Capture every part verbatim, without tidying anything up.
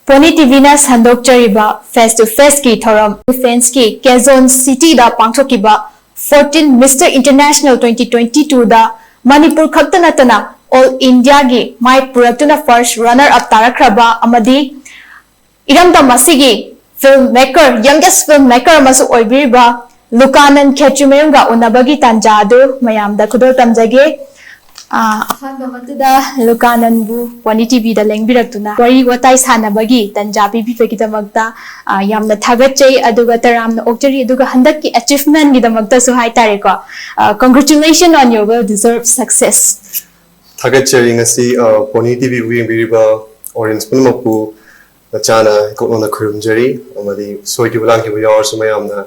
Pony TVꯅ ꯁꯟꯗꯣꯛꯆꯔꯤꯕ face to faceꯀꯤ ꯊꯧꯔꯝ ꯐ꯭ꯔꯥꯟꯁꯀꯤ ꯀꯦꯖꯣꯟ ꯁꯤꯇꯤꯗ ꯄꯥꯡꯊꯣꯛꯈꯤꯕ fourteen Mister International twenty twenty twoꯗ Manipur ꯈꯛꯇ ꯅꯠꯇꯅ all Indiaꯒꯤ ꯃꯥꯏ ꯄꯨꯔꯛꯇꯨꯅ first runner up ꯇꯥꯔꯛꯈ꯭ꯔꯕ ꯑꯃꯗꯤ ꯏꯔꯝꯗꯝ ꯑꯁꯤꯒꯤ film maker, youngest film maker ꯑꯃꯁꯨ ꯑꯣꯏꯕꯤꯔꯤꯕ ꯂꯨꯀꯥꯅꯟ ꯈꯦꯇ꯭ꯔꯤꯃꯌꯨꯝꯒ ꯎꯅꯕꯒꯤ ꯇꯥꯟꯖꯥ ꯑꯗꯨ ꯃꯌꯥꯝꯗ ꯈꯨꯗꯣꯜ ꯇꯝꯖꯒꯦ꯫ ꯑꯥ, ꯑꯍꯥꯟꯕꯃꯛꯇꯗ ꯂꯨꯀꯥꯅꯟꯕꯨ Pony TVꯗ ꯂꯦꯡꯕꯤꯔꯛꯇꯨꯅ ꯋꯥꯔꯤ ꯋꯥꯇꯥꯏ ꯁꯥꯟꯅꯕꯒꯤ ꯇꯥꯟꯖꯥ ꯄꯤꯕꯤꯕꯒꯤꯗꯃꯛꯇ, ꯑꯥ, ꯌꯥꯝꯅ ꯊꯥꯒꯠꯆꯩ, ꯑꯗꯨꯒ ꯇꯔꯥꯝꯅ ꯑꯣꯛꯆꯔꯤ, ꯑꯗꯨꯒ ꯍꯟꯗꯛꯀꯤ achievementꯒꯤꯗꯃꯛꯇꯁꯨ ꯍꯥꯏꯇꯥꯔꯦꯀꯣ, ꯑꯥ, congratulations on your well deserved success꯫ ꯊꯥꯒꯠꯆꯔꯤ꯫ ꯉꯁꯤ Pony TVꯕꯨ ꯌꯦꯡꯕꯤꯔꯤꯕ audience ꯄꯨꯝꯅꯃꯛꯄꯨ ꯅꯆꯥꯅ ꯏꯀꯣꯛꯅꯅ ꯈꯨꯔꯨꯝꯖꯔꯤ, ꯑꯃꯗꯤ ꯁꯣꯏꯈꯤꯕ ꯂꯥꯟꯈꯤꯕ ꯌꯥꯎꯔꯁꯨ ꯃꯌꯥꯝꯅ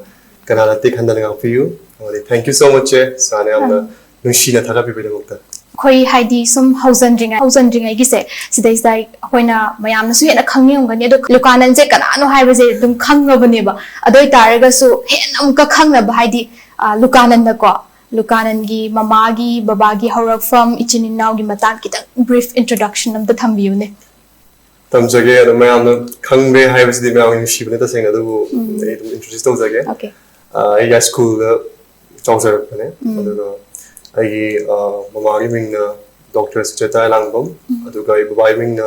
ꯀꯅꯥ ꯅꯠꯇꯦ ꯈꯟꯗꯅ ꯉꯥꯛꯄꯤꯌꯨ꯫ ꯑꯃꯗꯤ thank you so much ꯆꯦ, ꯁꯥꯔꯅ ꯌꯥꯝꯅ ꯅꯨꯡꯁꯤꯅ ꯊꯥꯒꯠꯄꯤꯕꯒꯤꯗꯃꯛꯇ꯫ ꯑꯩꯈꯣꯏ ꯍꯥꯏꯗꯤ ꯁꯨꯝ ꯍꯧꯖꯟꯗ꯭ꯔꯤꯉꯩ ꯍꯧꯖꯟꯗ꯭ꯔꯤꯉꯩꯒꯤꯁꯦ ꯁꯤꯗꯩꯁꯤꯗ ꯑꯩꯈꯣꯏꯅ ꯃꯌꯥꯝꯅꯁꯨ ꯍꯦꯟꯅ ꯈꯪꯅꯤꯡꯉꯝꯒꯅꯤ, ꯑꯗꯣ ꯂꯨꯀꯥꯅꯟꯁꯦ ꯀꯅꯥꯅꯣ ꯍꯥꯏꯕꯁꯦ ꯑꯗꯨꯝ ꯈꯪꯉꯕꯅꯦꯕ꯫ ꯑꯗꯨ ꯑꯣꯏꯇꯥꯔꯒꯁꯨ ꯍꯦꯟꯅ ꯑꯃꯨꯛꯀ ꯈꯪꯅꯕ ꯍꯥꯏꯗꯤ, ꯑ, ꯂꯨꯀꯥꯅꯟꯗꯀꯣ, ꯂꯨꯀꯥꯅꯟꯒꯤ ꯃꯃꯥꯒꯤ ꯕꯕꯥꯒꯤ ꯍꯧꯔꯛꯐꯝ, ꯏꯆꯤꯟ ꯏꯅꯥꯎꯒꯤ ꯃꯇꯥꯡ ꯈꯤꯇꯪ brief introduction ꯑꯝꯇ ꯊꯝꯕꯤꯌꯨꯅꯦ꯫ ꯇꯝꯖꯒꯦ꯫ ꯑꯗꯣ ꯃꯌꯥꯝꯅ ꯈꯪꯕ꯭ꯔꯦ ꯍꯥꯏꯕꯁꯤꯗꯤ ꯃꯌꯥꯝꯒꯤ ꯅꯨꯡꯁꯤꯕꯅꯦ ꯇꯁꯦꯡꯅ, ꯑꯗꯨꯕꯨ ꯑꯩ ꯑꯗꯨꯝ introduce ꯇꯧꯖꯒꯦ꯫ Okay. ꯑ, ꯑꯩ ꯍꯥꯏ ꯁ꯭ꯀꯨꯜꯗ ꯆꯥꯎꯖꯔꯛꯄꯅꯦ꯫ ꯑꯗꯨꯒ ꯑꯩꯒꯤ, ꯑ, ꯃꯃꯥꯒꯤ ꯃꯤꯡꯅ ꯗꯣꯛꯇꯔ ꯁꯨꯆꯦꯇꯥ ꯂꯥꯡꯕꯝ, ꯑꯗꯨꯒ ꯑꯩ ꯕꯕꯥꯒꯤ ꯃꯤꯡꯅ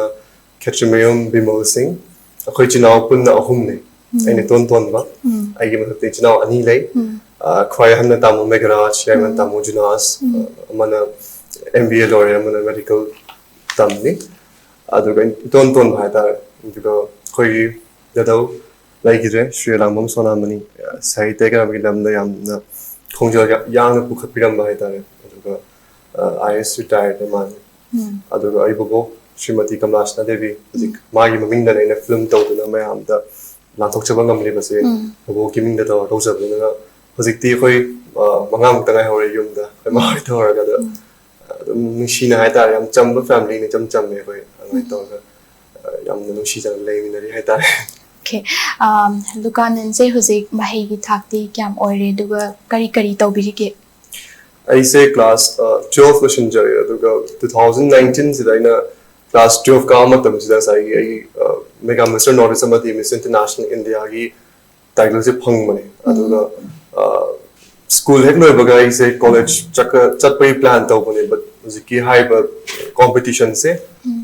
ꯈꯦꯇ꯭ꯔꯤꯃꯌꯨꯝ ꯕꯤꯃꯜ ꯁꯤꯡ꯫ ꯑꯩꯈꯣꯏ ꯏꯆꯤꯟ ꯏꯅꯥꯎ ꯄꯨꯟꯅ ꯑꯍꯨꯝꯅꯦ꯫ ꯑꯩꯅ ꯏꯇꯣꯟ ꯇꯣꯟꯕ꯫ ꯑꯩꯒꯤ ꯃꯊꯛꯇ ꯏꯆꯤꯟ ꯏꯅꯥꯎ ꯑꯅꯤ ꯂꯩ꯫ ꯑ, ꯈ꯭ꯋꯥꯏ ꯑꯍꯟꯅ ꯇꯥꯃꯣ ꯃꯦꯘꯔꯥꯖ, ꯌꯥꯏꯃ ꯇꯥꯃꯣ ꯖꯨꯅꯥꯁ, ꯑ, ꯑꯃꯅ M B A ꯂꯣꯏꯔꯦ, ꯑꯃꯅ medical ꯇꯝꯃꯤ꯫ ꯑꯗꯨꯒ ꯏꯇꯣꯟ ꯇꯣꯟꯕ ꯍꯥꯏꯇꯥꯔꯦ꯫ ꯑꯗꯨꯒ ꯑꯩꯈꯣꯏꯒꯤ ꯗꯗꯧ ꯂꯩꯈꯤꯗ꯭ꯔꯦ, ꯁ꯭ꯔꯤ ꯂꯥꯡꯕꯝ ꯁꯣꯅꯥꯃꯅꯤ꯫ ꯁꯥꯍꯤꯇ꯭ꯌ ꯑꯦꯀꯥꯗꯦꯃꯤꯒꯤ ꯂꯝꯗ ꯌꯥꯝꯅ ꯈꯣꯡꯖꯦꯜ ꯌꯥ-, ꯌꯥꯡꯅ ꯄꯨꯈꯠꯄꯤꯔꯝꯕ ꯍꯥꯏꯇꯥꯔꯦ꯫ ꯑꯗꯨꯒ, ꯑ, I A S retired ꯃꯥꯅꯤ꯫ ꯑꯗꯨꯒ ꯑꯩ ꯕꯣꯕꯣꯛ ꯁ꯭ꯔꯤꯃꯇꯤ ꯀꯃꯂꯥꯁꯅꯥ ꯗꯦꯕꯤ, ꯍꯧꯖꯤꯛ ꯃꯥꯒꯤ ꯃꯃꯤꯡꯗꯅ ꯑꯩꯅ film ꯇꯧꯗꯨꯅ ꯃꯌꯥꯝꯗ ꯂꯥꯟꯊꯣꯛꯆꯕ ꯉꯝꯂꯤꯕꯁꯦ ꯕꯣꯕꯣꯛꯀꯤ ꯃꯤꯡꯗ ꯇꯧꯔ ꯇꯧꯖꯕꯅꯤꯅ꯫ ꯍꯧꯖꯤꯛꯇꯤ ꯑꯩꯈꯣꯏ, ꯑ, ꯃꯉꯥꯃꯨꯛꯇ ꯉꯥꯏꯍꯧꯔꯦ ꯌꯨꯝꯗ, ꯑꯩꯈꯣꯏ ꯃꯥ ꯍꯣꯏ ꯇꯧꯔꯒ꯫ ꯑꯗꯣ ꯑꯗꯨꯝ ꯅꯨꯡꯁꯤꯅ ꯍꯥꯏꯇꯥꯔꯦ, ꯌꯥꯝ ꯆꯝꯕ familyꯅꯤ, ꯏꯆꯝ ꯆꯝꯃꯦ ꯑꯩꯈꯣꯏ ꯑꯗꯨꯃꯥꯏꯅ ꯇꯧꯔꯒ, ꯑ, ꯌꯥꯝꯅ ꯅꯨꯡꯁꯤꯖꯅ ꯂꯩꯃꯤꯟꯅꯔꯤ ꯍꯥꯏꯇꯥꯔꯦ꯫ Okay. Um, ꯂꯨꯀꯥꯅꯟꯁꯦ ꯍꯧꯖꯤꯛ ꯃꯍꯩꯒꯤ ꯊꯥꯛꯇꯤ ꯀꯌꯥꯝ ꯑꯣꯏꯔꯦ, ꯑꯗꯨꯒ ꯀꯔꯤ ꯀꯔꯤ ꯇꯧꯕꯤꯔꯤꯒꯦ? ꯑꯩꯁꯦ class, ꯑ, twelve ꯂꯣꯏꯁꯤꯟꯖꯔꯦ, ꯑꯗꯨꯒ two thousand nineteenꯁꯤꯗ ꯑꯩꯅ class twelve ꯀꯥꯕ ꯃꯇꯝꯁꯤꯗ ꯉꯁꯥꯏꯒꯤ ꯑꯩꯒꯤ, ꯑ, Mega Mister North East ꯑꯃꯗꯤ Miss International Indiaꯒꯤ title ꯁꯦ ꯐꯪꯕꯅꯦ꯫ ꯑꯗꯨꯒ school ꯍꯦꯛ ꯂꯣꯏꯕꯒ ꯑꯩꯁꯦ college ꯆꯠꯄꯒꯤ plan ꯇꯧꯕꯅꯦ, but ꯍꯧꯖꯤꯛꯀꯤ ꯍꯥꯏꯔꯤꯕ competition ꯁꯦ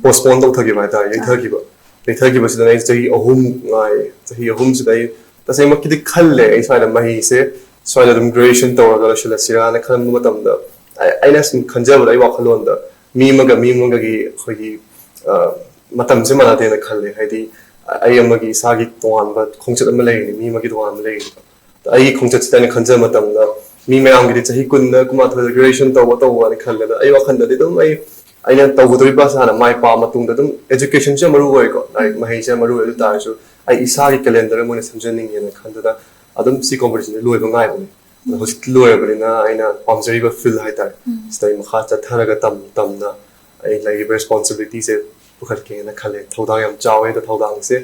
postpone ꯇꯧꯊꯈꯤꯕ ꯍꯥꯏꯇꯥꯔꯦ, ꯌꯩꯊꯈꯤꯕ꯫ ꯌꯩꯊꯈꯤꯕꯁꯤꯗ ꯑꯩ ꯆꯍꯤ ꯑꯍꯨꯝ ꯉꯥꯏ꯫ ꯆꯍꯤ ꯑꯍꯨꯝꯁꯤꯗ ꯑꯩ ꯇꯁꯦꯡꯃꯛꯀꯤꯗꯤ ꯈꯜꯂꯦ, ꯑꯩ ꯁ꯭ꯋꯥꯏꯗ ꯃꯍꯩꯁꯦ ꯁ꯭ꯋꯥꯏꯗ ꯑꯗꯨꯝ graduation ꯇꯧꯔꯒ ꯂꯣꯏꯁꯤꯜꯂꯁꯤꯔꯥꯅ ꯈꯟꯕ ꯃꯇꯝꯗ, ꯑꯩ- ꯑꯩꯅ ꯁꯨꯝ ꯈꯟꯖꯕꯗ, ꯑꯩ ꯋꯥꯈꯜꯂꯣꯟꯗ ꯃꯤ ꯑꯃꯒ ꯃꯤ ꯑꯃꯒꯤ ꯑꯩꯈꯣꯏꯒꯤ ꯃꯇꯝꯁꯦ ꯃꯥꯟꯅꯗꯦꯅ ꯈꯜꯂꯦ꯫ ꯍꯥꯏꯗꯤ ꯑꯩ ꯑꯃꯒꯤ ꯏꯁꯥꯒꯤ ꯇꯣꯉꯥꯟꯕ ꯈꯣꯡꯆꯠ ꯑꯃ ꯂꯩꯔꯤꯅꯤ, ꯃꯤ ꯑꯃꯒꯤ ꯇꯣꯉꯥꯟꯕ ꯂꯩꯔꯤꯅꯤꯀꯣ꯫ ꯑꯩꯒꯤ ꯈꯣꯡꯆꯠꯁꯤꯗ ꯑꯩꯅ ꯈꯟꯖꯕ ꯃꯇꯝꯗ, ꯃꯤ ꯃꯌꯥꯝꯒꯤꯗꯤ ꯆꯍꯤ ꯀꯨꯟꯗ, ꯀꯨꯟꯃꯥꯊꯣꯏꯗ graduation ꯇꯧꯕ ꯇꯧꯕꯅ ꯈꯜꯂꯦ꯫ ꯑꯗꯣ ꯑꯩ ꯋꯥꯈꯜꯗꯗꯤ ꯑꯗꯨꯝ ꯑꯩ ꯑꯩꯅ ꯇꯧꯒꯗꯧꯔꯤꯕ ꯍꯥꯟꯅ ꯃꯥꯏ ꯄꯥꯛꯑ ꯃꯇꯨꯡꯗ ꯑꯗꯨꯝ education ꯁꯦ ꯃꯔꯨ ꯑꯣꯏꯀꯣ, ꯂꯥꯏꯔꯤꯛ ꯃꯍꯩꯁꯦ ꯃꯔꯨ ꯑꯣꯏ꯫ ꯑꯗꯨ ꯇꯥꯔꯁꯨ ꯑꯩ ꯏꯁꯥꯒꯤ calendar ꯑꯃ ꯑꯣꯏꯅ ꯁꯦꯝꯖꯅꯤꯡꯉꯦꯅ ꯈꯟꯗꯨꯅ ꯑꯗꯨꯝ ꯁꯤ competition ꯁꯦ ꯂꯣꯏꯕ ꯉꯥꯏꯕꯅꯦ꯫ ꯑꯗꯣ ꯍꯧꯖꯤꯛꯇꯤ ꯂꯣꯏꯔꯕꯅꯤꯅ ꯑꯩꯅ ꯄꯥꯝꯖꯔꯤꯕ field ꯍꯥꯏꯇꯥꯔꯦ, ꯁꯤꯗ ꯑꯩ ꯃꯈꯥ ꯆꯠꯊꯔꯒ ꯇꯝ ꯇꯝꯅ ꯑꯩ ꯂꯩꯔꯤꯕ responsibility ꯁꯦ ꯄꯨꯈꯠꯀꯦꯅ ꯈꯜꯂꯦ꯫ ꯊꯧꯗꯥꯡ ꯌꯥꯝ ꯆꯥꯎꯋꯦ꯫ ꯑꯗꯣ ꯊꯧꯗꯥꯡꯁꯦ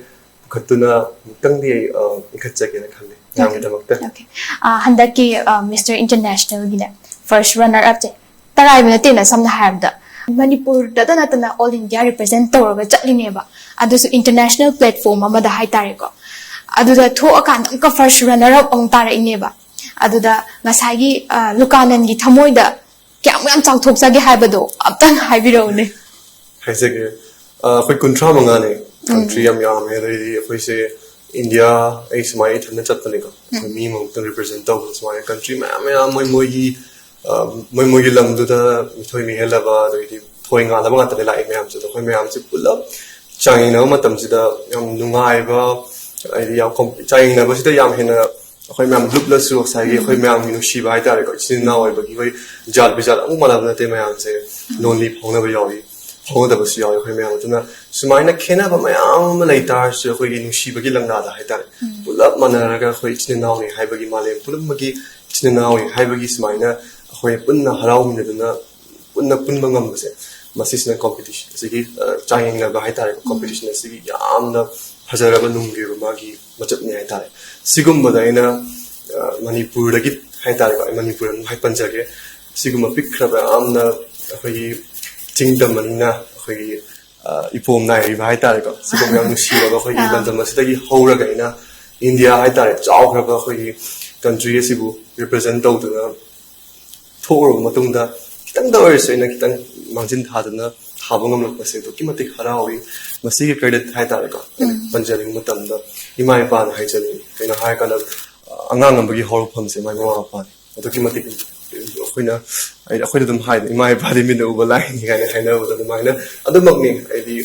ꯄꯨꯈꯠꯇꯨꯅ ꯑꯃꯨꯛꯇꯪꯗꯤ ꯑꯩ ꯏꯟꯈꯠꯆꯒꯦꯅ ꯈꯜꯂꯦ ꯃꯌꯥꯝꯒꯤꯗꯃꯛꯇ꯫ ꯍꯟꯗꯛꯀꯤ Mister International ꯒꯤꯅꯦ, first runner up ꯁꯦ ꯇꯔꯥꯏꯕ ꯅꯠꯇꯦꯅ, ꯁꯝꯅ ꯍꯥꯏꯔꯕꯗ ꯃꯅꯤꯄꯨꯔꯗꯇ ꯅꯠꯇꯅ all India represent ꯇꯧꯔꯒ ꯆꯠꯂꯤꯅꯦꯕ꯫ ꯑꯗꯨꯁꯨ international platform ꯑꯃꯗ ꯍꯥꯏꯇꯥꯔꯦꯀꯣ꯫ ꯑꯗꯨꯗ ꯊꯣꯛꯑꯀꯥꯟꯗ ꯑꯃꯨꯛꯀ first runner up ꯑꯃꯨꯛ ꯇꯥꯔꯛꯏꯅꯦꯕ꯫ ꯑꯗꯨꯗ ꯉꯁꯥꯏꯒꯤ ꯂꯨꯀꯥꯅꯟꯒꯤ ꯊꯃꯣꯏꯗ ꯀꯌꯥꯃꯨꯛ ꯌꯥꯝ ꯆꯥꯎꯊꯣꯛꯆꯒꯦ ꯍꯥꯏꯕꯗꯣ ꯑꯝꯇꯪ ꯍꯥꯏꯕꯤꯔꯛꯎꯅꯦ꯫ ꯍꯥꯏꯖꯒꯦ꯫ ꯑꯩꯈꯣꯏ ꯀꯨꯟꯊ꯭ꯔꯥ ꯃꯉꯥꯅꯦ꯫ Country ꯌꯥꯝ ꯌꯥꯝꯃꯦ꯫ ꯑꯗꯩꯗꯤ ꯑꯩꯈꯣꯏꯁꯦ India, ꯑꯩ ꯁꯨꯃꯥꯏꯅ ꯏꯊꯟꯗ ꯆꯠꯄꯅꯤꯀꯣ, ꯑꯩꯈꯣꯏ ꯃꯤ ꯑꯃꯃꯨꯛꯇꯪ represent ꯇꯧꯕ ꯁꯨꯃꯥꯏꯅ country ꯃꯌꯥꯝ ꯃꯌꯥꯝ ꯃꯣꯏ ꯃꯣꯏꯒꯤ ꯃꯣꯏ ꯃꯣꯏꯒꯤ ꯂꯝꯗꯨꯗ ꯃꯤꯊꯣꯏ ꯃꯤꯍꯦꯜꯂꯕ ꯑꯗꯩꯗꯤ ꯊꯣꯏ ꯉꯥꯜꯂꯕ ꯉꯥꯛꯇꯅꯦ ꯂꯥꯛꯏ ꯃꯌꯥꯝꯁꯦ꯫ ꯑꯗꯣ ꯑꯩꯈꯣꯏ ꯃꯌꯥꯝꯁꯦ ꯄꯨꯂꯞ ꯆꯥꯡꯌꯦꯡꯅꯕ ꯃꯇꯝꯁꯤꯗ ꯌꯥꯝ ꯅꯨꯡꯉꯥꯏꯕ, ꯍꯥꯏꯗꯤ ꯌꯥꯝ ꯆꯥꯡꯌꯦꯡꯅꯕꯁꯤꯗ ꯌꯥꯝ ꯍꯦꯟꯅ ꯑꯩꯈꯣꯏ ꯃꯌꯥꯝ ꯂꯨꯞꯂꯁꯨ ꯉꯁꯥꯏꯒꯤ ꯑꯩꯈꯣꯏ ꯃꯌꯥꯝꯒꯤ ꯅꯨꯡꯁꯤꯕ ꯍꯥꯏꯇꯥꯔꯦꯀꯣ, ꯏꯆꯤꯟ ꯏꯅꯥꯎ ꯑꯣꯏꯕꯒꯤ ꯑꯩꯈꯣꯏ ꯖꯥꯠ ꯕꯤꯖꯥꯠ ꯑꯃꯨꯛ ꯃꯥꯟꯅꯕ ꯅꯠꯇꯦ ꯃꯌꯥꯝꯁꯦ꯫ ꯂꯣꯟꯂꯤ ꯐꯥꯎꯅꯕ ꯌꯥꯎꯏ, ꯐꯥꯎꯅꯗꯕꯁꯨ ꯌꯥꯎꯏ ꯑꯩꯈꯣꯏ ꯃꯌꯥꯝ꯫ ꯑꯗꯨꯅ ꯁꯨꯃꯥꯏꯅ ꯈꯦꯠꯅꯕ ꯃꯌꯥꯝ ꯑꯃ ꯂꯩ ꯇꯥꯔꯁꯨ ꯑꯩꯈꯣꯏꯒꯤ ꯅꯨꯡꯁꯤꯕꯒꯤ ꯂꯪꯂꯥꯗ ꯍꯥꯏꯇꯥꯔꯦ, ꯄꯨꯂꯞ ꯃꯥꯟꯅꯔꯒ ꯑꯩꯈꯣꯏ ꯏꯆꯤꯟ ꯏꯅꯥꯎꯅꯤ ꯍꯥꯏꯕꯒꯤ, ꯃꯥꯂꯦꯝ ꯄꯨꯝꯕꯒꯤ ꯏꯆꯤꯟ ꯏꯅꯥꯎꯅꯤ ꯍꯥꯏꯕꯒꯤ ꯁꯨꯃꯥꯏꯅ ꯑꯩꯈꯣꯏ ꯄꯨꯟꯅ ꯍꯔꯥꯎꯃꯤꯟꯅꯗꯨꯅ ꯄꯨꯟꯅ ꯄꯨꯟꯕ ꯉꯝꯕꯁꯦ, ꯃꯁꯤꯁꯤꯅ competition ꯑꯁꯤꯒꯤ ꯆꯥꯡꯌꯦꯡꯅꯕ ꯍꯥꯏꯇꯥꯔꯦꯀꯣ, competition ꯑꯁꯤꯒꯤ ꯌꯥꯝꯅ ꯐꯖꯔꯕ ꯅꯨꯡꯒꯤ ꯑꯣꯏꯕ ꯃꯥꯒꯤ ꯃꯆꯠꯅꯤ ꯍꯥꯏꯇꯥꯔꯦ꯫ ꯁꯤꯒꯨꯝꯕꯗ ꯑꯩꯅ ꯃꯅꯤꯄꯨꯔꯗꯒꯤ ꯍꯥꯏꯇꯥꯔꯦꯀꯣ, ꯑꯩ ꯃꯅꯤꯄꯨꯔ ꯑꯃꯨꯛ ꯍꯥꯏ ꯄꯟꯖꯒꯦ꯫ ꯁꯤꯒꯨꯝꯕ ꯄꯤꯛꯈ꯭ꯔꯕ ꯌꯥꯝꯅ ꯑꯩꯈꯣꯏꯒꯤ ꯆꯤꯡꯗꯝ ꯑꯅꯤꯅ ꯑꯩꯈꯣꯏꯒꯤ ꯑ, ꯏꯄꯣꯝ ꯅꯥꯏꯔꯤꯕ ꯍꯥꯏꯇꯥꯔꯦꯀꯣ꯫ ꯁꯤꯒꯨꯝꯕ ꯌꯥꯝ ꯅꯨꯡꯁꯤꯔꯕ ꯑꯩꯈꯣꯏꯒꯤ ꯑꯥ꯫ ꯂꯝꯗꯝ ꯑꯁꯤꯗꯒꯤ ꯍꯧꯔꯒ ꯑꯩꯅ ꯏꯟꯗꯤꯌꯥ ꯍꯥꯏꯇꯥꯔꯦ, ꯆꯥꯎꯈ꯭ꯔꯕ ꯑꯩꯈꯣꯏꯒꯤ ꯀꯟꯇ꯭ꯔꯤ ꯑꯁꯤꯕꯨ ꯔꯤꯄ꯭ꯔꯖꯦꯟ ꯇꯧꯗꯨꯅ ꯊꯣꯛꯎꯔꯕ ꯃꯇꯨꯡꯗ ꯈꯤꯇꯪꯗ ꯑꯣꯏꯔꯁꯨ ꯑꯩꯅ ꯈꯤꯇꯪ ꯃꯥꯡꯖꯤꯟ ꯊꯥꯗꯨꯅ ꯊꯥꯕ ꯉꯝꯂꯛꯄꯁꯦ ꯑꯗꯨꯛꯀꯤ ꯃꯇꯤꯛ ꯍꯔꯥꯎꯏ꯫ ꯃꯁꯤꯒꯤ ꯀ꯭ꯔꯦꯗꯤꯠ ꯍꯥꯏꯇꯥꯔꯦꯀꯣ, ꯑꯩꯅ ꯎꯝ꯫ ꯄꯟꯖꯅꯤꯡꯕ ꯃꯇꯝꯗ ꯏꯃꯥ ꯏꯄꯥꯗ ꯍꯥꯏꯖꯅꯤꯡꯉꯤ꯫ ꯀꯩꯅꯣ ꯍꯥꯏꯔꯀꯥꯟꯗ, ꯑꯉꯥꯡ ꯑꯃꯒꯤ ꯍꯧꯔꯛꯐꯝꯁꯦ ꯃꯥꯒꯤ ꯃꯃꯥ ꯃꯄꯥꯅꯤ꯫ ꯑꯗꯨꯛꯀꯤ ꯃꯇꯤꯛ ꯑꯩꯈꯣꯏꯅ, ꯑꯩꯈꯣꯏꯅ ꯑꯗꯨꯝ ꯍꯥꯏꯗꯤ ꯏꯃꯥ ꯏꯄꯥꯗꯤ ꯃꯤꯠꯅ ꯎꯕ ꯂꯥꯏꯅꯤ ꯀꯥꯏꯅ ꯍꯥꯏꯅꯕꯗꯣ ꯑꯗꯨꯃꯥꯏꯅ ꯑꯗꯨꯃꯛꯅꯤ꯫ ꯍꯥꯏꯗꯤ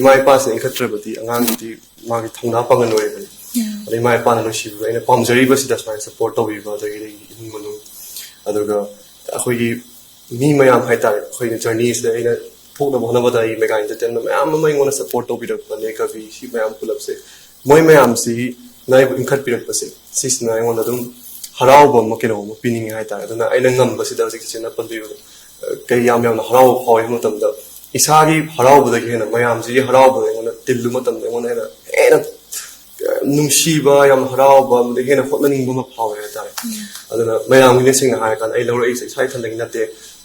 ꯏꯃꯥ ꯏꯄꯥꯁꯤꯅ ꯏꯟꯈꯠꯇ꯭ꯔꯕꯗꯤ ꯑꯉꯥꯡꯗꯨꯗꯤ ꯃꯥꯒꯤ ꯊꯧꯅꯥ ꯄꯥꯡꯒꯜ ꯑꯣꯏꯔꯕꯅꯤ꯫ ꯎꯝ꯫ ꯑꯗ ꯏꯃꯥ ꯏꯄꯥꯅ ꯅꯨꯡꯁꯤꯕꯤꯕ, ꯑꯩꯅ ꯄꯥꯝꯖꯔꯤꯕꯁꯤꯗ ꯁꯨꯃꯥꯏꯅ ꯁꯞꯄꯣꯔꯠ ꯇꯧꯕꯤꯕ, ꯑꯗꯒꯤꯗꯤ ꯏꯃꯨꯡ ꯃꯅꯨꯡ, ꯑꯗꯨꯒ ꯑꯩꯈꯣꯏꯒꯤ ꯃꯤ ꯃꯌꯥꯝ ꯍꯥꯏꯇꯥꯔꯦ, ꯑꯩꯈꯣꯏꯒꯤ ꯖꯔꯅꯤꯁꯤꯗ ꯑꯩꯅ ꯊꯣꯛꯅꯕ ꯍꯣꯠꯅꯕꯗ ꯑꯩ ꯃꯦꯒꯥ ꯑꯦꯟꯇꯔꯇꯦꯟꯃꯦꯟ ꯃꯌꯥꯝ ꯑꯃ ꯑꯩꯉꯣꯟꯗ ꯁꯞꯄꯣꯔꯠ ꯇꯧꯕꯤꯔꯛꯄ, ꯅꯦ ꯀꯕꯤ, ꯁꯤ ꯃꯌꯥꯝ ꯄꯨꯂꯞꯁꯦ, ꯃꯣꯏ ꯃꯌꯥꯝꯁꯤꯅ ꯑꯩꯕꯨ ꯏꯟꯈꯠꯄꯤꯔꯛꯄꯁꯦ, ꯁꯤꯁꯤꯅ ꯑꯩꯉꯣꯟꯗ ꯑꯗꯨꯝ ꯍꯔꯥꯎꯕ ꯑꯃ, ꯀꯩꯅꯣ ꯑꯃ ꯄꯤꯅꯤꯡꯉꯦ ꯍꯥꯏꯇꯥꯔꯦ꯫ ꯑꯗꯨꯅ ꯑꯩꯅ ꯉꯝꯕꯁꯤꯗ ꯍꯧꯖꯤꯛ ꯆꯤꯆꯦꯅ ꯄꯟꯕꯤꯕꯗꯣ, ꯑ, ꯀꯩ ꯌꯥꯝ ꯌꯥꯝꯅ ꯍꯔꯥꯎꯕ ꯐꯥꯎꯏ ꯍꯥꯏꯕ ꯃꯇꯝꯗ, ꯏꯁꯥꯒꯤ ꯍꯔꯥꯎꯕꯗꯒꯤ ꯍꯦꯟꯅ ꯃꯌꯥꯝꯁꯤꯒꯤ ꯍꯔꯥꯎꯕꯗ ꯑꯩꯉꯣꯟꯗ ꯇꯤꯜꯂꯨ ꯃꯇꯝꯗ ꯑꯩꯉꯣꯟꯗ ꯍꯦꯟꯅ, ꯍꯦꯟꯅ, ꯑ, ꯅꯨꯡꯁꯤꯕ, ꯌꯥꯝ ꯍꯔꯥꯎꯕ, ꯑꯃꯗꯤ ꯍꯦꯟꯅ ꯍꯣꯠꯅꯅꯤꯡꯕ ꯑꯃ ꯐꯥꯎꯋꯦ ꯍꯥꯏꯇꯥꯔꯦ꯫ ꯎꯝ꯫ ꯑꯗꯨꯅ ꯃꯌꯥꯝꯒꯤꯅꯦ, ꯁꯦꯡꯅ ꯍꯥꯏꯔꯀꯥꯟꯗ ꯑꯩ ꯂꯧꯔꯛꯏꯁꯦ ꯏꯁꯥ ꯏꯊꯟꯗꯒꯤ ꯅꯠꯇꯦ,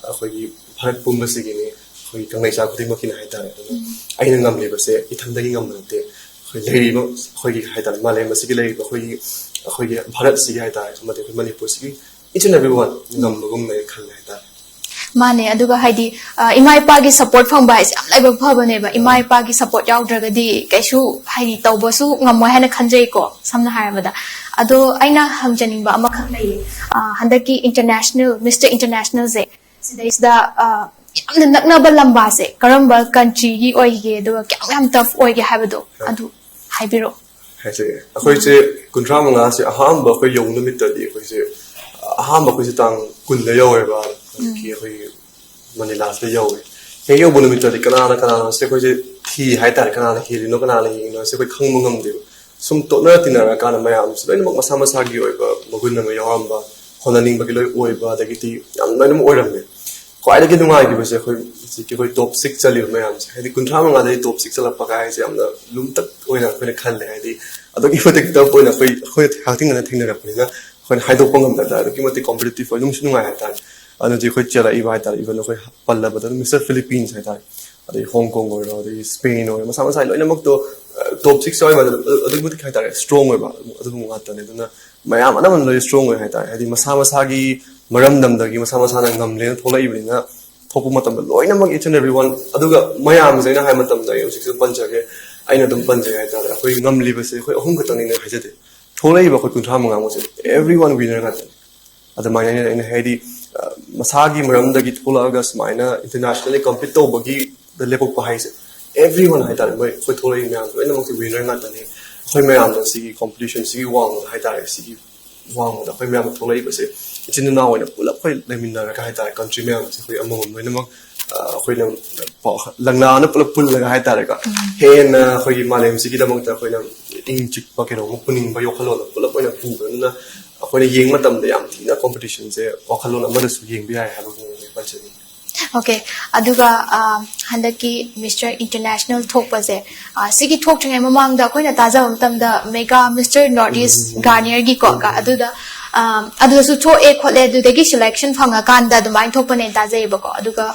ꯑꯩꯈꯣꯏꯒꯤ ꯚꯥꯔꯠ ꯄꯨꯝꯕꯁꯤꯒꯤꯅꯤ, ꯑꯩꯈꯣꯏꯒꯤ ꯀꯪꯂꯩꯆꯥ ꯈꯨꯗꯤꯡꯃꯛꯀꯤꯅꯤ ꯍꯥꯏꯇꯥꯔꯦ꯫ ꯑꯗꯨꯅ ꯎꯝ꯫ ꯑꯩꯅ ꯉꯝꯂꯤꯕꯁꯦ ꯏꯊꯟꯗꯒꯤ ꯉꯝꯕ ꯅꯠꯇꯦ, ꯑꯩꯈꯣꯏ ꯂꯩꯔꯤꯕ, ꯑꯩꯈꯣꯏꯒꯤ ꯍꯥꯏꯇꯥꯔꯦ, ꯃꯥꯂꯦꯝ ꯑꯁꯤꯒꯤ ꯂꯩꯔꯤꯕ ꯑꯩꯈꯣꯏꯒꯤ, ꯑꯩꯈꯣꯏꯒꯤ ꯚꯥꯔꯠꯁꯤꯒꯤ ꯍꯥꯏꯇꯥꯔꯦ, ꯑꯃꯗꯤ ꯑꯩꯈꯣꯏ ꯃꯅꯤꯄꯨꯔꯁꯤꯒꯤ each and every one ꯉꯝꯕꯒꯨꯝꯅ ꯑꯩ ꯈꯜꯂꯦ ꯍꯥꯏꯇꯥꯔꯦ꯫ ꯃꯥꯅꯦ꯫ ꯑꯗꯨꯒ ꯍꯥꯏꯗꯤ, ꯑ, ꯏꯃꯥ ꯏꯄꯥꯒꯤ ꯁꯞꯄꯣꯔꯠ ꯐꯪꯕ ꯍꯥꯏꯁꯦ ꯌꯥꯝ ꯂꯥꯏꯕꯛ ꯐꯕꯅꯦꯕ꯫ ꯏꯃꯥ ꯏꯄꯥꯒꯤ ꯁꯞꯄꯣꯔꯠ ꯌꯥꯎꯗ꯭ꯔꯒꯗꯤ ꯀꯩꯁꯨ ꯍꯥꯏꯗꯤ ꯇꯧꯕꯁꯨ ꯉꯝꯃꯣꯏ ꯍꯥꯏꯅ ꯈꯟꯖꯩꯀꯣ, ꯁꯝꯅ ꯍꯥꯏꯔꯕꯗ꯫ ꯑꯗꯣ ꯑꯩꯅ ꯍꯪꯖꯅꯤꯡꯕ ꯑꯃꯈꯛ ꯂꯩꯌꯦ꯫ ꯑ, ꯍꯟꯗꯛꯀꯤ ꯏꯟꯇꯔꯅꯦꯁꯅꯦꯜ, ꯃꯤꯁꯇꯔ ꯏꯟꯇꯔꯅꯦꯁꯅꯦꯜꯁꯦ, ꯁꯤꯗꯩꯁꯤꯗ, ꯑ, ꯌꯥꯝꯅ ꯅꯛꯅꯕ ꯂꯝꯕꯥꯁꯦ ꯀꯔꯝꯕ ꯀꯟꯇ꯭ꯔꯤꯒꯤ ꯑꯣꯏꯒꯦ, ꯑꯗꯨꯒ ꯀꯌꯥꯝ ꯌꯥꯝ ꯇꯐ ꯑꯣꯏꯒꯦ ꯍꯥꯏꯕꯗꯣ ꯑꯗꯨ ꯍꯥꯏꯕꯤꯔꯛꯑꯣ꯫ ꯍꯥꯏꯁꯦ, ꯑꯩꯈꯣꯏꯁꯦ ꯀꯨꯟꯊ꯭ꯔꯥ ꯃꯉꯥꯁꯦ ꯑꯍꯥꯟꯕ ꯑꯩꯈꯣꯏ ꯌꯧꯕ ꯅꯨꯃꯤꯠꯇꯗꯤ ꯑꯩꯈꯣꯏꯁꯦ, ꯑꯍꯥꯟꯕ ꯑꯩꯈꯣꯏꯁꯦ ꯇꯥꯡ ꯀꯨꯟꯗ ꯌꯧꯋꯦꯕ, ꯍꯧꯖꯤꯛꯀꯤ ꯑꯩꯈꯣꯏꯒꯤ ꯃꯅꯤꯂꯥꯁꯤꯗ ꯌꯧꯋꯦ꯫ ꯍꯦꯛ ꯌꯧꯕ ꯅꯨꯃꯤꯠꯇꯗꯤ ꯀꯅꯥꯅ ꯀꯅꯥꯅꯣꯁꯦ ꯑꯩꯈꯣꯏꯁꯦ ꯊꯤ ꯍꯥꯏꯇꯥꯔꯦ, ꯀꯅꯥꯅ ꯍꯦꯜꯂꯤꯅꯣ ꯀꯅꯥꯅ ꯌꯦꯡꯉꯤꯅꯣꯁꯦ ꯑꯩꯈꯣꯏ ꯈꯪꯕ ꯉꯝꯗꯦꯕ꯫ ꯁꯨꯝ ꯇꯣꯠꯅꯔ ꯇꯤꯟꯅꯔꯀꯥꯟꯗ ꯃꯌꯥꯝꯁꯦ ꯂꯣꯏꯅꯃꯛ ꯃꯁꯥ ꯃꯁꯥꯒꯤ ꯑꯣꯏꯕ ꯃꯒꯨꯟ ꯑꯃ ꯌꯥꯎꯔꯝꯕ, ꯍꯣꯠꯅꯅꯤꯡꯕꯒꯤ ꯂꯣꯏ ꯑꯣꯏꯕ, ꯑꯗꯒꯤꯗꯤ ꯌꯥꯝ ꯂꯣꯏꯅꯃꯛ ꯑꯣꯏꯔꯝꯃꯦ꯫ ꯈ꯭ꯋꯥꯏꯗꯒꯤ ꯅꯨꯡꯉꯥꯏꯈꯤꯕꯁꯦ ꯑꯩꯈꯣꯏ ꯍꯧꯖꯤꯛꯀꯤ ꯑꯩꯈꯣꯏ ꯇꯣꯞ ꯁꯤꯛꯁ ꯆꯜꯂꯤꯕ ꯃꯌꯥꯝꯁꯦ, ꯍꯥꯏꯗꯤ ꯀꯨꯟꯊ꯭ꯔꯥ ꯃꯉꯥꯗꯒꯤ ꯇꯣꯞ ꯁꯤꯛꯁ ꯆꯜꯂꯛꯄ ꯀꯥꯏꯁꯦ ꯌꯥꯝꯅ ꯂꯨꯝꯇꯛ ꯑꯣꯏꯅ ꯑꯩꯈꯣꯏꯅ ꯈꯜꯂꯦ꯫ ꯍꯥꯏꯗꯤ ꯑꯗꯨꯛꯀꯤ ꯃꯇꯤꯛ ꯇꯐ ꯑꯣꯏꯅ ꯑꯩꯈꯣꯏ, ꯑꯩꯈꯣꯏꯅ ꯍꯛꯊꯦꯡꯅꯅ ꯊꯦꯡꯅꯔꯛꯄꯅꯤꯅ ꯑꯩꯈꯣꯏꯅ ꯍꯥꯏꯗꯣꯛꯄ ꯉꯝꯗꯕ ꯇꯥꯔꯦ꯫ ꯑꯗꯨꯛꯀꯤ ꯃꯇꯤꯛ ꯀꯣꯝꯄꯤꯇꯤꯇꯤꯚ ꯑꯣꯏ, ꯅꯨꯡꯁꯨ ꯅꯨꯡꯉꯥꯏ ꯍꯥꯏꯇꯥꯔꯦ꯫ ꯑꯗꯨꯅ ꯍꯧꯖꯤꯛ ꯑꯩꯈꯣꯏ ꯆꯦꯜꯂꯛꯏꯕ ꯍꯥꯏꯇꯥꯔꯦ, ꯏꯚꯟ ꯑꯩꯈꯣꯏ ꯄꯜꯂꯕꯗ ꯃꯤꯁꯇꯔ ꯐꯤꯂꯤꯄꯤꯟꯁ ꯍꯥꯏꯇꯥꯔꯦ, ꯑꯗꯩ ꯍꯣꯡ ꯀꯣꯡ ꯑꯣꯏꯔꯣ, ꯑꯗꯩ ꯁ꯭ꯄꯦꯟ ꯑꯣꯏꯔꯣ, ꯃꯁꯥ ꯃꯁꯥꯒꯤ ꯂꯣꯏꯅꯃꯛꯇꯣ ꯇꯣꯞ ꯁꯤꯛꯁ ꯌꯥꯎꯔꯤꯕ ꯑꯗꯨꯛ ꯃꯇꯤꯛ ꯍꯥꯏꯇꯥꯔꯦ ꯁ꯭ꯇ꯭ꯔꯣꯡ ꯑꯣꯏꯕ ꯑꯗꯨꯒꯨꯝꯕ ꯉꯥꯛꯇꯅꯦ꯫ ꯑꯗꯨꯅ ꯃꯌꯥꯝ ꯑꯅꯝꯕꯅ ꯂꯣꯏ ꯁ꯭ꯇ꯭ꯔꯣꯡ ꯑꯣꯏ ꯍꯥꯏꯇꯥꯔꯦ꯫ ꯍꯥꯏꯗꯤ ꯃꯁꯥ ꯃꯁꯥꯒꯤ ꯃꯔꯝꯗꯝꯗꯒꯤ ꯃꯁꯥ ꯃꯁꯥꯅ ꯉꯝꯂꯦꯅ ꯊꯣꯛꯂꯛꯏꯕꯅꯤꯅ ꯊꯣꯛꯄ ꯃꯇꯝꯗ ꯂꯣꯏꯅꯃꯛ each and every one, ꯑꯗꯨꯒ ꯃꯌꯥꯝꯁꯦ ꯑꯩꯅ ꯍꯥꯏ ꯃꯇꯝꯗ ꯑꯩ ꯍꯧꯖꯤꯛꯁꯨ ꯄꯟꯖꯒꯦ, ꯑꯩꯅ ꯑꯗꯨꯝ ꯄꯟꯖꯩ ꯍꯥꯏꯇꯥꯔꯦ꯫ ꯑꯩꯈꯣꯏ ꯉꯝꯂꯤꯕꯁꯦ ꯑꯩꯈꯣꯏ ꯑꯍꯨꯝ ꯈꯛꯇꯪꯅꯤꯅ ꯍꯥꯏꯖꯗꯦ, ꯊꯣꯛꯂꯛꯏꯕ ꯑꯩꯈꯣꯏ ꯀꯨꯟꯊ꯭ꯔꯥ ꯃꯉꯥꯃꯛꯁꯦ every one winner ꯉꯥꯛꯇꯅꯤ꯫ ꯑꯗꯨꯃꯥꯏꯅ ꯑꯩꯅ ꯍꯥꯏꯗꯤ ꯃꯁꯥꯒꯤ ꯃꯔꯝꯗꯒꯤ ꯊꯣꯛꯂꯛꯑꯒ ꯁꯨꯃꯥꯏꯅ internationally compete ꯇꯧꯕꯒꯤ ꯂꯦꯞꯄꯛꯄ ꯍꯥꯏꯁꯦ every one ꯍꯥꯏꯇꯥꯔꯦ꯫ ꯃꯣꯏ ꯑꯩꯈꯣꯏ ꯊꯣꯛꯂꯛꯏ ꯃꯌꯥꯝꯁꯦ ꯂꯣꯏꯅꯃꯛꯁꯦ winner ꯉꯥꯛꯇꯅꯤ꯫ ꯑꯩꯈꯣꯏ ꯃꯌꯥꯝꯅ ꯁꯤꯒꯤ competition ꯁꯤꯒꯤ ꯋꯥꯡꯃꯗ ꯍꯥꯏꯇꯥꯔꯦ, ꯁꯤꯒꯤ ꯋꯥꯡꯃꯗ ꯑꯩꯈꯣꯏ ꯃꯌꯥꯝ ꯊꯣꯛꯂꯛꯏꯕꯁꯦ ꯏꯆꯤꯟ ꯏꯅꯥꯎ ꯑꯣꯏꯅ ꯄꯨꯂꯞ ꯑꯩꯈꯣꯏ ꯂꯩꯃꯤꯟꯅꯔꯒ ꯍꯥꯏꯇꯥꯔꯦ, country ꯃꯌꯥꯝꯁꯦ ꯑꯩꯈꯣꯏ ꯑꯃꯃꯝ ꯂꯣꯏꯅꯃꯛ ꯑꯩꯈꯣꯏꯅ ꯂꯪꯂꯥꯅ ꯄꯨꯂꯞ ꯄꯨꯜꯂꯒ ꯍꯥꯏꯇꯥꯔꯦꯀꯣ, ꯍꯦꯟꯅ ꯑꯩꯈꯣꯏꯒꯤ ꯃꯥꯂꯦꯝꯁꯤꯒꯤꯗꯃꯛꯇ ꯑꯩꯈꯣꯏꯅ ꯏꯪ ꯆꯤꯛꯄ ꯀꯩꯅꯣꯝꯃ ꯄꯨꯅꯤꯡꯕ ꯋꯥꯈꯜꯂꯣꯟꯗꯣ ꯄꯨꯂꯞ ꯑꯣꯏꯅ ꯄꯨꯕꯅꯤꯅ ꯑꯩꯈꯣꯏꯅ ꯌꯦꯡꯕ ꯃꯇꯝꯗ ꯌꯥꯝ ꯊꯤꯅ competition ꯁꯦ ꯋꯥꯈꯜꯂꯣꯟ ꯑꯃꯗꯁꯨ ꯌꯦꯡꯕ ꯌꯥꯏ ꯍꯥꯏꯕꯒꯤ ꯃꯑꯣꯡꯗ ꯄꯟꯖꯅꯤꯡꯉꯤ꯫ ꯑꯣꯀꯦ꯫ ꯑꯗꯨꯒ ꯍꯟꯗꯛꯀꯤ Mister International ꯊꯣꯛꯄꯁꯦ, ꯁꯤꯒꯤ ꯊꯣꯛꯇ꯭ꯔꯤꯉꯩ ꯃꯃꯥꯡꯗ ꯑꯩꯈꯣꯏꯅ ꯇꯥꯖꯕ ꯃꯇꯝꯗ Mega Mister North East Garnier ꯒꯤꯀꯣ, ꯑꯗꯨꯗ ꯑꯗꯨꯗꯁꯨ ꯊꯣꯛꯑꯦ ꯈꯣꯠꯂꯦ, ꯑꯗꯨꯗꯒꯤ selection ꯐꯪꯉꯀꯥꯟꯗ ꯑꯗꯨꯃꯥꯏꯅ ꯊꯣꯛꯄꯅꯦꯅ ꯇꯥꯖꯩꯌꯦꯕꯀꯣ꯫ ꯑꯗꯨꯒ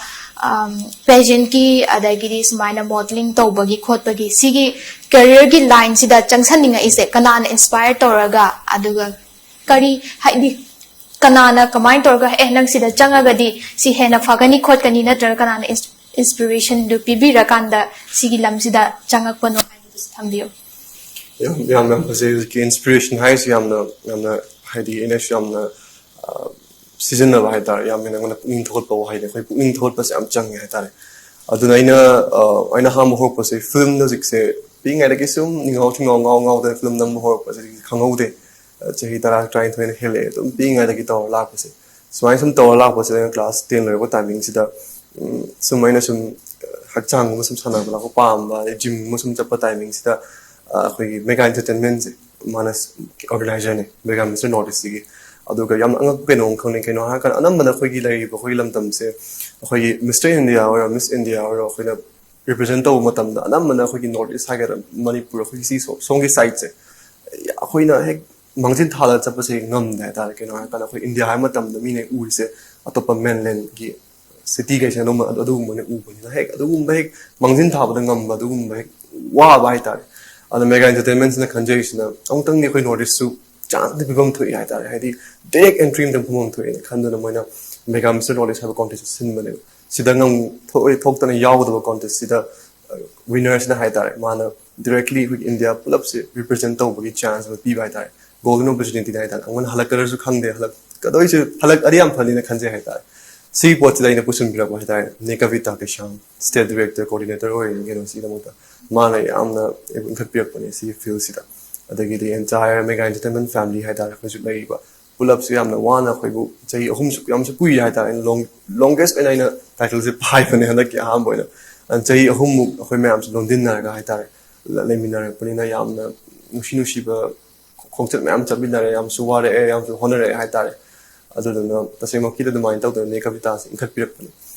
pageant ꯀꯤ ꯑꯗꯒꯤꯗꯤ ꯁꯨꯃꯥꯏꯅ modelling ꯇꯧꯕꯒꯤ ꯈꯣꯠꯄꯒꯤ ꯁꯤꯒꯤ career ꯒꯤ line ꯁꯤꯗ ꯆꯪꯁꯟꯅꯤꯡꯉꯛꯏꯁꯦ ꯀꯅꯥꯅ inspire ꯇꯧꯔꯒ, ꯑꯗꯨꯒ ꯀꯔꯤ ꯍꯥꯏꯗꯤ ꯀꯅꯥꯅ ꯀꯃꯥꯏꯅ ꯇꯧꯔꯒ ꯑꯦ ꯅꯪ ꯁꯤꯗ ꯆꯪꯉꯒꯗꯤ ꯁꯤ ꯍꯦꯟꯅ ꯐꯒꯅꯤ ꯈꯣꯠꯀꯅꯤ ꯅꯠꯇ꯭ꯔꯒ ꯀꯅꯥꯅ inspiration ꯗꯨ ꯄꯤꯕꯤꯔꯀꯥꯟꯗ ꯁꯤꯒꯤ ꯂꯝꯁꯤꯗ ꯆꯪꯉꯛꯄꯅꯣ ꯍꯥꯏꯕꯗꯨꯁꯨ ꯊꯝꯕꯤꯌꯨ꯫ ꯌꯥꯝ ꯌꯥꯝ ꯌꯥꯝ ꯐꯖꯩ꯫ ꯍꯧꯖꯤꯛꯀꯤ inspiration ꯍꯥꯏꯁꯤ ꯌꯥꯝꯅ ꯌꯥꯝꯅ ꯍꯥꯏꯗꯤ ꯑꯩꯅꯁꯨ ꯌꯥꯝꯅ ꯁꯤꯖꯤꯟꯅꯕ ꯍꯥꯏꯇꯥꯔꯦ꯫ ꯌꯥꯝ ꯍꯦꯟꯅ ꯑꯩꯉꯣꯟꯗ ꯄꯨꯛꯅꯤꯡ ꯊꯧꯒꯠꯄ ꯋꯥꯍꯩꯅꯦ꯫ ꯑꯩꯈꯣꯏ ꯄꯨꯛꯅꯤꯡ ꯊꯧꯒꯠꯄꯁꯦ ꯌꯥꯝ ꯆꯪꯉꯦ ꯍꯥꯏꯇꯥꯔꯦ꯫ ꯑꯗꯨꯅ ꯑꯩꯅ ꯑꯩꯅ ꯑꯍꯥꯟꯕ ꯍꯧꯔꯛꯄꯁꯦ ꯐꯤꯂꯝꯗ ꯍꯧꯖꯤꯛꯁꯦ ꯄꯤꯛꯏꯉꯩꯗꯒꯤ ꯁꯨꯝ ꯅꯤꯡꯉꯥꯎ ꯊꯤꯡꯉꯥꯎ ꯉꯥꯎ ꯉꯥꯎꯗꯅ ꯐꯤꯂꯝ ꯅꯝꯕ ꯍꯧꯔꯛꯄꯁꯦ ꯈꯪꯍꯧꯗꯦ꯫ ꯆꯍꯤ ꯇꯔꯥ ꯇꯔꯥꯅꯤꯊꯣꯏꯅ ꯍꯦꯜꯂꯛꯑꯦ ꯑꯗꯨꯝ ꯄꯤꯛꯏꯉꯩꯗꯒꯤ ꯇꯧꯔ ꯂꯥꯛꯄꯁꯦ꯫ ꯁꯨꯃꯥꯏꯅ ꯁꯨꯝ ꯇꯧꯔ ꯂꯥꯛꯄꯁꯤꯗ ꯑꯩꯅ class ten ꯂꯣꯏꯔꯛꯄ timing ꯁꯤꯗ ꯁꯨꯝ ꯑꯩꯅ ꯁꯨꯝ ꯍꯛꯆꯥꯡꯒꯨꯝꯕ ꯁꯨꯝ ꯁꯥꯟꯅꯕ ꯂꯥꯛꯄ ꯄꯥꯝꯕ, ꯑꯗꯩ gym ꯒꯨꯝꯕ ꯁꯨꯝ ꯆꯠꯄ timing ꯁꯤꯗ ꯑꯩꯈꯣꯏꯒꯤ Mega Entertainment ꯁꯦ ꯃꯥꯅ organizer ꯅꯦ, Mega Mister North East ꯀꯤ꯫ ꯑꯗꯨꯒ ꯌꯥꯝꯅ ꯑꯉꯛꯄ ꯀꯩꯅꯣ ꯑꯃ ꯈꯪꯅꯩ꯫ ꯀꯩꯅꯣ ꯍꯥꯏꯔꯀꯥꯟꯗ ꯑꯅꯝꯕꯅ ꯑꯩꯈꯣꯏꯒꯤ ꯂꯩꯔꯤꯕ ꯑꯩꯈꯣꯏꯒꯤ ꯂꯝꯗꯝꯁꯦ ꯑꯩꯈꯣꯏꯒꯤ Mister India ꯑꯣꯏꯔꯣ, Miss India ꯑꯣꯏꯔꯣ, ꯑꯩꯈꯣꯏꯅ represent ꯇꯧꯕ ꯃꯇꯝꯗ ꯑꯅꯝꯕꯅ ꯑꯩꯈꯣꯏꯒꯤ North East ꯍꯥꯏꯒꯗ꯭ꯔꯥ, ꯃꯅꯤꯄꯨꯔ ꯑꯩꯈꯣꯏꯒꯤ ꯁꯤ ꯁꯣꯝꯒꯤ side ꯁꯦ ꯑꯩꯈꯣꯏꯅ ꯍꯦꯛ ꯃꯥꯡꯖꯤꯜ ꯊꯥꯗ ꯆꯠꯄꯁꯦ ꯉꯝꯗꯦ ꯍꯥꯏꯇꯥꯔꯦ꯫ ꯀꯩꯅꯣ ꯍꯥꯏꯔꯀꯥꯟꯗ ꯑꯩꯈꯣꯏ ꯏꯟꯗꯤꯌꯥ ꯍꯥꯏꯕ ꯃꯇꯝꯗ ꯃꯤꯅ ꯎꯔꯤꯁꯦ ꯑꯇꯣꯞꯄ mainland ꯀꯤ ꯁꯤꯇꯤꯈꯩꯁꯤꯅ ꯑꯗꯨꯝ ꯑꯗꯨꯒꯨꯝꯕꯅ ꯎꯕꯅꯤꯅ ꯍꯦꯛ ꯑꯗꯨꯒꯨꯝꯕ ꯍꯦꯛ ꯃꯥꯡꯖꯤꯟ ꯊꯥꯕꯗ ꯉꯝꯕ ꯑꯗꯨꯒꯨꯝꯕ ꯍꯦꯛ ꯋꯥꯕ ꯍꯥꯏꯇꯥꯔꯦ꯫ ꯑꯗꯣ ꯃꯦꯒꯥ ꯏꯟꯇꯔꯇꯦꯟꯃꯦꯟꯁꯤꯅ ꯈꯟꯖꯔꯤꯁꯤꯅ ꯑꯃꯨꯛꯇꯪꯗꯤ ꯑꯩꯈꯣꯏ ꯅꯣꯔꯠ ꯏꯁꯁꯨ ꯆꯥꯟꯁꯇꯤ ꯄꯤꯐꯝ ꯊꯣꯛꯏ ꯍꯥꯏꯇꯥꯔꯦ꯫ ꯍꯥꯏꯗꯤ ꯗꯥꯏꯔꯦꯛ ꯑꯦꯟꯇ꯭ꯔꯤ ꯑꯃꯇꯪ ꯐꯪꯐꯝ ꯊꯣꯛꯑꯦꯅ ꯈꯟꯗꯨꯅ ꯃꯣꯏꯅ ꯃꯦꯒꯥ ꯃꯤꯁꯇꯔ ꯅꯣꯔꯠ ꯏꯁ ꯍꯥꯏꯕ ꯀꯣꯝꯄꯤꯇꯤꯁꯟ ꯁꯤꯟꯕꯅꯦꯕ꯫ ꯁꯤꯗ ꯉꯝ ꯊꯣꯛꯑꯣꯏ ꯊꯣꯛꯇꯅ ꯌꯥꯎꯒꯗꯕ ꯀꯣꯟꯇꯦꯁꯁꯤꯗ ꯋꯤꯅꯔꯁꯤꯅ ꯍꯥꯏꯇꯥꯔꯦ, ꯃꯥꯅ ꯗꯥꯏꯔꯦꯛꯂꯤ ꯑꯩꯈꯣꯏꯒꯤ ꯏꯟꯗꯤꯌꯥ ꯄꯨꯂꯞꯁꯦ ꯔꯤꯄ꯭ꯔꯖꯦꯟ ꯇꯧꯕꯒꯤ ꯆꯥꯟꯁ ꯑꯃ ꯄꯤꯕ ꯍꯥꯏꯇꯥꯔꯦ꯫ ꯒꯣꯜꯗꯟ ꯑꯣꯄꯣꯔꯆꯨꯅꯤꯇꯤꯅꯤ ꯍꯥꯏꯇꯥꯔꯦ꯫ ꯑꯩꯉꯣꯟꯗ ꯍꯜꯂꯛꯀꯗ꯭ꯔꯁꯨ ꯈꯪꯗꯦ, ꯍꯜꯂꯛꯀꯗꯣꯏꯁꯦ ꯍꯜꯂꯛꯑꯗꯤ ꯌꯥꯝ ꯐꯅꯤꯅ ꯈꯟꯖꯩ ꯍꯥꯏꯇꯥꯔꯦ꯫ ꯁꯤꯒꯤ ꯄꯣꯠꯁꯤꯗ ꯑꯩꯅ ꯄꯨꯁꯤꯟꯕꯤꯔꯛꯄ ꯍꯥꯏꯇꯥꯔꯦ, ꯅꯦ ꯀꯕꯤꯇꯥ ꯀꯩꯁꯥꯝ, ꯁ꯭ꯇꯦꯠ ꯗꯤꯔꯦꯛꯇꯔ, ꯀꯣꯑꯣꯔꯗꯤꯅꯦꯇꯔ ꯑꯣꯏꯔꯤꯅꯤ ꯀꯩꯅꯣꯁꯤꯒꯤꯗꯃꯛꯇ꯫ ꯃꯥꯅ ꯌꯥꯝꯅ ꯑꯩꯕꯨ ꯏꯟꯈꯠꯄꯤꯔꯛꯄꯅꯦ ꯁꯤꯒꯤ ꯐꯤꯜꯁꯤꯗ꯫ ꯑꯗꯒꯤꯗꯤ ꯑꯦꯟꯇꯥꯌꯔ ꯃꯦꯒꯥ ꯏꯟꯇꯔꯇꯦꯟꯃꯦꯟ ꯐꯦꯃꯤꯂꯤ ꯍꯥꯏꯇꯥꯔꯦ, ꯑꯩꯈꯣꯏꯁꯨ ꯂꯩꯔꯤꯕ ꯄꯨꯂꯞꯁꯦ ꯌꯥꯝꯅ ꯋꯥꯅ ꯑꯩꯈꯣꯏꯕꯨ ꯆꯍꯤ ꯑꯍꯨꯝꯁꯨ ꯌꯥꯝꯁꯨ ꯀꯨꯏꯔꯦ ꯍꯥꯏꯇꯥꯔꯦ꯫ ꯂꯣꯡ ꯂꯣꯡꯒꯦꯁ ꯑꯣꯏꯅ ꯑꯩꯅ ꯇꯥꯏꯇꯜꯁꯦ ꯄꯥꯏꯕꯅꯦ ꯍꯟꯗꯛꯀꯤ ꯑꯍꯥꯟꯕ ꯑꯣꯏꯅ꯫ ꯑꯗꯨꯅ ꯆꯍꯤ ꯑꯍꯨꯝꯃꯨꯛ ꯑꯩꯈꯣꯏ ꯃꯌꯥꯝꯁꯦ ꯂꯣꯟꯗꯤꯟꯅꯔꯒ ꯍꯥꯏꯇꯥꯔꯦ, ꯂ- ꯂꯩꯃꯤꯟꯅꯔꯛꯄꯅꯤꯅ ꯌꯥꯝꯅ ꯅꯨꯡꯁꯤ ꯅꯨꯡꯁꯤꯕ ꯈꯣꯡꯆꯠ ꯃꯌꯥꯝ ꯆꯠꯃꯤꯟꯅꯔꯦ, ꯌꯥꯝꯁꯨ ꯋꯥꯔꯛꯑꯦ, ꯌꯥꯝꯁꯨ ꯍꯣꯠꯅꯔꯛꯑꯦ ꯍꯥꯏꯇꯥꯔꯦ꯫ ꯑꯗꯨꯗꯨꯅ ꯇꯁꯦꯡꯃꯛꯀꯤꯗꯤ ꯑꯗꯨꯃꯥꯏꯅ ꯇꯧꯗꯅ ꯅꯦ ꯀꯕꯤꯇꯥꯁꯦ ꯏꯟꯈꯠꯄꯤꯔꯛꯄꯅꯦ꯫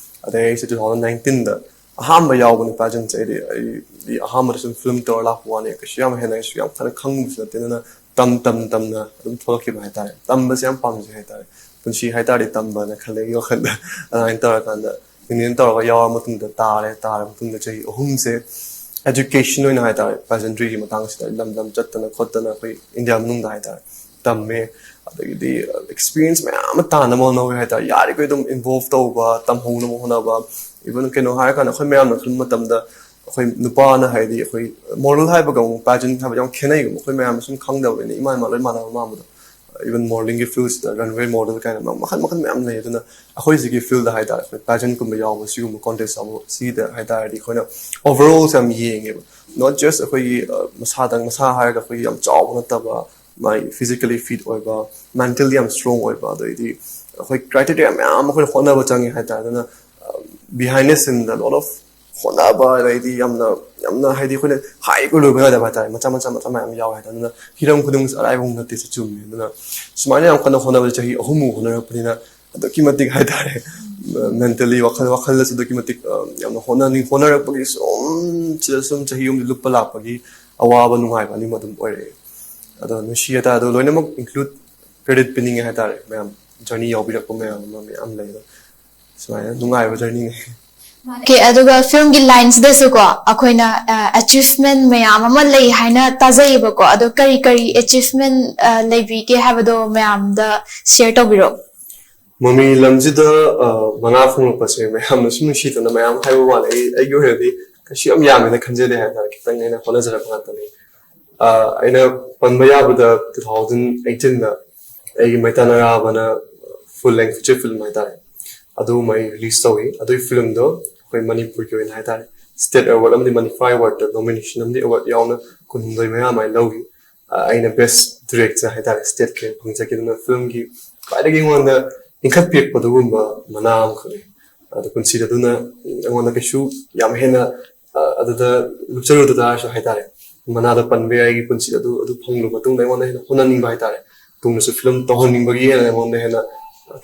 ꯑꯗꯩ ꯑꯩꯁꯦ ꯇꯨ ꯊꯥꯎꯖꯟ ꯅꯥꯏꯟꯇꯤꯟꯗ ꯑꯍꯥꯟꯕ ꯌꯥꯎꯕꯅꯦ ꯄꯦꯖꯦꯟꯁꯦ꯫ ꯑꯩꯗꯤ ꯑꯩꯗꯤ ꯑꯍꯥꯟꯕꯗ ꯁꯨꯝ ꯐꯤꯂꯝ ꯇꯧꯔ ꯂꯥꯛꯄ ꯋꯥꯅꯤ, ꯀꯩꯁꯨ ꯌꯥꯝ ꯍꯦꯟꯅ ꯑꯩꯁꯨ ꯌꯥꯝ ꯀꯟꯅ ꯈꯪꯕꯁꯨ ꯅꯠꯇꯦ꯫ ꯑꯗꯨꯅ ꯇꯝ ꯇꯝ ꯇꯝꯅ ꯑꯗꯨꯝ ꯊꯣꯛꯂꯛꯈꯤꯕ ꯍꯥꯏꯇꯥꯔꯦ꯫ ꯇꯝꯕꯁꯦ ꯌꯥꯝ ꯄꯥꯝꯖꯩ ꯍꯥꯏꯇꯥꯔꯦ꯫ ꯄꯨꯟꯁꯤ ꯍꯥꯏꯇꯥꯔꯗꯤ ꯇꯝꯕꯅ ꯈꯜꯂꯦ ꯑꯩꯒꯤ ꯋꯥꯈꯜꯗ꯫ ꯑꯗꯨꯃꯥꯏꯅ ꯇꯧꯔꯀꯥꯟꯗ ꯌꯨꯅꯤꯌꯟ ꯇꯧꯔꯒ ꯌꯥꯎꯔ ꯃꯇꯨꯡꯗ ꯇꯥꯔꯦ꯫ ꯇꯥꯔ ꯃꯇꯨꯡꯗ ꯆꯍꯤ ꯑꯍꯨꯝꯁꯦ ꯑꯦꯖꯨꯀꯦꯁꯟ ꯑꯣꯏꯅ ꯍꯥꯏꯇꯥꯔꯦ, ꯄꯦꯖꯦꯟꯇ꯭ꯔꯤꯒꯤ ꯃꯇꯥꯡꯁꯤꯗ ꯂꯝ ꯂꯝ ꯆꯠꯇꯅ ꯈꯣꯠꯇꯅ ꯑꯩꯈꯣꯏ ꯏꯟꯗꯤꯌꯥ ꯃꯅꯨꯡꯗ ꯍꯥꯏꯇꯥꯔꯦ ꯇꯝꯃꯦ꯫ ꯑꯗꯒꯤꯗꯤ ꯑꯦꯛꯁꯄꯤꯔꯤꯌꯦꯟꯁ ꯃꯌꯥꯝ ꯑꯃ ꯇꯥꯟꯅꯕ ꯍꯣꯠꯅꯍꯧꯋꯦ ꯍꯥꯏꯇꯥꯔꯦ꯫ ꯌꯥꯔꯤꯈꯩ ꯑꯗꯨꯝ ꯏꯟꯚꯣꯜꯕ ꯇꯧꯕ, ꯇꯝꯍꯧꯅꯕ ꯍꯣꯠꯅꯕ꯫ ꯏꯚꯟ ꯀꯩꯅꯣ ꯍꯥꯏꯔꯀꯥꯟꯗ ꯑꯩꯈꯣꯏ ꯃꯌꯥꯝꯅ ꯈꯟꯕ ꯃꯇꯝꯗ ꯑꯩꯈꯣꯏ ꯅꯨꯄꯥꯅ ꯍꯥꯏꯗꯤ ꯑꯩꯈꯣꯏ ꯃꯣꯔꯦꯜ ꯍꯥꯏꯕꯒ ꯑꯃꯨꯛ ꯄꯦꯖꯦꯟ ꯍꯥꯏꯕ ꯌꯥꯝ ꯈꯦꯠꯅꯩꯒꯨꯝꯕ꯫ ꯑꯩꯈꯣꯏ ꯃꯌꯥꯝꯅ ꯁꯨꯝ ꯈꯪꯗꯕꯅꯤꯅ ꯏꯃꯥ ꯏꯃꯥ ꯂꯣꯏ ꯃꯥꯟꯅꯕ ꯃꯥꯟꯕꯗꯣ꯫ ꯏꯚꯟ ꯃꯣꯗꯦꯂꯤꯡꯒꯤ ꯐꯤꯜꯁꯤꯗ ꯔꯟꯋꯦ ꯃꯣꯗꯦꯜ ꯀꯥꯏꯅ ꯃ- ꯃꯈꯜ ꯃꯈꯜ ꯃꯌꯥꯝ ꯂꯩ꯫ ꯑꯗꯨꯅ ꯑꯩꯈꯣꯏ ꯁꯤꯒꯤ ꯐꯤꯜꯗ ꯍꯥꯏꯇꯥꯔꯦ, ꯑꯩꯈꯣꯏ ꯄꯦꯖꯦꯟꯀꯨꯝꯕ ꯌꯥꯎꯕ, ꯁꯤꯒꯨꯝꯕ ꯀꯣꯟꯇꯦꯁ ꯌꯥꯎꯕ, ꯁꯤꯗ ꯍꯥꯏꯇꯥꯔꯗꯤ ꯑꯩꯈꯣꯏꯅ ꯑꯣꯚꯔꯑꯣꯜꯁꯦ ꯌꯥꯝ ꯌꯦꯡꯉꯦꯕ꯫ ꯅꯣꯠ ꯖꯁ ꯑꯩꯈꯣꯏꯒꯤ ꯑ, ꯃꯁꯥꯗꯪ, ꯃꯁꯥ ꯍꯥꯏꯔꯒ ꯑꯩꯈꯣꯏꯒꯤ ꯌꯥꯝ ꯆꯥꯎꯕ ꯅꯠꯇꯕ, ꯃꯥꯒꯤ ꯐꯤꯖꯤꯀꯦꯂꯤ ꯐꯤꯠ ꯑꯣꯏꯕ, ꯃꯦꯟꯇꯦꯜꯂꯤ ꯌꯥꯝ ꯁ꯭ꯇꯔꯣꯡ ꯑꯣꯏꯕ, ꯑꯗꯩꯗꯤ ꯑꯩꯈꯣꯏ ꯀ꯭ꯔꯥꯏꯇꯦꯔꯤꯌꯥ ꯃꯌꯥꯝ ꯑꯃ ꯑꯩꯈꯣꯏꯅ ꯍꯣꯠꯅꯕ ꯆꯪꯉꯦ ꯍꯥꯏꯇꯥꯔꯦ꯫ ꯑꯗꯨꯅ behind the scene the lot of ꯍꯣꯠꯅꯕ, ꯑꯗꯩꯗꯤ ꯌꯥꯝꯅ ꯌꯥꯝꯅ ꯍꯥꯏꯗꯤ ꯑꯩꯈꯣꯏꯅ ꯍꯥꯏ ꯂꯣꯏꯕ ꯌꯥꯗꯕ ꯍꯥꯏꯇꯥꯔꯦ, ꯃꯆꯥ ꯃꯆꯥ ꯃꯆꯥ ꯃꯌꯥꯝ ꯌꯥꯎꯋꯦ ꯍꯥꯏꯇꯥꯔꯦ꯫ ꯑꯗꯨꯅ ꯍꯤꯔꯝ ꯈꯨꯗꯤꯡꯃꯛꯁꯦ ꯑꯔꯥꯏꯕ ꯑꯃ ꯅꯠꯇꯦ, ꯁꯤ ꯆꯨꯝꯃꯤ꯫ ꯑꯗꯨꯅ ꯁꯨꯃꯥꯏꯅ ꯌꯥꯝ ꯀꯟꯅ ꯍꯣꯠꯅꯕꯁꯦ ꯆꯍꯤ ꯑꯍꯨꯝꯃꯨꯛ ꯍꯣꯠꯅꯔꯛꯄꯅꯤꯅ ꯑꯗꯨꯛꯀꯤ ꯃꯇꯤꯛ ꯍꯥꯏꯇꯥꯔꯦ, ꯃꯦꯟꯇꯦꯜꯂꯤ, ꯋꯥꯈꯜ ꯋꯥꯈꯜꯗꯁꯨ ꯑꯗꯨꯛꯀꯤ ꯃꯇꯤꯛ ꯑ, ꯌꯥꯝꯅ ꯍꯣꯠꯅꯅꯤꯡ ꯍꯣꯠꯅꯔꯛꯄꯒꯤ ꯁꯨꯝ ꯁꯤꯗ ꯁꯨꯝ ꯆꯍꯤ ꯑꯍꯨꯝꯁꯦ ꯂꯨꯞꯄ ꯂꯥꯛꯄꯒꯤ ꯑꯋꯥꯕ ꯅꯨꯡꯉꯥꯏꯕ ꯑꯅꯤꯃꯛ ꯑꯗꯨꯝ ꯑꯣꯏꯔꯛꯑꯦ꯫ ꯑꯗꯣ ꯅꯨꯡꯁꯤ ꯍꯥꯏꯇꯥꯔꯦ, ꯑꯗꯣ ꯂꯣꯏꯅꯃꯛ ꯏꯟꯀ꯭ꯂꯨꯗ ꯀ꯭ꯔꯦꯗꯤꯠ ꯄꯤꯅꯤꯡꯉꯦ ꯍꯥꯏꯇꯥꯔꯦ, ꯃꯌꯥꯝ ꯖꯔꯅꯤ ꯌꯥꯎꯕꯤꯔꯛꯄ ꯃꯌꯥꯝ ꯑꯃ ꯃꯌꯥꯝ ꯂꯩ꯫ ꯑꯗꯣ ꯁꯨꯃꯥꯏꯅ ꯅꯨꯡꯉꯥꯏꯕ ꯖꯔꯅꯤꯅꯦ꯫ ꯑꯣꯀꯦ, ꯑꯗꯨꯒ ꯐꯤꯂꯝꯒꯤ ꯂꯥꯏꯟꯁꯤꯗꯁꯨꯀꯣ ꯑꯩꯈꯣꯏꯅ ꯑꯦꯆꯤꯞꯃꯦꯟ ꯃꯌꯥꯝ ꯑꯃ ꯂꯩ ꯍꯥꯏꯅ ꯇꯥꯖꯩꯌꯦꯕꯀꯣ꯫ ꯑꯗꯣ ꯀꯔꯤ ꯀꯔꯤ ꯑꯦꯆꯤꯞꯃꯦꯟ ꯂꯩꯕꯤꯒꯦ ꯍꯥꯏꯕꯗꯣ ꯃꯌꯥꯝꯗ ꯁꯤꯌꯔ ꯇꯧꯕꯤꯔꯛꯑꯣ꯫ ꯃꯃꯤ ꯂꯝꯁꯤꯗ ꯃꯅꯥ ꯐꯪꯂꯛꯄꯁꯦ ꯃꯌꯥꯝꯅꯁꯨ ꯅꯨꯡꯁꯤꯗꯅ ꯃꯌꯥꯝ ꯍꯥꯏꯕ ꯋꯥꯅꯤ꯫ ꯑꯩ ꯑꯩꯒꯤ ꯑꯣꯏꯅꯗꯤ ꯀꯩꯁꯨ ꯌꯥꯝ ꯌꯥꯝꯃꯦꯅ ꯈꯟꯖꯗꯦ ꯍꯥꯏꯇꯥꯔꯦ꯫ ꯈꯤꯇꯪ ꯑꯩꯅ ꯍꯣꯠꯅꯖꯔꯛꯄ ꯉꯥꯛꯇꯅꯤ꯫ ꯑꯩꯅ ꯄꯟꯕ ꯌꯥꯕꯗ, two thousand eighteen ꯗ ꯑꯩꯒꯤ ꯃꯩꯇꯥꯟ ꯑꯔꯥꯕꯅ full length feature film ꯍꯥꯏꯇꯥꯔꯦ, ꯑꯗꯨꯒꯨꯝꯕ ꯑꯩ ꯔꯤꯂꯤꯁ ꯇꯧꯏ꯫ ꯑꯗꯨꯒꯤ ꯐꯤꯂꯝꯗꯣ ꯑꯩꯈꯣꯏ ꯃꯅꯤꯄꯨꯔꯒꯤ ꯑꯣꯏꯅ ꯍꯥꯏꯇꯥꯔꯦ, ꯁ꯭ꯇꯦꯠ ꯑꯦꯋꯥꯔꯗ ꯑꯃꯗꯤ ꯃꯅꯤꯐꯥꯏ ꯑꯦꯋꯥꯔꯗꯇ ꯅꯣꯃꯤꯅꯦꯁꯟ ꯑꯃꯗꯤ ꯑꯦꯋꯥꯔꯗ ꯌꯥꯎꯅ ꯀꯨꯟꯍꯨꯝꯗꯣꯏ ꯃꯌꯥ ꯑꯗꯨꯃꯥꯏꯅ ꯂꯧꯈꯤ꯫ ꯑꯩꯅ ꯕꯦꯁ ꯗꯤꯔꯦꯛꯇꯔ ꯍꯥꯏꯇꯥꯔꯦ, ꯁ꯭ꯇꯦꯠꯀꯤ ꯐꯪꯖꯈꯤꯗꯨꯅ ꯐꯤꯂꯝꯒꯤ ꯈ꯭ꯋꯥꯏꯗꯒꯤ ꯑꯩꯉꯣꯟꯗ ꯏꯟꯈꯠꯄꯤꯔꯛꯄ ꯑꯗꯨꯒꯨꯝꯕ ꯃꯅꯥ ꯑꯃꯈꯛꯅꯤ꯫ ꯑꯗꯣ ꯄꯨꯟꯁꯤꯗ ꯑꯗꯨꯅ ꯑꯩꯉꯣꯟꯗ ꯀꯩꯁꯨ ꯌꯥꯝ ꯍꯦꯟꯅ ꯑꯗꯨꯗ ꯂꯨꯞꯆꯔꯨꯗ ꯇꯥꯔꯁꯨ ꯍꯥꯏꯇꯥꯔꯦ, ꯃꯅꯥꯗ ꯄꯟꯕ ꯌꯥꯏ꯫ ꯑꯩꯒꯤ ꯄꯨꯟꯁꯤꯗ ꯑꯗꯨ ꯑꯗꯨ ꯐꯪꯂꯕ ꯃꯇꯨꯡꯗ ꯑꯩꯉꯣꯟꯗ ꯍꯦꯟꯅ ꯍꯣꯠꯅꯅꯤꯡꯕ ꯍꯥꯏꯇꯥꯔꯦ, ꯇꯨꯡꯗꯁꯨ ꯐꯤꯂꯝ ꯇꯧꯍꯟꯅꯤꯡꯕꯒꯤ ꯍꯦꯟꯅ ꯑꯩꯉꯣꯟꯗ ꯍꯦꯟꯅ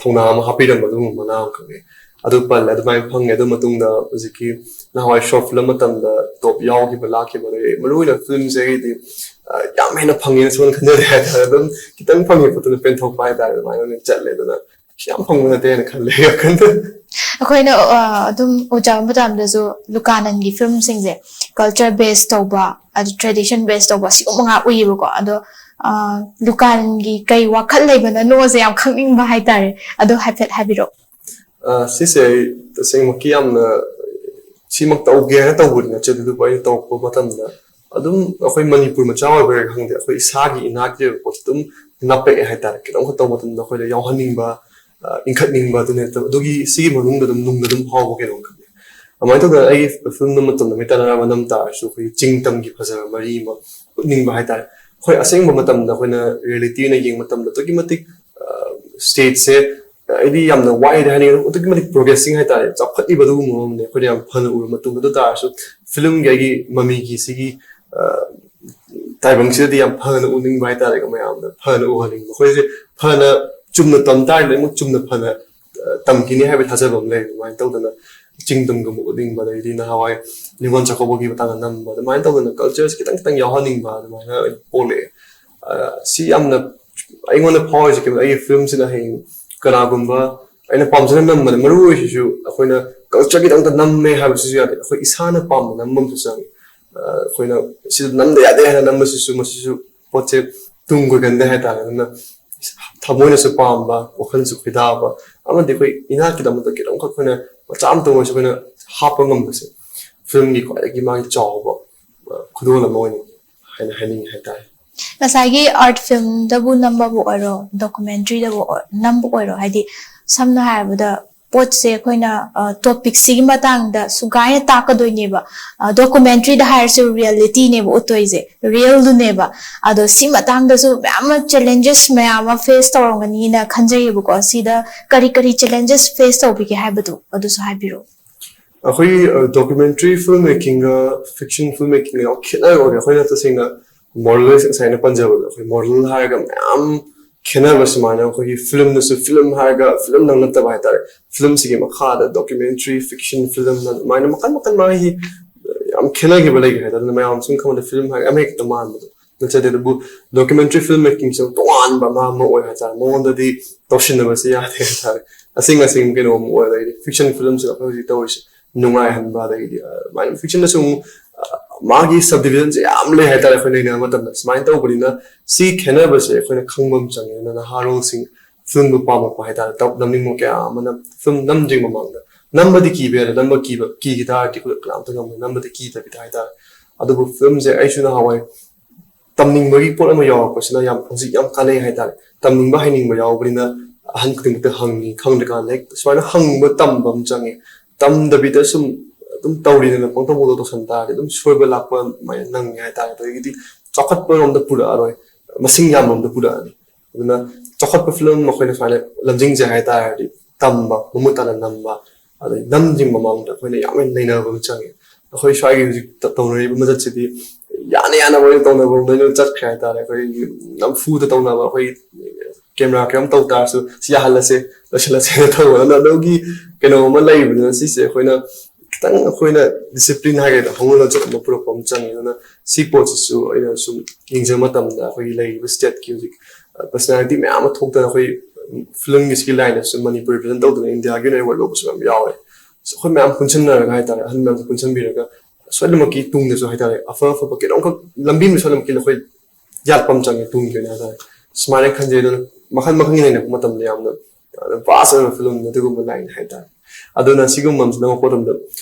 ꯊꯧꯅꯥ ꯑꯃ ꯍꯥꯞꯄꯤꯔꯝꯕ ꯑꯗꯨꯒꯨꯝꯕ ꯃꯅꯥ ꯑꯃꯈꯛꯅꯤ꯫ ꯑꯗꯨ ꯄꯜꯂꯦ, ꯑꯗꯨꯃꯥꯏꯅ ꯐꯪꯉꯦ꯫ ꯑꯗꯨ ꯃꯇꯨꯡꯗ ꯍꯧꯖꯤꯛꯀꯤ ꯅꯍꯥꯟꯋꯥꯏ ꯁꯣꯔꯠ ꯐꯤꯂꯝ ꯃꯇꯝꯗ ꯇꯣꯞ ꯌꯥꯎꯈꯤꯕ ꯂꯥꯛꯈꯤꯕ, ꯑꯗꯒꯤ ꯃꯔꯨꯑꯣꯏꯅ ꯐꯤꯂꯝꯁꯦ ꯑꯩꯒꯤꯗꯤ ꯌꯥꯝ ꯍꯦꯟꯅ ꯐꯪꯉꯦꯅ ꯁꯨꯃꯥꯏꯅ ꯈꯟꯖꯗꯦ ꯍꯥꯏꯇꯥꯔꯦ꯫ ꯑꯗꯨꯝ ꯈꯤꯇꯪ ꯐꯪꯉꯦ ꯄꯣꯠꯇꯨꯅ ꯄꯦꯟꯊꯣꯛꯄ ꯍꯥꯏꯇꯥꯔꯦ, ꯑꯗꯨꯃꯥꯏꯅ ꯑꯣꯏꯅ ꯆꯠꯂꯦ꯫ ꯑꯗꯨꯅ ꯀꯩꯁꯨ ꯌꯥꯝ ꯐꯪꯕ ꯅꯠꯇꯦ ꯍꯥꯏꯅ ꯈꯜꯂꯦ ꯋꯥꯈꯜꯗ꯫ ꯑꯩꯈꯣꯏꯅ ꯑꯗꯨꯝ ꯎꯖꯕ ꯃꯇꯝꯗꯁꯨ ꯂꯨꯀꯥꯅꯟꯒꯤ ꯐꯤꯂꯝꯁꯤꯡꯁꯦ ꯀꯜꯆꯔ ꯕꯦꯁ ꯇꯧꯕ, ꯑꯗꯨ ꯇ꯭ꯔꯦꯗꯤꯁꯟ ꯕꯦꯁ ꯇꯧꯕ, ꯁꯤꯒꯨꯝꯕ ꯉꯥꯛ ꯎꯏꯌꯦꯕꯀꯣ꯫ ꯑꯗꯣ ꯂꯨꯀꯥꯅꯟꯒꯤ ꯀꯩ ꯋꯥꯈꯜ ꯂꯩꯕꯅꯅꯣꯁꯦ ꯌꯥꯝ ꯈꯪꯅꯤꯡꯕ ꯍꯥꯏꯇꯥꯔꯦ꯫ ꯑꯗꯣ ꯍꯥꯏꯐꯦꯠ ꯍꯥꯏꯕꯤꯔꯛꯑꯣ꯫ ꯁꯤꯁꯦ ꯑꯩ ꯇꯁꯦꯡꯃꯛꯀꯤ ꯌꯥꯝꯅ ꯁꯤꯃꯛ ꯇꯧꯒꯦ ꯍꯥꯏꯅ ꯇꯧꯕꯗꯤ ꯅꯠꯆꯗꯦ, ꯑꯗꯨꯕꯨ ꯑꯩꯅ ꯇꯧꯔꯛꯄ ꯃꯇꯝꯗ ꯑꯗꯨꯝ ꯑꯩꯈꯣꯏ ꯃꯅꯤꯄꯨꯔ ꯃꯆꯥ ꯑꯣꯏꯕꯩꯔꯥ ꯈꯪꯗꯦ, ꯑꯩꯈꯣꯏ ꯏꯁꯥꯒꯤ ꯏꯅꯥꯠꯀꯤ ꯑꯣꯏꯕ ꯄꯣꯠꯁꯦ ꯑꯗꯨꯝ ꯉꯥꯄꯛꯑꯦ ꯍꯥꯏꯇꯥꯔꯦ꯫ ꯀꯩꯅꯣꯝꯈꯛ ꯇꯧꯕ ꯃꯇꯝꯗ ꯑꯩꯈꯣꯏꯗ ꯌꯥꯎꯍꯟꯅꯤꯡꯕ, ꯏꯟꯈꯠꯅꯤꯡꯕ, ꯑꯗꯨ ꯅꯠꯇꯕ ꯑꯗꯨꯒꯤ ꯁꯤꯒꯤ ꯃꯅꯨꯡꯗ ꯑꯗꯨꯝ ꯅꯨꯡꯗ ꯑꯗꯨꯝ ꯐꯥꯎꯕ ꯀꯩꯅꯣꯝ ꯈꯪꯗꯦ꯫ ꯑꯗꯨꯃꯥꯏꯅ ꯇꯧꯗꯅ ꯑꯩꯒꯤ ꯐꯤꯂꯝ ꯅꯝꯕ ꯃꯇꯝꯗ ꯃꯩꯇꯥꯟ ꯑꯔꯥꯕ ꯅꯝ ꯇꯥꯔꯁꯨ ꯑꯩꯈꯣꯏꯒꯤ ꯆꯤꯡ ꯇꯝꯒꯤ ꯐꯖꯕ ꯃꯔꯤ ꯑꯃ ꯎꯠꯅꯤꯡꯕ ꯍꯥꯏꯇꯥꯔꯦ꯫ ꯍꯣꯏ, ꯑꯁꯦꯡꯕ ꯃꯇꯝꯗ ꯑꯩꯈꯣꯏꯅ ꯔꯤꯌꯦꯂꯤꯇꯤ ꯑꯣꯏꯅ ꯌꯦꯡꯕ ꯃꯇꯝꯗ ꯑꯗꯨꯛꯀꯤ ꯃꯇꯤꯛ ꯁ꯭ꯇꯦꯠꯁꯦ, ꯑꯩꯗꯤ ꯌꯥꯝꯅ ꯋꯥꯏꯗ ꯍꯥꯏꯅꯤꯡꯉꯦ, ꯑꯗꯨꯛꯀꯤ ꯃꯇꯤꯛ ꯄ꯭ꯔꯣꯒ꯭ꯔꯦꯁꯤꯡ ꯍꯥꯏꯇꯥꯔꯦ, ꯆꯥꯎꯈꯠꯂꯤꯕ ꯑꯗꯨꯒꯨꯝꯕ ꯑꯃꯅꯦ꯫ ꯑꯩꯈꯣꯏꯅ ꯌꯥꯝ ꯐꯅ ꯎꯔꯕ ꯃꯇꯨꯡꯗ, ꯑꯗꯨ ꯇꯥꯔꯁꯨ ꯐꯤꯂꯝꯒꯤ ꯑꯩꯒꯤ ꯃꯃꯤꯒꯤ ꯁꯤꯒꯤ ꯇꯥꯏꯕꯪꯁꯤꯗꯗꯤ ꯌꯥꯝ ꯐꯅ ꯎꯅꯤꯡꯕ ꯍꯥꯏꯇꯥꯔꯦꯀꯣ, ꯃꯌꯥꯝꯗ ꯐꯅ ꯎꯍꯟꯅꯤꯡꯕ꯫ ꯑꯩꯈꯣꯏꯁꯦ ꯐꯅ ꯆꯨꯝꯅ ꯇꯝ ꯇꯥꯔꯗꯤ ꯂꯣꯏꯅꯃꯛ ꯆꯨꯝꯅ ꯐꯅ ꯇꯝꯈꯤꯅꯤ ꯍꯥꯏꯕꯒꯤ ꯊꯥꯖꯕ ꯑꯃ ꯂꯩ꯫ ꯑꯗꯨꯃꯥꯏꯅ ꯇꯧꯗꯅ ꯆꯤꯡ ꯇꯝꯒꯨꯝꯕ ꯎꯠꯅꯤꯡꯕ, ꯑꯗꯩꯗꯤ ꯅꯍꯥꯟꯋꯥꯏ ꯅꯤꯉꯣꯜ ꯆꯥꯛꯀꯧꯕꯒꯤ ꯃꯇꯥꯡꯗ ꯅꯝꯕ, ꯑꯗꯨꯃꯥꯏꯅ ꯇꯧꯗꯅ ꯀꯜꯆꯔꯁꯦ ꯈꯤꯇꯪ ꯈꯤꯇꯪ ꯌꯥꯎꯍꯟꯅꯤꯡꯕ ꯑꯗꯨꯃꯥꯏꯅ ꯑꯣꯏꯅ ꯄꯣꯛꯂꯛꯑꯦ꯫ ꯁꯤ ꯌꯥꯝꯅ ꯑꯩꯉꯣꯟꯗ ꯐꯥꯎꯔꯤꯁꯦ ꯀꯩꯅꯣ, ꯑꯩꯒꯤ ꯐꯤꯂꯝꯁꯤꯅ ꯍꯌꯦꯡ ꯀꯅꯥꯒꯨꯝꯕ ꯑꯩꯅ ꯄꯥꯝꯖꯅ ꯅꯝꯕꯗ ꯃꯔꯨ ꯑꯣꯏꯔꯤꯁꯤꯁꯨ ꯑꯩꯈꯣꯏꯅ ꯀꯜꯆꯔꯒꯤꯗꯃꯛꯇ ꯅꯝꯃꯦ ꯍꯥꯏꯕꯁꯤꯁꯨ ꯌꯥꯗꯦ꯫ ꯑꯩꯈꯣꯏ ꯏꯁꯥꯅ ꯄꯥꯝꯕ ꯅꯝꯕ ꯑꯃꯁꯨ ꯆꯪꯉꯤ꯫ ꯑ, ꯑꯩꯈꯣꯏꯅ ꯁꯤꯗ ꯅꯝꯗ ꯌꯥꯗꯦ ꯍꯥꯏꯅ ꯅꯝꯕꯁꯤꯁꯨ, ꯃꯁꯤꯁꯨ ꯄꯣꯠꯁꯦ ꯇꯨꯡ ꯀꯣꯏꯒꯟꯗꯦ ꯍꯥꯏꯇꯥꯔꯦ꯫ ꯑꯗꯨꯅ ꯊꯃꯣꯏꯅꯁꯨ ꯄꯥꯝꯕ, ꯋꯥꯈꯜꯁꯨ ꯈꯣꯏꯗꯥꯕ, ꯑꯃꯗꯤ ꯑꯩꯈꯣꯏ ꯏꯅꯥꯠꯀꯤꯗꯃꯛꯇ ꯈꯤꯇꯪꯈꯛ ꯑꯩꯈꯣꯏꯅ ꯃꯆꯥ ꯑꯃꯇ ꯑꯣꯏꯔꯁꯨ ꯑꯩꯈꯣꯏꯅ ꯍꯥꯞꯄ ꯉꯝꯕꯁꯦ ꯐꯤꯂꯝꯒꯤ ꯈ꯭ꯋꯥꯏꯗꯒꯤ ꯃꯥꯒꯤ ꯆꯥꯎꯕ, ꯑ, ꯈꯨꯗꯣꯜ ꯑꯃ ꯑꯣꯏꯅ ꯍꯥꯏꯅ ꯍꯥꯏꯅꯤꯡꯉꯤ ꯍꯥꯏꯇꯥꯔꯦ꯫ ꯉꯁꯥꯏꯒꯤ ꯑꯥꯔꯠ ꯐꯤꯂꯝꯗꯕꯨ ꯅꯝꯕꯕꯨ ꯑꯣꯏꯔꯣ, ꯗꯣꯀꯨꯃꯦꯟꯇ꯭ꯔꯤꯗꯕꯨ ꯑꯣꯏ- ꯅꯝꯕ ꯑꯣꯏꯔꯣ, ꯍꯥꯏꯗꯤ ꯁꯝꯅ ꯍꯥꯏꯔꯕꯗ ꯄꯣꯠꯁꯦ ꯑꯩꯈꯣꯏꯅ ꯇꯣꯄꯤꯛꯁꯤꯒꯤ ꯃꯇꯥꯡꯗ ꯁꯨꯒꯥꯏꯅ ꯇꯥꯛꯀꯗꯣꯏꯅꯦꯕ꯫ ꯗꯣꯀꯨꯃꯦꯟꯇ꯭ꯔꯤꯗ ꯍꯥꯏꯔꯁꯨ ꯔꯤꯌꯦꯂꯤꯇꯤꯅꯦꯕ ꯎꯠꯇꯣꯏꯁꯦ, ꯔꯤꯌꯦꯜꯗꯨꯅꯦꯕ꯫ ꯑꯗꯣ ꯁꯤ ꯃꯇꯥꯡꯗꯁꯨ ꯃꯌꯥꯝ ꯑꯃ ꯆꯦꯂꯦꯟꯖꯦꯁ ꯃꯌꯥꯝ ꯑꯃ ꯐꯦꯁ ꯇꯧꯔꯝꯒꯅꯤꯅ ꯈꯟꯖꯩꯌꯦꯕꯀꯣ꯫ ꯁꯤꯗ ꯀꯔꯤ ꯀꯔꯤ ꯆꯦꯂꯦꯟꯖꯦꯁ ꯐꯦꯁ ꯇꯧꯕꯤꯒꯦ ꯍꯥꯏꯕꯗꯣ ꯑꯗꯨꯁꯨ ꯍꯥꯏꯕꯤꯔꯛꯑꯣ꯫ ꯑꯩꯈꯣꯏꯒꯤ ꯗꯣꯀꯨꯃꯦꯟꯇ꯭ꯔꯤ ꯐꯤꯜꯝ ꯃꯦꯀꯤꯡꯒ ꯐꯤꯛꯁꯟ ꯐꯤꯜꯝ ꯃꯦꯀꯤꯡꯒ ꯌꯥꯝ ꯈꯦꯠꯅꯔꯒꯗꯤ, ꯑꯩꯈꯣꯏꯅ ꯇꯁꯦꯡꯅ ꯃꯣꯔꯦꯜ, ꯉꯁꯥꯏ ꯑꯩꯅ ꯄꯟꯖꯕꯗꯣ, ꯑꯩꯈꯣꯏ ꯃꯣꯔꯦꯜ ꯍꯥꯏꯔꯒ ꯃꯌꯥꯝ ꯈꯦꯠꯅꯕ ꯁꯨꯃꯥꯏꯅ ꯑꯩꯈꯣꯏꯒꯤ ꯐꯤꯂꯝꯗꯁꯨ ꯐꯤꯂꯝ ꯍꯥꯏꯔꯒ ꯐꯤꯂꯝꯗꯪ ꯅꯠꯇꯕ ꯍꯥꯏꯇꯥꯔꯦ, ꯐꯤꯂꯝꯁꯤꯒꯤ ꯃꯈꯥꯗ ꯗꯣꯀꯨꯃꯦꯟꯇ꯭ꯔꯤ, ꯐꯤꯛꯁꯟ ꯐꯤꯂꯝ ꯑꯗꯨꯃꯥꯏꯅ ꯃꯈꯜ ꯃꯈꯜ ꯃꯥꯒꯤ ꯌꯥꯝ ꯈꯦꯠꯅꯈꯤꯕ ꯂꯩꯈ꯭ꯔꯦ ꯍꯥꯏꯇꯥꯔꯦ꯫ ꯑꯗꯨꯅ ꯃꯌꯥꯝ ꯁꯨꯝ ꯈꯪꯕꯗ ꯐꯤꯂꯝ ꯍꯥꯏꯔꯒ ꯑꯃꯍꯦꯛꯇ ꯃꯥꯟꯕꯗꯣ ꯅꯠꯆꯗꯦ꯫ ꯑꯗꯨꯕꯨ ꯗꯣꯀꯨꯃꯦꯟꯇ꯭ꯔꯤ ꯐꯤꯜꯝ ꯃꯦꯀꯤꯡꯁꯦ ꯇꯣꯉꯥꯟꯕ ꯑꯃ ꯑꯃ ꯑꯣꯏ ꯍꯥꯏꯇꯥꯔꯦ꯫ ꯃꯉꯣꯟꯗꯗꯤ ꯇꯧꯁꯤꯟꯅꯕꯁꯦ ꯌꯥꯗꯦ ꯍꯥꯏꯇꯥꯔꯦ꯫ ꯑꯁꯦꯡ ꯑꯁꯦꯡꯕ ꯀꯩꯅꯣꯝ ꯑꯣꯏ꯫ ꯑꯗꯩꯗꯤ ꯐꯤꯛꯁꯟ ꯐꯤꯂꯝꯁꯤꯗ ꯑꯩꯈꯣꯏ ꯍꯧꯖꯤꯛ ꯇꯧꯔꯤꯁꯦ ꯅꯨꯡꯉꯥꯏꯍꯟꯕ, ꯑꯗꯒꯤꯗꯤ ꯑꯗꯨꯃꯥꯏꯅ ꯐꯤꯛꯁꯟꯗꯁꯨ ꯑꯃꯨꯛ, ꯑ, ꯃꯥꯒꯤ ꯁꯕ ꯗꯤꯕꯤꯖꯟꯁꯦ ꯌꯥꯝ ꯂꯩ ꯍꯥꯏꯇꯥꯔꯦ ꯑꯩꯈꯣꯏ ꯅꯩꯅꯕ ꯃꯇꯝꯗ꯫ ꯁꯨꯃꯥꯏꯅ ꯇꯧꯕꯅꯤꯅ ꯁꯤ ꯈꯦꯠꯅꯕꯁꯦ ꯑꯩꯈꯣꯏꯅ ꯈꯪꯕ ꯑꯃ ꯆꯪꯉꯦ꯫ ꯑꯗꯨꯅ ꯅꯍꯥꯔꯣꯜꯁꯤꯡ ꯐꯤꯂꯝꯗꯨ ꯄꯥꯝꯃꯛꯄ ꯍꯥꯏꯇꯥꯔꯦ, ꯇꯧ- ꯅꯝꯅꯤꯡꯕ ꯀꯌꯥ ꯑꯃꯅ ꯐꯤꯂꯝ ꯅꯝꯗ꯭ꯔꯤꯉꯩ ꯃꯃꯥꯡꯗ, ꯅꯝꯕꯗꯤ ꯀꯤꯕ ꯌꯥꯏ, ꯅꯝꯕ ꯀꯤꯕ ꯀꯤꯈꯤ ꯇꯥꯔꯗꯤ ꯑꯩꯈꯣꯏ ꯀꯅꯥꯝꯇ ꯉꯝꯃꯣꯏ꯫ ꯅꯝꯕꯗꯤ ꯀꯤꯗꯕꯤꯗ ꯍꯥꯏꯇꯥꯔꯦ꯫ ꯑꯗꯨꯕꯨ ꯐꯤꯂꯝꯁꯦ ꯑꯩꯁꯨ ꯅꯍꯥꯟꯋꯥꯏ ꯇꯝꯅꯤꯡꯕꯒꯤ ꯄꯣꯠ ꯑꯃ ꯌꯥꯎꯔꯛꯄꯁꯤꯅ ꯌꯥꯝ, ꯍꯧꯖꯤꯛ ꯌꯥꯝ ꯀꯥꯟꯅꯩ ꯍꯥꯏꯇꯥꯔꯦ꯫ ꯇꯝꯅꯤꯡꯕ ꯍꯩꯅꯤꯡꯕ ꯌꯥꯎꯕꯅꯤꯅ ꯑꯍꯟ ꯈꯨꯗꯤꯡꯃꯛꯇ ꯍꯪꯉꯤ, ꯈꯪꯗ꯭ꯔꯀꯥꯟꯗ ꯍꯦꯛ ꯁꯨꯃꯥꯏꯅ ꯍꯪꯕ ꯇꯝꯕ ꯑꯃ ꯆꯪꯉꯤ꯫ ꯇꯝꯗꯕꯤꯗ ꯁꯨꯝ ꯑꯗꯨꯝ ꯇꯧꯔꯤꯗꯅ ꯄꯪꯇꯧ ꯄꯪꯇꯧ ꯇꯧꯁꯟ ꯇꯥꯔꯗꯤ ꯑꯗꯨꯝ ꯁꯣꯏꯕ ꯂꯥꯛꯄ ꯑꯗꯨꯃꯥꯏꯅ ꯅꯪꯉꯤ ꯍꯥꯏꯇꯥꯔꯦ꯫ ꯑꯗꯒꯤꯗꯤ ꯆꯥꯎꯈꯠꯄꯔꯣꯝꯗ ꯄꯨꯔꯛꯑꯔꯣꯏ, ꯃꯁꯤꯡ ꯌꯥꯝꯕꯔꯣꯝꯗ ꯄꯨꯔꯛꯑꯅꯤ꯫ ꯑꯗꯨꯅ ꯆꯥꯎꯈꯠꯄ ꯐꯤꯂꯝ ꯑꯃ ꯑꯩꯈꯣꯏꯅ ꯁꯨꯃꯥꯏꯅ ꯂꯝꯖꯤꯡꯁꯦ ꯍꯥꯏꯇꯥꯔꯗꯤ ꯇꯝꯕ, ꯃꯃꯨꯠ ꯇꯥꯅ ꯅꯝꯕ, ꯑꯗꯩ ꯅꯝꯗ꯭ꯔꯤꯉꯩ ꯃꯃꯥꯡꯗ ꯑꯩꯈꯣꯏꯅ ꯌꯥꯝ ꯍꯦꯟꯅ ꯅꯩꯅꯕ ꯑꯃ ꯆꯪꯉꯤ꯫ ꯑꯩꯈꯣꯏ ꯁ꯭ꯋꯥꯏꯒꯤ ꯍꯧꯖꯤꯛ ꯇ- ꯇꯧꯅꯔꯤꯕ ꯃꯆꯠꯁꯤꯗꯤ ꯌꯥꯅ ꯌꯥꯅꯕ ꯑꯣꯏꯅ ꯇꯧꯅꯕ ꯂꯣꯏꯅ ꯆꯠꯈ꯭ꯔꯦ ꯍꯥꯏꯇꯥꯔꯦ꯫ ꯑꯩꯈꯣꯏꯒꯤ ꯅꯝꯐꯨꯗ ꯇꯧꯅꯕ, ꯑꯩꯈꯣꯏ ꯀꯦꯃꯦꯔꯥ ꯀꯩꯅꯣꯝ ꯇꯧ ꯇꯥꯔꯁꯨ ꯁꯤ ꯌꯥꯍꯜꯂꯁꯦ, ꯂꯣꯏꯁꯤꯜꯂꯁꯦꯅ ꯇꯧꯕ꯫ ꯑꯗꯨꯅ ꯑꯗꯨꯒꯤ ꯀꯩꯅꯣ ꯑꯃ ꯂꯩꯕꯅꯤꯅ ꯁꯤꯁꯦ ꯑꯩꯈꯣꯏꯅ ꯈꯤꯇꯪ ꯑꯩꯈꯣꯏꯅ ꯗꯤꯁꯤꯄ꯭ꯂꯤꯟ ꯍꯥꯏꯒꯗ꯭ꯔꯥ, ꯍꯧꯅꯅ ꯆꯠꯅꯕ ꯄꯨꯔꯛꯄ ꯑꯃ ꯆꯪꯉꯤ꯫ ꯑꯗꯨꯅ ꯁꯤ ꯄꯣꯠꯁꯤꯁꯨ ꯑꯩꯅ ꯁꯨꯝ ꯌꯦꯡꯖꯕ ꯃꯇꯝꯗ ꯑꯩꯈꯣꯏꯒꯤ ꯂꯩꯔꯤꯕ ꯁ꯭ꯇꯦꯠꯀꯤ ꯍꯧꯖꯤꯛ ꯄꯔꯁꯅꯥꯂꯤꯇꯤ ꯃꯌꯥꯝ ꯑꯃ ꯊꯣꯛꯇꯅ ꯑꯩꯈꯣꯏ ꯐꯤꯂꯝꯒꯤ ꯁꯤꯒꯤ ꯂꯥꯏꯟꯗꯁꯨ ꯃꯅꯤꯄꯨꯔ ꯔꯤꯄ꯭ꯔꯖꯦꯟ ꯇꯧꯗꯅ ꯏꯟꯗꯤꯌꯥꯒꯤ ꯑꯣꯏꯅ ꯑꯦꯋꯥꯔꯗ ꯂꯧꯕꯁꯨ ꯌꯥꯝ ꯌꯥꯎꯔꯦ꯫ ꯑꯩꯈꯣꯏ ꯃꯌꯥꯝ ꯄꯨꯟꯁꯤꯟꯅꯔꯒ ꯍꯥꯏꯇꯥꯔꯦ, ꯑꯍꯟ ꯃꯌꯥꯝꯁꯨ ꯄꯨꯟꯁꯤꯟꯕꯤꯔꯒ ꯁꯣꯏꯗꯅꯃꯛꯀꯤ ꯇꯨꯡꯗꯁꯨ ꯍꯥꯏꯇꯥꯔꯦ, ꯑꯐ ꯑꯐꯕ ꯀꯩꯅꯣꯝꯈꯛ ꯂꯝꯕꯤ ꯑꯃ ꯁꯣꯏꯗꯅꯃꯛꯀꯤ ꯑꯩꯈꯣꯏ ꯌꯥꯠꯄ ꯑꯃ ꯆꯪꯉꯦ ꯇꯨꯡꯒꯤ ꯑꯣꯏꯅ ꯍꯥꯏꯇꯥꯔꯦ꯫ ꯁꯨꯃꯥꯏꯅ ꯈꯟꯖꯩ꯫ ꯑꯗꯨꯅ ꯃꯈꯜ ꯃꯈꯜꯒꯤ ꯂꯩꯅꯕ ꯃꯇꯝꯗ ꯌꯥꯝꯅ ꯚꯥꯁ ꯑꯣꯏꯕ ꯐꯤꯂꯝ ꯑꯗꯨꯒꯨꯝꯕ ꯂꯥꯏꯟ ꯍꯥꯏꯇꯥꯔꯦ꯫ ꯑꯗꯨꯅ ꯁꯤꯒꯨꯝꯕ ꯑꯃꯁꯤ ꯅꯝꯃꯛꯄ ꯃꯇꯝꯗ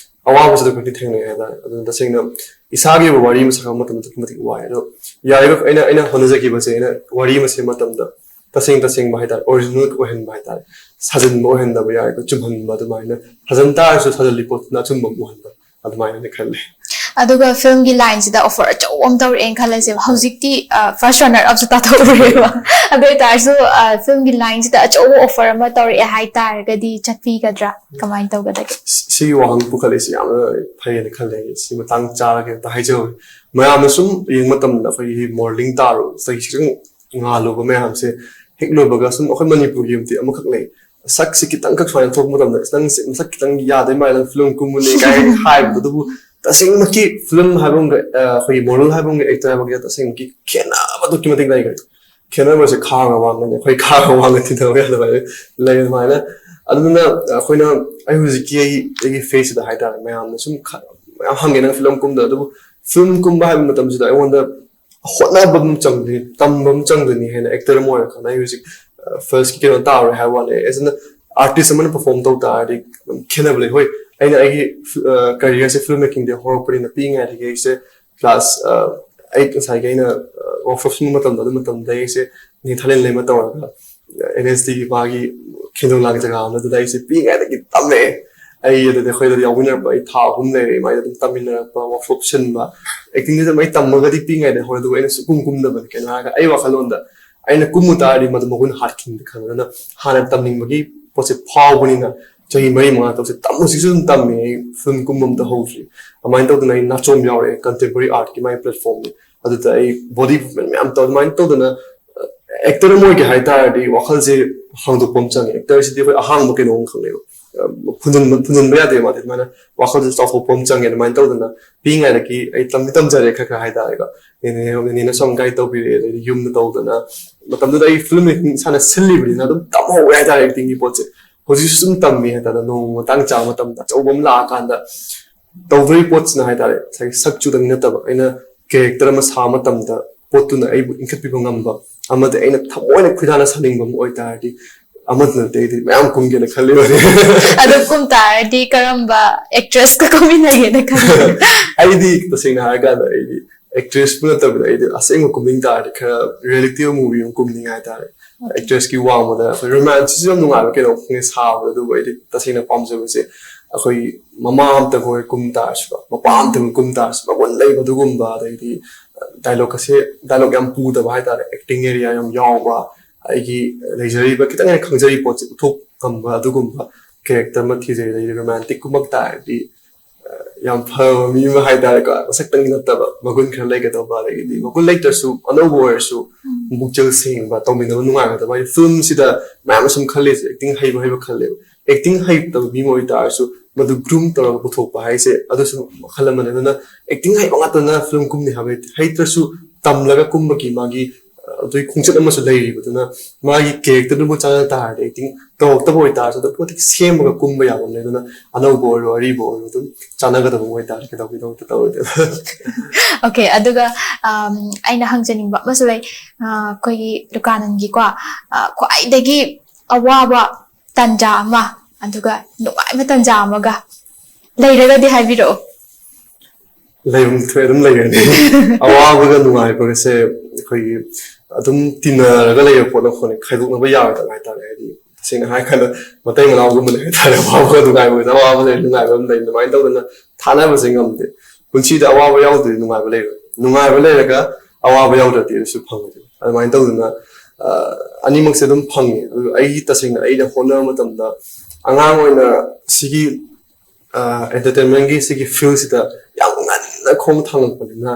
ꯑꯋꯥꯕꯁꯨ ꯑꯗꯨꯛꯀꯤ ꯃꯇꯤꯛ ꯊꯦꯡꯅꯩ ꯍꯥꯏꯇꯥꯔꯦ꯫ ꯑꯗꯨꯅ ꯇꯁꯦꯡꯅ ꯏꯁꯥꯒꯤ ꯑꯣꯏꯕ ꯋꯥꯔꯤ ꯑꯃ ꯁꯥꯒꯠꯄ ꯃꯇꯝꯗ ꯑꯗꯨꯛꯀꯤ ꯃꯇꯤꯛ ꯋꯥꯏ꯫ ꯑꯗꯣ ꯌꯥꯔꯤꯕ ꯑꯩꯅ, ꯑꯩꯅ ꯍꯣꯠꯅꯖꯈꯤꯕꯁꯦ, ꯑꯩꯅ ꯋꯥꯔꯤ ꯑꯃ ꯁꯦꯝꯕ ꯃꯇꯝꯗ ꯇꯁꯦꯡ ꯇꯁꯦꯡꯕ ꯍꯥꯏꯇꯥꯔꯦ, ꯑꯣꯔꯤꯖꯤꯅꯦꯜ ꯑꯣꯏꯍꯟꯕ ꯍꯥꯏꯇꯥꯔꯦ, ꯁꯥꯖꯤꯟꯕ ꯑꯣꯏꯍꯟꯗꯕ, ꯌꯥꯔꯤꯕ ꯆꯨꯝꯍꯟꯕ, ꯑꯗꯨꯃꯥꯏꯅ ꯁꯥꯖꯟ ꯇꯥꯔꯁꯨ ꯁꯥꯖꯜꯂꯤ ꯄꯣꯠꯇꯨꯅ ꯑꯆꯨꯝꯕ ꯑꯃ ꯑꯣꯏꯍꯟꯕ, ꯑꯗꯨꯃꯥꯏꯅꯗꯤ ꯈꯜꯂꯦ꯫ ꯑꯗꯨꯒ ꯐꯤꯂꯝꯒꯤ ꯂꯥꯏꯟꯁꯤꯗ ꯑꯣꯐꯔ ꯑꯆꯧꯕ ꯑꯃ ꯇꯧꯔꯛꯑꯦꯅ ꯈꯜꯂꯁꯦꯕ꯫ ꯍꯧꯖꯤꯛꯇꯤ ꯐꯥꯔꯁ ꯔꯅꯔ ꯑꯞꯁꯨ ꯇꯥꯊꯣꯛꯎꯔꯦꯕ꯫ ꯑꯗꯨ ꯑꯣꯏꯇꯥꯔꯁꯨ ꯐꯤꯂꯝꯒꯤ ꯂꯥꯏꯟꯁꯤꯗ ꯑꯆꯧꯕ ꯑꯣꯐꯔ ꯑꯃ ꯇꯧꯔꯛꯑꯦ ꯍꯥꯏꯇꯥꯔꯒꯗꯤ ꯆꯠꯄꯤꯒꯗ꯭ꯔꯥ, ꯀꯃꯥꯏꯅ ꯇꯧꯒꯗꯒꯦ? ꯁꯤꯒꯤ ꯋꯥꯍꯪ ꯄꯨꯈꯠꯂꯛꯏꯁꯤ ꯌꯥꯝꯅ ꯐꯩꯌꯦꯅ ꯈꯜꯂꯦ꯫ ꯁꯤ ꯃꯇꯥꯡ ꯆꯥꯔꯒ ꯍꯦꯛꯇ ꯍꯥꯏꯖꯍꯧꯒꯦ꯫ ꯃꯌꯥꯝꯅ ꯁꯨꯝ ꯌꯦꯡꯕ ꯃꯇꯝꯗ ꯑꯩꯈꯣꯏꯒꯤ ꯃꯣꯔꯅꯤꯡ ꯇꯥꯔꯣ, ꯆꯍꯤ ꯈꯤꯇꯪ ꯉꯥꯜꯂꯨꯕ ꯃꯌꯥꯝꯁꯦ ꯍꯦꯛ ꯂꯣꯏꯕꯒ ꯁꯨꯝ ꯑꯩꯈꯣꯏ ꯃꯅꯤꯄꯨꯔꯒꯤ ꯃꯇꯤꯛ ꯑꯃꯈꯛ ꯂꯩ꯫ ꯁꯛꯁꯤ ꯈꯤꯇꯪꯈꯛ ꯁꯨꯃꯥꯏꯅ ꯊꯣꯛꯄ ꯃꯇꯝꯗ, "ꯅꯪꯁꯦ ꯃꯁꯛ ꯈꯤꯇꯪ ꯌꯥꯗꯣꯏ ꯃꯥꯜꯂꯦ, ꯅꯪ ꯐꯤꯂꯝ ꯀꯨꯝꯕꯅꯦ" ꯀꯥꯏꯅ ꯍꯥꯏꯕꯗꯣ꯫ ꯑꯗꯨꯕꯨ ꯇꯁꯦꯡꯃꯛꯀꯤ ꯐꯤꯂꯝ ꯍꯥꯏꯕ ꯑꯃꯒ, ꯑ, ꯑꯩꯈꯣꯏꯒꯤ ꯃꯣꯔꯦꯜ ꯍꯥꯏꯕ ꯑꯃꯒ ꯑꯦꯛꯇꯔ ꯍꯥꯏꯕꯒ ꯇꯁꯦꯡꯃꯛꯀꯤ ꯈꯦꯠꯅꯕ ꯑꯗꯨꯛꯀꯤ ꯃꯇꯤꯛ ꯂꯩꯈ꯭ꯔꯦ꯫ ꯈꯦꯠꯅꯕꯁꯦ ꯈꯥꯒ ꯋꯥꯡꯒꯅꯤ, ꯑꯩꯈꯣꯏ ꯈꯥꯒ ꯋꯥꯡꯒ ꯊꯤꯟꯊꯕ ꯌꯥꯗꯕ ꯍꯥꯏꯕ ꯂꯩ꯫ ꯑꯗꯨꯃꯥꯏꯅ ꯑꯗꯨꯅ ꯑꯩꯈꯣꯏꯅ, ꯑꯩ ꯍꯧꯖꯤꯛꯀꯤ ꯑꯩ, ꯑꯩꯒꯤ ꯐꯦꯁꯁꯤꯗ ꯍꯥꯏꯇꯥꯔꯦ, ꯃꯌꯥꯝꯅ ꯁꯨꯝ ꯈ-, ꯃꯌꯥꯝ ꯍꯪꯉꯦ, "ꯅꯪ ꯐꯤꯂꯝ ꯀꯨꯝꯗ?" ꯑꯗꯨꯕꯨ ꯐꯤꯂꯝ ꯀꯨꯝꯕ ꯍꯥꯏꯕ ꯃꯇꯝꯁꯤꯗ ꯑꯩꯉꯣꯟꯗ ꯍꯣꯠꯅꯕ ꯑꯃ ꯆꯪꯗꯣꯏꯅꯤ, ꯇꯝꯕ ꯑꯃ ꯆꯪꯗꯣꯏꯅꯤ꯫ ꯍꯥꯏꯅ ꯑꯦꯛꯇꯔ ꯑꯃ ꯑꯣꯏꯔꯀꯥꯟꯗ ꯑꯩ ꯍꯧꯖꯤꯛ, ꯑ, ꯐꯥꯔꯁꯀꯤ ꯀꯩꯅꯣ ꯇꯥꯔꯣꯏ ꯍꯥꯏꯕ ꯋꯥꯅꯤ꯫ ꯑꯦꯖ ꯑꯦꯟ ꯑꯥꯔꯇꯤꯁ ꯑꯃꯅ ꯄꯔꯐꯣꯔꯝ ꯇꯧ ꯇꯥꯔꯗꯤ ꯑꯗꯨꯝ ꯈꯦꯠꯅꯕ ꯂꯩ꯫ ꯍꯣꯏ, ꯑꯩꯅ ꯑꯩꯒꯤ, ꯑ, ꯀꯦꯔꯤꯌꯔꯁꯦ ꯐꯤꯂꯝ ꯃꯦꯀꯤꯡꯗ ꯍꯧꯔꯛꯄꯅꯤꯅ, ꯄꯤꯛꯏꯉꯩꯗꯒꯤ ꯑꯩꯁꯦ ꯀ꯭ꯂꯥꯁ, ꯑ, ꯑꯩꯠ, ꯉꯁꯥꯏꯒꯤ ꯑꯩꯅ, ꯑ, ꯋꯥꯔꯛꯁꯣꯞ ꯁꯤꯟꯕ ꯃꯇꯝꯗ, ꯑꯗꯨ ꯃꯇꯝꯗ ꯑꯩꯁꯦ ꯅꯦ ꯊꯥꯏꯂꯦꯟ ꯂꯩꯃ ꯇꯧꯔꯒ ꯑꯦꯟ ꯑꯦꯁ ꯇꯤꯒꯤ ꯃꯥꯒꯤ ꯈꯦꯟꯖꯧ ꯂꯥꯡ ꯖꯒꯥ ꯑꯃꯗꯨꯗ ꯑꯩꯁꯦ ꯄꯤꯛꯏꯉꯩꯗꯒꯤ ꯇꯝꯃꯛꯑꯦ꯫ ꯑꯩ ꯑꯗꯨꯗꯤ ꯑꯩꯈꯣꯏꯗꯗꯤ ꯌꯥꯎꯃꯤꯟꯅꯔꯛꯄ, ꯑꯩ ꯊꯥ ꯑꯍꯨꯝ ꯂꯩꯔꯦ ꯃꯥꯏꯗ ꯑꯗꯨꯝ ꯇꯝꯃꯤꯟꯅꯔꯛꯄ, ꯋꯥꯔꯛꯁꯣꯞ ꯁꯤꯟꯕ, ꯑꯦꯛꯇꯤꯡꯗꯤ ꯑꯗꯨꯝ ꯑꯩ ꯇꯝꯃꯒꯗꯤ ꯄꯤꯛꯏꯉꯩꯗ ꯍꯧꯔꯦ, ꯑꯗꯨꯒ ꯑꯩꯅ ꯁꯨꯛꯀꯨꯝ ꯀꯨꯝꯗꯕꯅꯤ꯫ ꯀꯩꯅꯣ ꯍꯥꯏꯔꯒ ꯑꯩ ꯋꯥꯈꯜꯂꯣꯟꯗ ꯑꯩꯅ ꯀꯨꯝꯃꯨ ꯇꯥꯔꯗꯤ ꯃꯗꯨ ꯃꯒꯨꯟ ꯍꯥꯠꯈꯤꯅꯤꯗ ꯈꯟꯕ꯫ ꯑꯗꯨꯅ ꯍꯥꯟꯅ ꯇꯝꯅꯤꯡꯕꯒꯤ ꯄꯣꯠꯁꯦ ꯐꯥꯎꯕꯅꯤꯅ ꯆꯍꯤ ꯃꯔꯤ ꯃꯉꯥ ꯇꯧꯁꯦ꯫ ꯇꯝ-, ꯍꯧꯖꯤꯛꯁꯨ ꯑꯗꯨꯝ ꯇꯝꯃꯤ꯫ ꯑꯩ ꯐꯤꯂꯝ ꯀꯨꯝꯕ ꯑꯝꯇ ꯍꯧꯗ꯭ꯔꯤ꯫ ꯑꯗꯨꯃꯥꯏꯅ ꯇꯧꯗꯅ ꯑꯩ ꯅꯥꯆꯣꯝ ꯌꯥꯎꯔꯛꯑꯦ, ꯀꯟꯇꯦꯝꯄꯣꯔꯔꯤ ꯑꯥꯔꯠꯀꯤ ꯃꯥꯏ ꯄ꯭ꯂꯦꯠꯐꯣꯝꯅꯤ꯫ ꯑꯗꯨꯗ ꯑꯩ ꯕꯣꯗꯤ ꯃꯨꯚꯃꯦꯟ ꯃꯌꯥꯝ ꯇꯧ-, ꯑꯗꯨꯃꯥꯏꯅ ꯇꯧꯗꯅ, ꯑꯦꯛꯇꯔ ꯑꯃ ꯑꯣꯏꯒꯦ ꯍꯥꯏ ꯇꯥꯔꯗꯤ ꯋꯥꯈꯜꯁꯦ ꯍꯥꯡꯗꯣꯛꯄ ꯑꯃ ꯆꯪꯉꯦ꯫ ꯑꯦꯛꯇꯔꯁꯤꯗꯤ ꯑꯩꯈꯣꯏ ꯑꯍꯥꯡꯕ ꯀꯩꯅꯣ ꯑꯃꯈꯛꯅꯦꯕ꯫ ꯐꯨꯟꯖꯤꯟꯕ ꯐꯨꯟꯖꯤꯟꯕ ꯌꯥꯗꯦ꯫ ꯃꯥꯗꯤ ꯑꯗꯨꯃꯥꯏꯅ ꯋꯥꯈꯜꯗꯁꯨ ꯆꯥꯎꯊꯣꯛꯄ ꯑꯃ ꯆꯪꯉꯦ꯫ ꯑꯗꯨꯃꯥꯏꯅ ꯇꯧꯗꯅ ꯄꯤꯛꯏꯉꯩꯗꯒꯤ ꯑꯩ ꯇꯝꯗꯤ ꯇꯝꯖꯔꯦ ꯈꯔ ꯈꯔ ꯍꯥꯏꯇꯥꯔꯦꯀꯣ꯫ ꯅꯦꯅꯦ ꯅꯦꯅꯦꯅꯁꯨ ꯌꯥꯝ ꯒꯥꯏꯗ ꯇꯧꯕꯤꯔꯛꯑꯦ꯫ ꯑꯗꯩꯗꯤ ꯌꯨꯝꯗ ꯇꯧꯗꯅ ꯃꯇꯝꯗꯨꯗ ꯑꯩ ꯐꯤꯂꯝ ꯃꯦꯀꯤꯡ ꯏꯁꯥꯅ ꯁꯤꯜꯂꯤꯕꯅꯤꯅ ꯑꯗꯨꯝ ꯇꯝꯍꯧꯋꯦ ꯍꯥꯏꯇꯥꯔꯦ꯫ ꯑꯦꯛꯇꯤꯡꯒꯤ ꯄꯣꯠꯁꯦ ꯍꯧꯖꯤꯛꯁꯨ ꯑꯗꯨꯝ ꯇꯝꯃꯤ ꯍꯥꯏꯇꯥꯔꯦ꯫ ꯅꯣꯡꯃ ꯃꯇꯥꯡ ꯆꯥꯕ ꯃꯇꯝꯗ ꯑꯆꯧꯕ ꯑꯃ ꯂꯥꯛꯑꯀꯥꯟꯗ ꯇꯧꯗꯣꯔꯤ ꯄꯣꯠꯁꯤꯅ ꯍꯥꯏꯇꯥꯔꯦ, ꯉꯁꯥꯏꯒꯤ ꯁꯛ ꯆꯨꯗꯪ ꯅꯠꯇꯕ, ꯑꯩꯅ ꯀꯦꯔꯦꯛꯇꯔ ꯑꯃ ꯁꯥꯕ ꯃꯇꯝꯗ ꯄꯣꯠꯇꯨꯅ ꯑꯩꯕꯨ ꯏꯟꯈꯠꯄꯤꯕ ꯉꯝꯕ ꯑꯃꯗꯤ ꯑꯩꯅ ꯊꯃꯣꯏꯅ ꯈꯣꯏꯗꯥꯅ ꯁꯥꯅꯤꯡꯕ ꯑꯃ ꯑꯣꯏꯇꯥꯔꯗꯤ ꯑꯃꯗꯨ ꯅꯠꯇꯦ ꯑꯩꯗꯤ ꯃꯌꯥꯝ ꯀꯨꯝꯒꯦꯅ ꯈꯜꯂꯤꯕꯅꯤ꯫ ꯑꯗꯨ ꯀꯨꯝ ꯇꯥꯔꯗꯤ ꯀꯔꯝꯕ ꯑꯦꯛꯇ꯭ꯔꯦꯁꯀ ꯀꯨꯝꯃꯤꯟꯅꯒꯦꯅ ꯈꯜꯂꯤ? ꯑꯩꯗꯤ ꯇꯁꯦꯡꯅ ꯍꯥꯏꯔꯀꯥꯟꯗ ꯑꯩꯗꯤ ꯑꯦꯛꯇ꯭ꯔꯦꯁꯄꯨ ꯅꯠꯇꯕꯗ ꯑꯩꯗꯤ ꯑꯁꯦꯡꯕ ꯀꯨꯝꯅꯤꯡ ꯇꯥꯔꯗꯤ ꯈꯔ ꯔꯤꯌꯦꯂꯤꯇꯤ ꯃꯨꯚꯤ ꯑꯃ ꯀꯨꯝꯅꯤꯡꯉꯦ ꯍꯥꯏꯇꯥꯔꯦ꯫ ꯑꯦꯛꯇ꯭ꯔꯦꯁꯀꯤ ꯋꯥꯡꯃꯗ ꯑꯩꯈꯣꯏ ꯔꯣꯃꯥꯟꯁꯤꯁꯨ ꯌꯥꯝ ꯅꯨꯡꯉꯥꯏꯕ ꯀꯩꯅꯣ ꯈꯪꯉꯦ ꯁꯥꯕꯗ, ꯑꯗꯨꯕꯨ ꯑꯩꯗꯤ ꯇꯁꯦꯡꯅ ꯄꯥꯝꯖꯕꯁꯦ ꯑꯩꯈꯣꯏ ꯃꯃꯥ ꯑꯝꯇ ꯍꯣꯏ ꯀꯨꯝ ꯇꯥꯔꯁꯨ, ꯃꯄꯥ ꯑꯝꯇ ꯀꯨꯝ ꯇꯥꯔꯁꯨ ꯃꯒꯨꯟ ꯂꯩꯕ ꯑꯗꯨꯒꯨꯝꯕ, ꯑꯗꯩꯗꯤ ꯗꯥꯏꯂꯣꯛ ꯑꯁꯦ ꯗꯥꯏꯂꯣꯛ ꯌꯥꯝ ꯄꯨꯗꯕ ꯍꯥꯏꯇꯥꯔꯦ, ꯑꯦꯛꯇꯤꯡ ꯑꯦꯔꯤꯌꯥ ꯌꯥꯝ ꯌꯥꯎꯕ, ꯑꯩꯒꯤ ꯂꯩꯖꯔꯤꯕ ꯈꯤꯇꯪ ꯍꯦꯟꯅ ꯈꯪꯖꯔꯤꯕ ꯄꯣꯠꯁꯦ ꯎꯠꯊꯣꯛ ꯉꯝꯕ ꯑꯗꯨꯒꯨꯝꯕ ꯀꯦꯔꯦꯛꯇꯔ ꯑꯃ ꯊꯤꯖꯩ꯫ ꯑꯗꯩꯗꯤ ꯔꯣꯃꯥꯟꯇꯤꯛ ꯀꯨꯝꯃꯛ ꯇꯥꯔꯗꯤ ꯌꯥꯝ ꯐꯕ ꯃꯤ ꯑꯃ ꯍꯥꯏꯇꯥꯔꯦꯀꯣ, ꯃꯁꯛꯇꯪꯒꯤ ꯅꯠꯇꯕ ꯃꯒꯨꯟ ꯈꯔ ꯂꯩꯒꯗꯧꯕ, ꯑꯗꯒꯤꯗꯤ ꯃꯒꯨꯟ ꯂꯩꯇ꯭ꯔꯁꯨ ꯑꯅꯧꯕ ꯑꯣꯏꯔꯁꯨ ꯄꯨꯛꯆꯦꯜ ꯁꯦꯡꯕ, ꯇꯧꯃꯤꯟꯅꯕ ꯅꯨꯡꯉꯥꯏꯒꯗꯕ ꯍꯥꯏꯗꯤ ꯐꯤꯂꯝꯁꯤꯗ ꯃꯌꯥꯝꯅ ꯁꯨꯝ ꯈꯜꯂꯤꯁꯦ ꯑꯦꯛꯇꯤꯡ ꯍꯩꯕ ꯍꯩꯕ ꯈꯜꯂꯦꯕ꯫ ꯑꯦꯛꯇꯤꯡ ꯍꯩꯇꯕ ꯃꯤ ꯑꯃ ꯑꯣꯏꯇꯥꯔꯁꯨ ꯃꯗꯨ ꯒ꯭ꯔꯨꯝ ꯇꯧꯔꯒ ꯄꯨꯊꯣꯛꯄ ꯍꯥꯏꯁꯦ ꯑꯗꯨꯁꯨ ꯃꯈꯜ ꯑꯃꯅꯤ꯫ ꯑꯗꯨꯅ ꯑꯦꯛꯇꯤꯡ ꯍꯩꯕ ꯉꯥꯛꯇꯅ ꯐꯤꯂꯝ ꯀꯨꯝꯅꯤ ꯍꯥꯏꯕ ꯂꯩꯇꯦ꯫ ꯍꯩꯇ꯭ꯔꯁꯨ ꯇꯝꯂꯒ ꯀꯨꯝꯕꯒꯤ ꯃꯥꯒꯤ ꯑꯗꯨꯒꯤ ꯈꯣꯡꯆꯠ ꯑꯃꯁꯨ ꯂꯩꯔꯤꯕꯗꯨꯅ ꯃꯥꯒꯤ ꯀꯦꯔꯦꯛꯇꯔꯗꯨꯕꯨ ꯆꯥꯟꯅ ꯇꯥꯔꯗꯤ ꯑꯦꯛꯇꯤꯡ ꯇꯧꯔꯛꯇꯕ ꯑꯣꯏꯇꯥꯔꯁꯨ ꯑꯗꯨ ꯄꯣꯠꯇꯨ ꯁꯦꯝꯃꯒ ꯀꯨꯝꯕ ꯌꯥꯕ ꯑꯃ ꯂꯩ꯫ ꯑꯗꯨꯅ ꯑꯅꯧꯕ ꯑꯣꯏꯔꯣ ꯑꯔꯤꯕ ꯑꯣꯏꯔꯣ ꯑꯗꯨꯝ ꯆꯥꯟꯅꯒꯗꯕ ꯑꯣꯏꯇꯥꯔꯗꯤ ꯀꯩꯗꯧꯒꯦ ꯇꯧꯗꯦ ꯇꯧꯔꯣꯏꯗꯣꯏꯕ꯫ ꯑꯣꯀꯦ, ꯑꯗꯨꯒ ꯑꯩꯅ ꯍꯪꯖꯅꯤꯡꯕ ꯑꯃꯁꯨ ꯂꯩ꯫ ꯑꯩꯈꯣꯏꯒꯤ ꯗꯨꯀꯥꯟꯒꯤꯀꯣ, ꯈ꯭ꯋꯥꯏꯗꯒꯤ ꯑꯋꯥꯕ ꯇꯟꯖꯥ ꯑꯃ ꯑꯗꯨꯒ ꯅꯨꯡꯉꯥꯏꯕ ꯇꯟꯖꯥ ꯑꯃꯒ ꯂꯩꯔꯒꯗꯤ ꯍꯥꯏꯕꯤꯔꯛꯑꯣ꯫ ꯂꯩꯐꯝ ꯊꯣꯛꯑꯦ ꯑꯗꯨꯝ ꯂꯩꯔꯅꯤ꯫ ꯑꯋꯥꯕꯒ ꯅꯨꯡꯉꯥꯏꯕꯒꯁꯦ ꯑꯩꯈꯣꯏꯒꯤ ꯑꯗꯨꯝ ꯇꯤꯟꯅꯔꯒ ꯂꯩꯕ ꯄꯣꯠꯅ ꯈꯣꯠꯅ ꯈꯥꯏꯗꯣꯛꯅꯕ ꯌꯥꯔꯣꯏꯗꯕ ꯍꯥꯏꯇꯥꯔꯦ꯫ ꯍꯥꯏꯗꯤ ꯇꯁꯦꯡꯅ ꯍꯥꯏꯔ ꯀꯥꯟꯗ ꯃꯇꯩ ꯃꯅꯥꯎꯒꯨꯝꯕꯅꯦ ꯍꯥꯏꯇꯥꯔꯦ꯫ ꯑꯋꯥꯕꯒ ꯅꯨꯡꯉꯥꯏꯕꯒꯁꯦ, ꯑꯋꯥꯕ ꯂꯩ ꯅꯨꯡꯉꯥꯏꯕ ꯑꯃ ꯂꯩ, ꯑꯗꯨꯃꯥꯏꯅ ꯇꯧꯗꯅ ꯊꯥꯅꯕꯁꯦ ꯉꯝꯗꯦ꯫ ꯄꯨꯟꯁꯤꯗ ꯑꯋꯥꯕ ꯌꯥꯎꯗ꯭ꯔꯗꯤ ꯅꯨꯡꯉꯥꯏꯕ ꯂꯩꯔꯣꯏ, ꯅꯨꯡꯉꯥꯏꯕ ꯂꯩꯔꯒ ꯑꯋꯥꯕ ꯌꯥꯎꯗ꯭ꯔꯗꯤ ꯑꯗꯨꯁꯨ ꯐꯪꯉꯣꯏꯗꯣꯏꯅꯤ꯫ ꯑꯗꯨꯃꯥꯏꯅ ꯇꯧꯗꯅ ꯑꯅꯤꯃꯛꯁꯦ ꯑꯗꯨꯝ ꯐꯪꯉꯦ꯫ ꯑꯗꯨ ꯑꯩꯒꯤ ꯇꯁꯦꯡꯅ ꯑꯩꯅ ꯍꯣꯠꯅꯕ ꯃꯇꯝꯗ ꯑꯉꯥꯡ ꯑꯣꯏꯅ ꯁꯤꯒꯤ ꯑꯦꯟꯇꯔꯇꯦꯟꯃꯦꯟꯒꯤ ꯁꯤꯒꯤ ꯐꯤꯜꯁꯤꯗ ꯌꯥꯝ ꯉꯟꯅ ꯈꯣꯡ ꯊꯥꯡꯉꯛꯄꯅꯤꯅ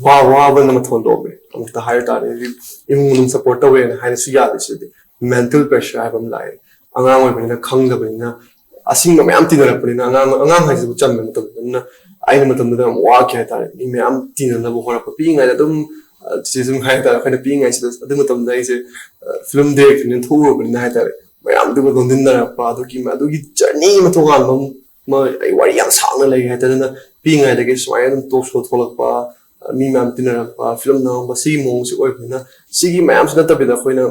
ꯋꯥ ꯋꯥꯕꯅ ꯃꯊꯣꯟ ꯂꯣꯝꯃꯦ꯫ ꯑꯃꯨꯛꯇ ꯍꯥꯏꯔ ꯇꯥꯔꯗꯤ ꯏꯃꯨꯡ ꯃꯅꯨꯡ ꯁꯞꯄꯣꯔꯠ ꯇꯧꯋꯦꯅ ꯍꯥꯏꯅꯁꯨ ꯌꯥꯗꯦ꯫ ꯁꯤꯗꯤ ꯃꯦꯟꯇꯦꯜ ꯄ꯭ꯔꯦꯁꯔ ꯍꯥꯏꯕ ꯑꯃ ꯂꯥꯛꯑꯦ꯫ ꯑꯉꯥꯡ ꯑꯣꯏꯕꯅꯤꯅ ꯈꯪꯗꯕꯅꯤꯅ ꯑꯁꯤꯡꯕ ꯃꯌꯥꯝ ꯇꯤꯟꯅꯔꯛꯄꯅꯤꯅ, ꯑꯉꯥꯡ ꯑꯉꯥꯡ ꯍꯥꯏꯁꯤꯕꯨ ꯆꯝꯃꯦ ꯃꯇꯝꯗꯨꯗ꯫ ꯑꯗꯨꯅ ꯑꯩꯅ ꯃꯇꯝꯗꯨꯗ ꯌꯥꯝ ꯋꯥꯈꯤ ꯍꯥꯏꯇꯥꯔꯦ꯫ ꯃꯤ ꯃꯌꯥꯝ ꯇꯤꯟꯅꯅꯕ ꯍꯣꯠꯅꯔꯛꯄ, ꯄꯤꯛꯏꯉꯩꯗ ꯑꯗꯨꯝ, ꯑ, ꯆꯤꯆꯦꯁꯨ ꯍꯥꯏꯇꯥꯔꯦ, ꯑꯩꯈꯣꯏꯅ ꯄꯤꯛꯏꯉꯩꯁꯤꯗ ꯑꯗꯨ ꯃꯇꯝꯗ ꯑꯩꯁꯦ, ꯑ, ꯐꯤꯂꯝ ꯗꯥꯏꯔꯦꯛꯇꯔꯅ ꯊꯣꯛꯎꯔꯕꯅꯤꯅ ꯍꯥꯏꯇꯥꯔꯦ, ꯃꯌꯥꯝꯗꯨꯒ ꯂꯣꯟꯗꯤꯟꯅꯔꯛꯄ, ꯑꯗꯨꯒꯤ ꯑꯗꯨꯒꯤ ꯖꯔꯅꯤ ꯑꯃ ꯇꯣꯉꯥꯟꯕ ꯑꯃ, ꯑꯩ ꯋꯥꯔꯤ ꯌꯥꯝ ꯁꯥꯡꯅ ꯂꯩ ꯍꯥꯏꯇꯥꯔꯦ꯫ ꯑꯗꯨꯅ ꯄꯤꯛꯏꯉꯩꯗꯒꯤ ꯁꯨꯃꯥꯏꯅ ꯑꯗꯨꯝ ꯇꯣꯛ ꯁꯣ ꯊꯣꯛꯂꯛꯄ, ꯃꯤ ꯃꯌꯥꯝ ꯇꯤꯟꯅꯔꯛꯄ, ꯐꯤꯂꯝ ꯅꯝꯃꯛꯄ, ꯁꯤꯒꯤ ꯃꯑꯣꯡꯁꯤ ꯑꯣꯏꯕꯅꯤꯅ, ꯁꯤꯒꯤ ꯃꯌꯥꯝꯁꯤ ꯅꯠꯇꯕꯤꯗ ꯑꯩꯈꯣꯏꯅ,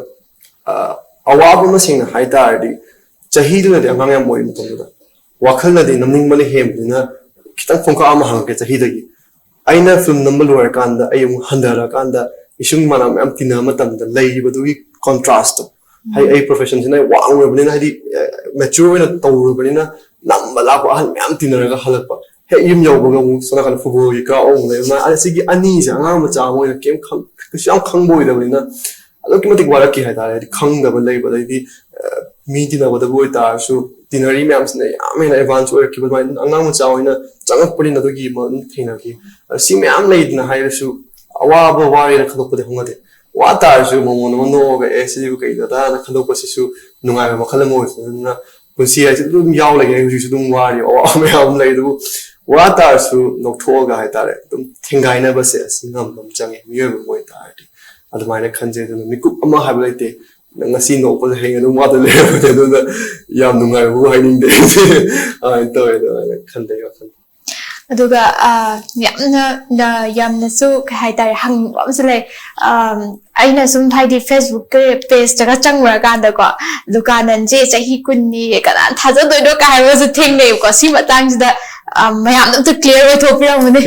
ꯑ, ꯑꯋꯥꯕ ꯑꯃ ꯁꯦꯡꯅ ꯍꯥꯏ ꯇꯥꯔꯗꯤ, ꯆꯍꯤꯗꯨꯅꯗꯤ ꯑꯉꯥꯡ ꯌꯥꯝ ꯑꯣꯏꯔꯤ ꯃꯇꯝꯗꯨꯗ꯫ ꯋꯥꯈꯜꯅꯗꯤ ꯅꯝꯅꯤꯡꯕꯅ ꯍꯦꯟꯕꯅꯤꯅ, ꯈꯤꯇꯪ ꯈꯣꯡꯀꯥꯞ ꯑꯃ ꯍꯥꯡꯉꯛꯀꯦ ꯆꯍꯤꯗꯒꯤ꯫ ꯑꯩꯅ ꯐꯤꯂꯝ ꯅꯝꯕ ꯂꯣꯏꯔꯀꯥꯟꯗ, ꯑꯩ ꯑꯃꯨꯛ ꯍꯟꯊꯔꯀꯥꯟꯗ, ꯏꯁꯨꯡ ꯏꯃꯥꯟꯅꯕ ꯃꯌꯥꯝ ꯇꯤꯟꯅꯕ ꯃꯇꯝꯗ ꯂꯩꯔꯤꯕꯗꯨꯒꯤ ꯀꯣꯟꯇ꯭ꯔꯥꯁꯇꯣ, ꯍꯥꯏꯗꯤ ꯑꯩ ꯄ꯭ꯔꯣꯐꯦꯁꯟꯁꯤꯅ ꯋꯥꯡꯂꯨꯔꯕꯅꯤꯅ, ꯍꯥꯏꯗꯤ, ꯑ, ꯃꯦꯆ꯭ꯌꯣꯔ ꯑꯣꯏꯅ ꯇꯧꯔꯨꯔꯕꯅꯤꯅ, ꯅꯝꯕ ꯂꯥꯛꯄ ꯑꯍꯜ ꯃꯌꯥꯝ ꯇꯤꯟꯅꯔꯒ ꯍꯜꯂꯛꯄ꯫ ꯍꯦꯛ ꯌꯨꯝ ꯌꯧꯕꯒ ꯑꯃꯨꯛ ꯁꯣꯝ ꯅꯥꯀꯟꯗ ꯐꯨꯠꯕꯣꯜꯒꯤ ꯀ꯭ꯔꯥꯎ ꯑꯃꯨꯛ ꯂꯩꯕ꯫ ꯑꯗ ꯁꯤꯒꯤ ꯑꯅꯤꯁꯦ ꯑꯉꯥꯡ ꯃꯆꯥ ꯑꯃ ꯑꯣꯏꯅ ꯀꯩꯝ ꯈꯪ-, ꯀꯩꯁꯨ ꯌꯥꯝ ꯈꯪꯕ ꯑꯣꯏꯗꯕꯅꯤꯅ, ꯑꯗꯨꯛꯀꯤ ꯃꯇꯤꯛ ꯋꯥꯔꯛꯈꯤ ꯍꯥꯏꯇꯥꯔꯦ꯫ ꯍꯥꯏꯗꯤ ꯈꯪꯗꯕ ꯂꯩꯕ, ꯑꯗꯩꯗꯤ, ꯑ, ꯃꯤ ꯇꯤꯟꯅꯕꯗꯕꯨ ꯑꯣꯏꯇꯥꯔꯁꯨ, ꯇꯤꯟꯅꯔꯤ ꯃꯌꯥꯝꯁꯤꯅ ꯌꯥꯝ ꯍꯦꯟꯅ ꯑꯦꯗꯚꯥꯟꯁ ꯑꯣꯏꯔꯛꯈꯤꯕ, ꯑꯗꯨꯃꯥꯏꯅ ꯑꯉꯥꯡ ꯃꯆꯥ ꯑꯣꯏꯅ ꯆꯪꯉꯛꯄꯅꯤꯅ ꯑꯗꯨꯒꯤ ꯑꯃ ꯑꯗꯨꯝ ꯊꯦꯡꯅꯈꯤ꯫ ꯑꯗ ꯁꯤ ꯃꯌꯥꯝ ꯂꯩꯗꯅ ꯍꯥꯏꯔꯁꯨ, ꯑꯋꯥꯕ ꯋꯥꯔꯦꯅ ꯈꯟꯗꯣꯛꯄꯗꯤ ꯍꯧꯅꯗꯦ꯫ ꯋꯥ ꯇꯥꯔꯁꯨ ꯃꯉꯣꯟꯗ ꯑꯃ ꯅꯣꯛꯑꯒ, "ꯑꯦ, ꯁꯤꯕꯨ ꯀꯩꯅꯣꯗꯥꯅ" ꯈꯟꯗꯣꯛꯄꯁꯤꯁꯨ ꯅꯨꯡꯉꯥꯏꯕ ꯃꯈꯜ ꯑꯃ ꯑꯣꯏꯕꯅꯤꯅ, ꯄꯨꯟꯁꯤ ꯍꯥꯏꯁꯤ ꯑꯗꯨꯝ ꯌꯥꯎ ꯂꯩꯒꯅꯤ꯫ ꯍꯧꯖꯤꯛꯁꯨ ꯑꯗꯨꯝ ꯋꯥꯔꯤ, ꯑꯋꯥꯕ ꯃꯌꯥꯝ ꯑꯃ ꯂꯩ, ꯑꯗꯨꯕꯨ ꯋꯥ ꯇꯥꯔꯁꯨ ꯅꯣꯛꯊꯣꯛꯑꯒ ꯍꯥꯏꯇꯥꯔꯦ, ꯑꯗꯨꯝ ꯊꯦꯡꯒꯥꯏꯅꯕꯁꯦ ꯑꯁꯤ ꯉꯝꯕ ꯑꯃ ꯆꯪꯉꯦ, ꯃꯤꯑꯣꯏꯕ ꯑꯃ ꯑꯣꯏꯇꯥꯔꯗꯤ꯫ ꯑꯗꯨꯃꯥꯏꯅ ꯈꯟꯖꯩ꯫ ꯑꯗꯨꯅ ꯃꯤꯀꯨꯞ ꯑꯃ ꯍꯥꯏꯕ ꯂꯩꯇꯦ, ꯅꯪ ꯉꯁꯤ ꯅꯣꯛꯄꯁꯦ ꯍꯌꯦꯡ ꯑꯗꯨꯝ ꯋꯥꯗ ꯂꯩꯔꯕꯅꯦ꯫ ꯑꯗꯨꯅ ꯌꯥꯝ ꯅꯨꯡꯉꯥꯏꯕꯕꯨ ꯍꯥꯏꯅꯤꯡꯗꯦ꯫ ꯑꯗꯨꯃꯥꯏꯅ ꯇꯧꯋꯦ, ꯑꯗꯨꯃꯥꯏꯅ ꯈꯟꯖꯩ ꯋꯥꯈꯜ꯫ ꯑꯗꯨꯒ, ꯑ, ꯌꯥꯝꯅ, ꯅ-, ꯌꯥꯝꯅꯁꯨ, ꯀꯩ ꯍꯥꯏꯇꯥꯔꯦ, ꯍꯪꯅꯤꯡꯕ ꯑꯃꯁꯨ ꯂꯩ꯫ ꯑꯝ, ꯑꯩꯅ ꯁꯨꯝ, ꯍꯥꯏꯗꯤ, Facebook ꯄꯦꯖꯇꯒ ꯆꯪꯉꯨꯔꯀꯥꯟꯗꯀꯣ, ꯂꯨꯀꯥꯅꯟꯁꯦ ꯆꯍꯤ ꯀꯨꯟꯅꯤ, ꯀꯅꯥꯅ ꯊꯥꯖꯗꯣꯏꯅꯣ ꯀꯥꯏ ꯍꯥꯏꯕꯁꯨ ꯊꯦꯡꯅꯩꯕꯀꯣ꯫ ꯁꯤ ꯃꯇꯥꯡꯁꯤꯗ, ꯑ, ꯃꯌꯥꯝꯗ ꯑꯝꯇ ꯀ꯭ꯂꯤꯌꯥꯔ ꯑꯣꯏꯊꯣꯛꯄꯤꯔꯝꯃꯨꯅꯦ꯫